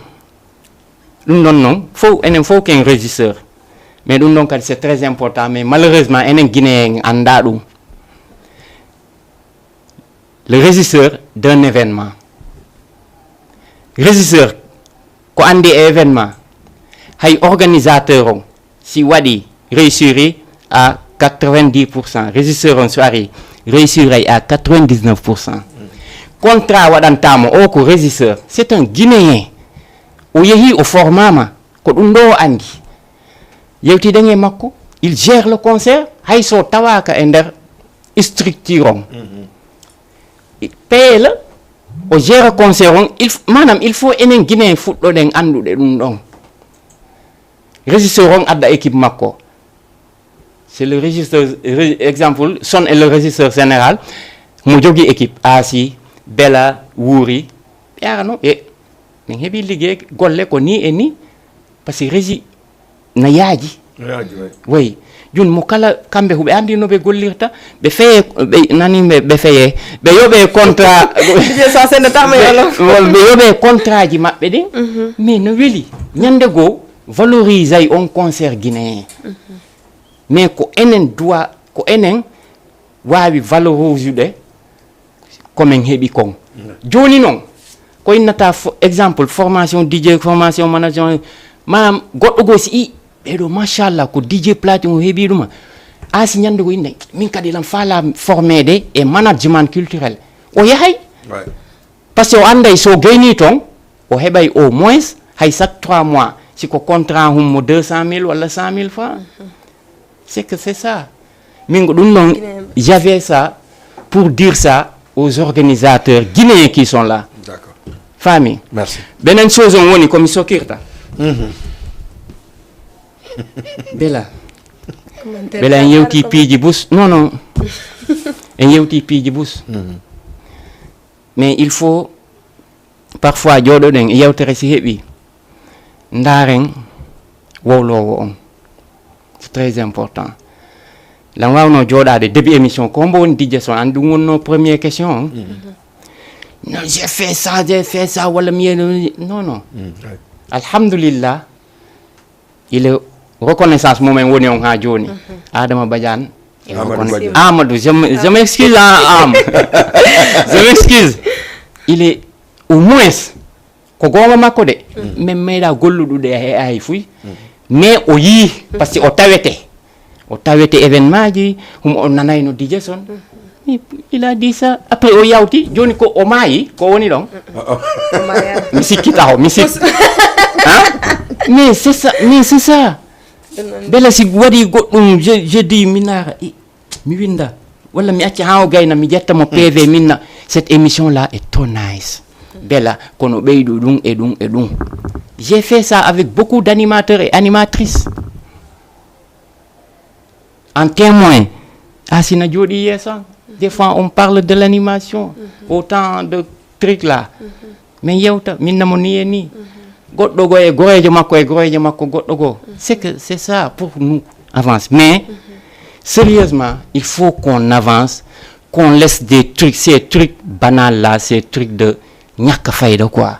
Ɗum ɗon noon, fof, enen fof ken régisseur. Mais ɗum ɗon kadi, c'est très important. Mais malheureusement, enen Guinéen annda ɗum. Le régisseur d'un événement. Régisseur, ko anndi e événement, hay organisateur on, si waɗi, réussiri à quatre-vingt-dix pour cent, régisseur on so ari, réussiray à quatre-vingt-dix-neuf pour cent. Contrat waɗantamo o ko régisseur, c'est un Guinéen. O yehi, o formama, ko ɗum ɗo o anndi. Yewtiden e makko, il gère le concert, hay so tawaka e nder structure on. Payé la, o gère concert on, il f-, maanaam, il faut enen Guinéen fuɗɗoɗen anndude ɗum ɗon. Régisseur on adda équipe makko. C'est le régisseur, ré-, exemple, Son est le régisseur général. Mo jogi équipe, Asi, Bella, Wuri. Ɓe ara no, e, min heɓi liggey golle ko ni e ni. Parce que régie na yaaji. Na yaaji, oui. Oui. Joni mo kala kamɓe huɓe anndi no ɓe gollirta, ɓe feye, ɓe nani ɓe, ɓe feye, ɓe yoɓe contrat. D J Sa senndatama e wolof. Ɓe, wol-, ɓe yoɓe contrat ji maɓɓe ɗin. Mais no weli. Ñande goo valorisay on concert guinéen. Mais ko enen duwa, ko enen waawi valoriser ɗe ko min heɓi kon. Jooni noon, ko innata fo-, exemple, formation D J, formation management, maanaam goɗɗo goo si i, ɓeeɗo, machallah, ko D J platine o heɓi ɗuma. A si ñande ko innde, min kadi lan faala formeede e management culturel. O yahay. Ouais. Parce que o annday so gayni toon, o heɓay au moins hay chaque trois mois, si ko contrat hummo deux cent mille walla cent mille francs. C'est que c'est ça. Min ko ɗum noon, j'avais ça pour dire ça aux organisateurs guinéens qui sont là. D'accord. Faami? Merci. Benen chose on woni ko mi sokirta. Bela. Bela en yewti piiji bus. Non, non. En yewti piiji bus. Mais il faut parfois jooɗoɗen e yewtere si heɓi, ndaaren wowloowo on. C'est très important. Lan waawno jooɗaade début émission, ko hombo woni D J son? An ɗum wonno premier question on. Non, j'ai fait ça, j'ai fait ça, walla mi yeeno, non, non. Alhamdulillah. Il est reconnaissance mumen woni on haa jooni. Adama Badiane. Amadou Badiane. Amadou, je m-, je m'excuse, hein, Am. Je m'excuse. Il est Au moins, ko goonga makko de, min meeɗa golluɗude e ay fuy. Mais o yii, parce que o tawete. O tawete événement ji, hum o nanayno D J Son. Il a dit ça. Après o yawti, joni ko o maayi, ko woni ɗon? Mi sikkita ho, mi sik- Hein? Mais c'est ça, mais c'est ça. Bela si waɗi goɗɗum, je, je dis, mi naara, i, mi winda. Walla mi acca haa o gayna, mi ƴetta mo P V, minna. Cette émission-là est trop nice. Bela, kono ɓeydu ɗum e ɗum e ɗum. J'ai fait ça avec beaucoup d'animateurs et animatrices. En témoin, Asina jooɗi yeeso. Des fois, on parle de l'animation, autant de trucs là. Min yewta, minna mo ni e ni. Goɗɗo go e goreejo makko, e goreejo makko, goɗɗo go. C'est que c'est ça pour nous avance. Mais sérieusement, il faut qu'on avance, qu'on laisse des trucs, ces trucs banals là, ces trucs de ñakka fayda quoi.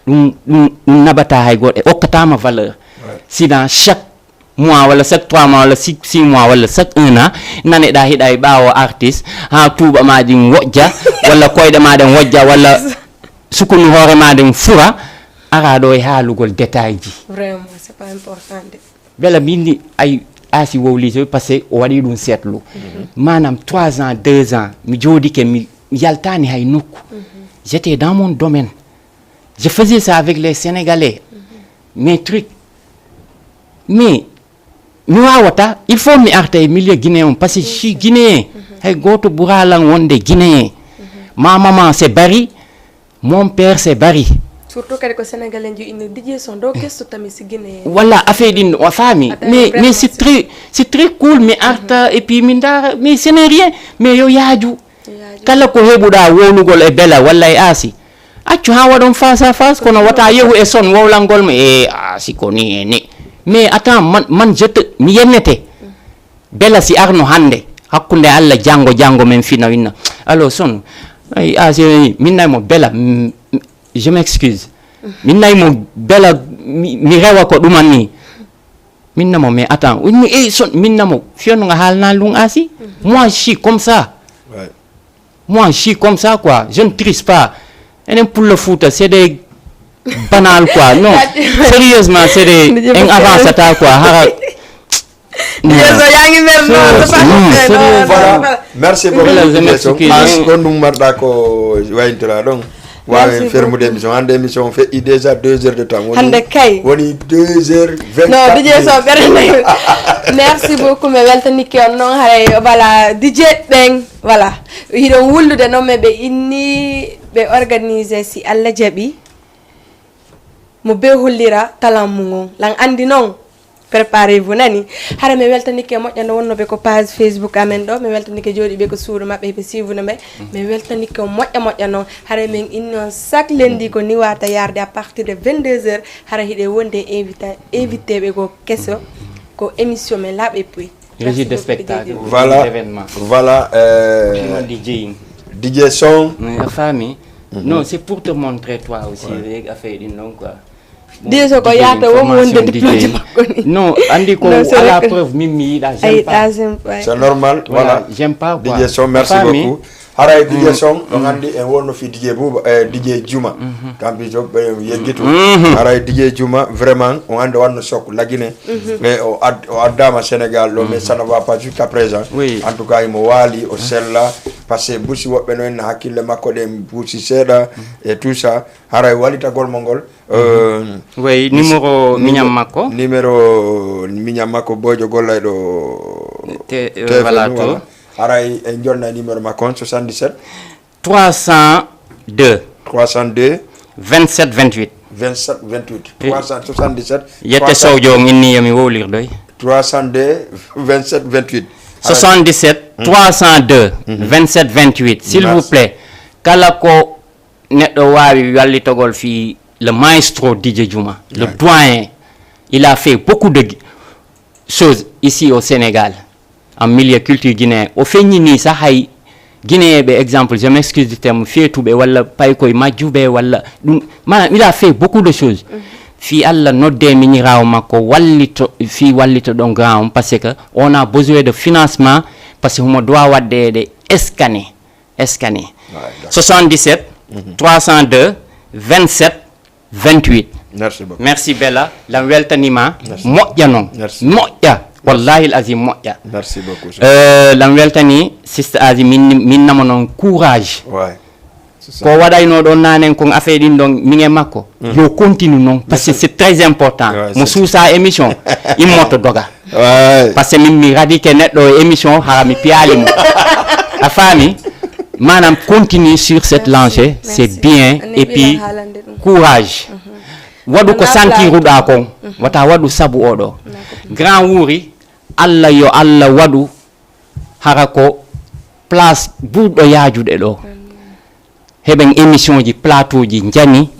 Ɗum, ɗum, ɗum naɓata hay goɗɗo, okkatama valeur. Si dans chaque mois walla chaque trois mois walla six, six mois walla chaque un an, naneɗa hiɗa e ɓaawo artiste, ha tuuɓa ma ɗin woƴƴa, walla koyɗe ma ɗen woƴƴa, walla sukunu hoore ma ɗen fura, ara ɗo e haalugol détail ji. Vraiment, c'est pas important de. Bela min ni ay Asi wowli so, parce que o waɗi ɗum seetlu. Maanaam trois ans, deux ans, mi jooɗike, mi, mi yaltani hay nokku. J'étais dans mon domaine. Je faisais ça avec les Sénégalais. Mes trucs. Mais mi wawata, il faut mi arta e milieu guinéen on, parce que je suis guinéen. Hay goto ɓuralan wonde guinéen. Ma maman c'est Bari, mon père c'est Bari. Surtout kadi ko sénégalais ji inni D J Son ɗo kesto tami si guinéen. Walla affaire ɗin o faami. Mais, mais c'est très, c'est très cool, mi arta et puis mi ndaara, mais ce n'est rien. Mais yo yaaju. Kala ko heɓuɗa wowlugol e Bela walla e Asi, accu ha waɗon face à face, kono wata yehu e Son wowlangol mo e Asi ko ni e ni. Mais attends, man, man je te, mi yennete. Bela si arno hande, hakkunde Allah, jango, jango men fina winna. Alors Son, ay, Asi, ay, min nay mo Bela, mm, je m'excuse. Min nay mo Bela, mi, mi rewa ko ɗuman ni. Minna mo, mais attends, oui, mais, eh, Son, minna mo, fiyonno nga haalna lun Asi. Moi, je suis comme ça. Ouais. Moi, je suis comme ça, quoi. Je ne triche pas. Enen pullo Fuuta, c'est des banal, quoi. Non, sérieusement, c'est des, en avance à quoi. Hara. Yeso yaa ngi mer, non, c'est pas, non, non, sérieux. Voilà. Merci beaucoup. Bela, je m'excuse. As ko ɗum marɗa ko wayntira ɗon. Waawi fermude émission. Hannde émission feƴƴi déjà deux heures de temps. Woni, hannde kay. Woni deux heures vingt-quatre minutes. Non, D J Son ɓerende. Merci beaucoup, mi weltanike on noon. Haray, voilà, D J ɓen, voilà. Hiɗon wullude noon, mais ɓe inni, ɓe organiser si Allah jaɓi. Mo be hollira talent mum on. Lan anndi noon. Préparez-vous, nani? Hara mi weltanike moƴƴa no wonno ɓe ko page Facebook amen ɗo. Mi weltanike jooɗiiɓe ko suudu maɓɓe, ɓe suivre no ɓe. Mi weltanike on moƴƴa moƴƴa noon. Hara min inni on chaque lundi ko ni wata yarde à partir de vingt-deux heures. Hara hiɗe wonde invita-, invité ɓe ko keso. Ko émission men Laaɓe Puy. Régie de spectacle, voilà, d'événement. Voilà, euh, D J. D J Son. Mais a faami? Non, c'est pour te montrer toi aussi, avec affaire ɗin noon quoi. D J Son ko yaata won wonde diplôme makko ni. Non, anndi ko à la preuve, min mi yiɗa, j'aime pas. C'est normal, voilà. J'aime pas quoi. D J Son, merci beaucoup. Haray D J Son, on anndi en wonno fi D J Bouba, eh, D J Juma. Kampi Job, eh, yeggitu. Haray D J Juma, vraiment, on anndi wanno sok lagine. E o ad-, o addama Sénégal ɗo, mais ça ne va pas jusqu'à présent. Oui. En tout cas, imo waali, o sella, parce que busi woɓɓe no en hakkille makko ɗen busi seeɗa et tout ça. Haray walitagol mo ngol. Euh, oui, numéro miñam makko. Numéro miñam makko, bojo gollayɗo. Te, euh, T V, voilà, voilà. Haray en jonna numéro makko on, soixante-dix-sept. Trois cent deux. Trois cent deux. Vingt-sept vingt-huit. Vingt-sept vingt-huit. Eh. Trois cent soixante-dix-sept. Yette Sow Jong inni yomi wowlirdoy. Trois cent deux, vingt-sept vingt-huit. Soixante-dix-sept, trois cent deux, vingt-sept vingt-huit. S'il vous plaît. Kala ko neɗɗo waawi wallitogol fii le maestro D J Juma, le doyen. Il a fait beaucoup de choses ici au Sénégal, en milieu culture guinéen. O feññini sah hay Guinéen ɓe, exemple, je m'excuse du terme, feetuɓe walla paykoye majjuɓe walla ɗum. Maanaam, il a fait beaucoup de choses. Fii Allah nodde miñiraawo makko, wallito, fii wallito ɗon grand on, parce que on a besoin de financement, parce que homo doit waɗde ɗe scanner. Scanner. Ouais, d'accord. Soixante-dix-sept, trois cent deux, vingt-sept vingt-huit. Merci beaucoup. Merci Bella, lan weltanima. Moƴƴa noon. Merci. Moƴƴa. Wallahi al azim moƴƴa. Merci beaucoup. Euh, lan weltani sister Azi, min min nama noon courage. Ouais. C'est ça. Ko waɗayno ɗon nanen kon affaire ɗin ɗon min e makko, yo continue noon, parce que c'est très important. Ouais, Mo c'est suusa émission, immoto doga. Ouais. Parce que min mi radike neɗɗo e émission hara mi piyali mo. A faami? Maanaam continue sur cette lancée, c'est bien. Et puis courage. Waɗu ko santiruɗa kon. Wata waɗu sabu oɗo grand wuuri. Allah yo Allah waɗu hara ko place ɓurɗo yaajude ɗo. Heɓen émission ji, plateau ji njani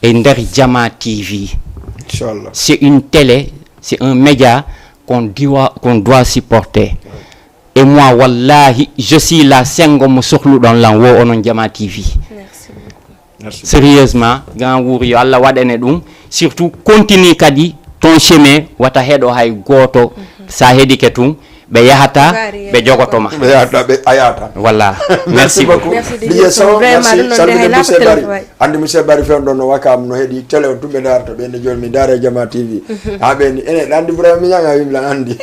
e nder Jama T V. Inchallah. C'est une télé, c'est un média qu'on doit, qu'on doit supporter. Et moi, wallahi, je suis là, sengo mo sohluɗon lan wo onon Jama T V. Merci. Sérieusement, grand wuuri yo Allah waɗane ɗum. Surtout continue kadi ton chemin, wata heɗo hay gooto. Sa heɗike tun, ɓe yahata, ɓe jogotoma. Ɓe yahata, ɓe a yahata. Voilà. Merci beaucoup. Merci, DJ Sow, vraiment, merci. ɗum noon Salminde nde hay monsieur naɓɓe Bari. Télévision. Andi monsieur Bari fewndo no waka am no heɗi télé on tumɓe darata ɓe ne jolmi dara e Jama T V. Ha ɓe ni ene ɗandi Ibrahima Ñaŋa wimlan andi.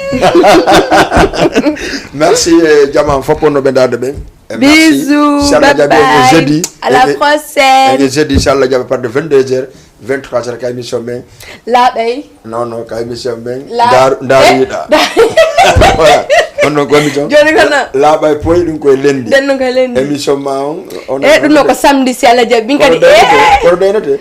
Merci, eh, Jama foppo no ɓe darde ɓe. Eh, merci. Bisous, Inchallah, bye jaɓi en e bye. jeudi. À la Eh, eh, prochaine. en e jeudi, inchallah, jaɓa par de vingt-deux heures, vingt-trois heures ka émission men. Laaɓay. Non, non, ka émission men. La- Ndar ndar Eh, yiɗa. Voilà. On non ko émission. Joni kono. Laaɓay poyi ɗum koye lendi. Denno ko lendi. Émission ma on. On E ɗum noon ko samedi si Allah jaɓi min kadi. Kono ɗeynete. Eh! Kono ɗeynete.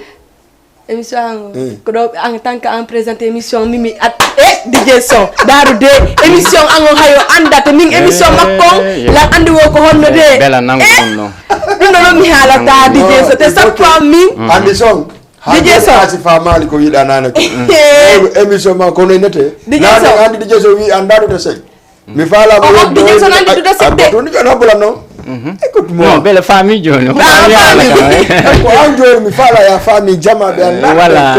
Émission an o. Mm. Ko ɗo en tant que en présente émission mimi at e DJ Sow. Darude émission an o hayo andata min émission makko on. La andi wo ko honno de. Bella nangu ɗum noon. Ɗum ɗo noon mi haalata DJ Sow te sappo am min. Andi son. DJ Sow. Asi famali ko yiɗa nane ko. Eh. Émission ma kono inete. DJ Nane Sow. Andi DJ Sow wi andano to sek. Mi fala Oh, DJ Sow nandi duda sekte. Ko ni jono bula non. Écoute moi. Non, belle famille, John. Ah, famille. Ko an joni mi fala ya famille Jama ɓe anda. Voilà.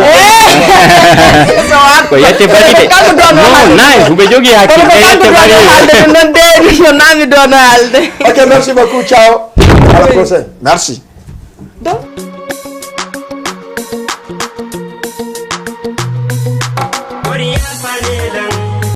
Ko yette bari de. Kanko ɗo no Non, haalde. Nice, huɓe jogi Kono hakkille ko ɓe kanko yette ɗo bari. no haalde ɗum noon de, ɗum noon nami ɗo no haalde. Ok, merci beaucoup. Ciao. À la prochaine. Merci. Donc,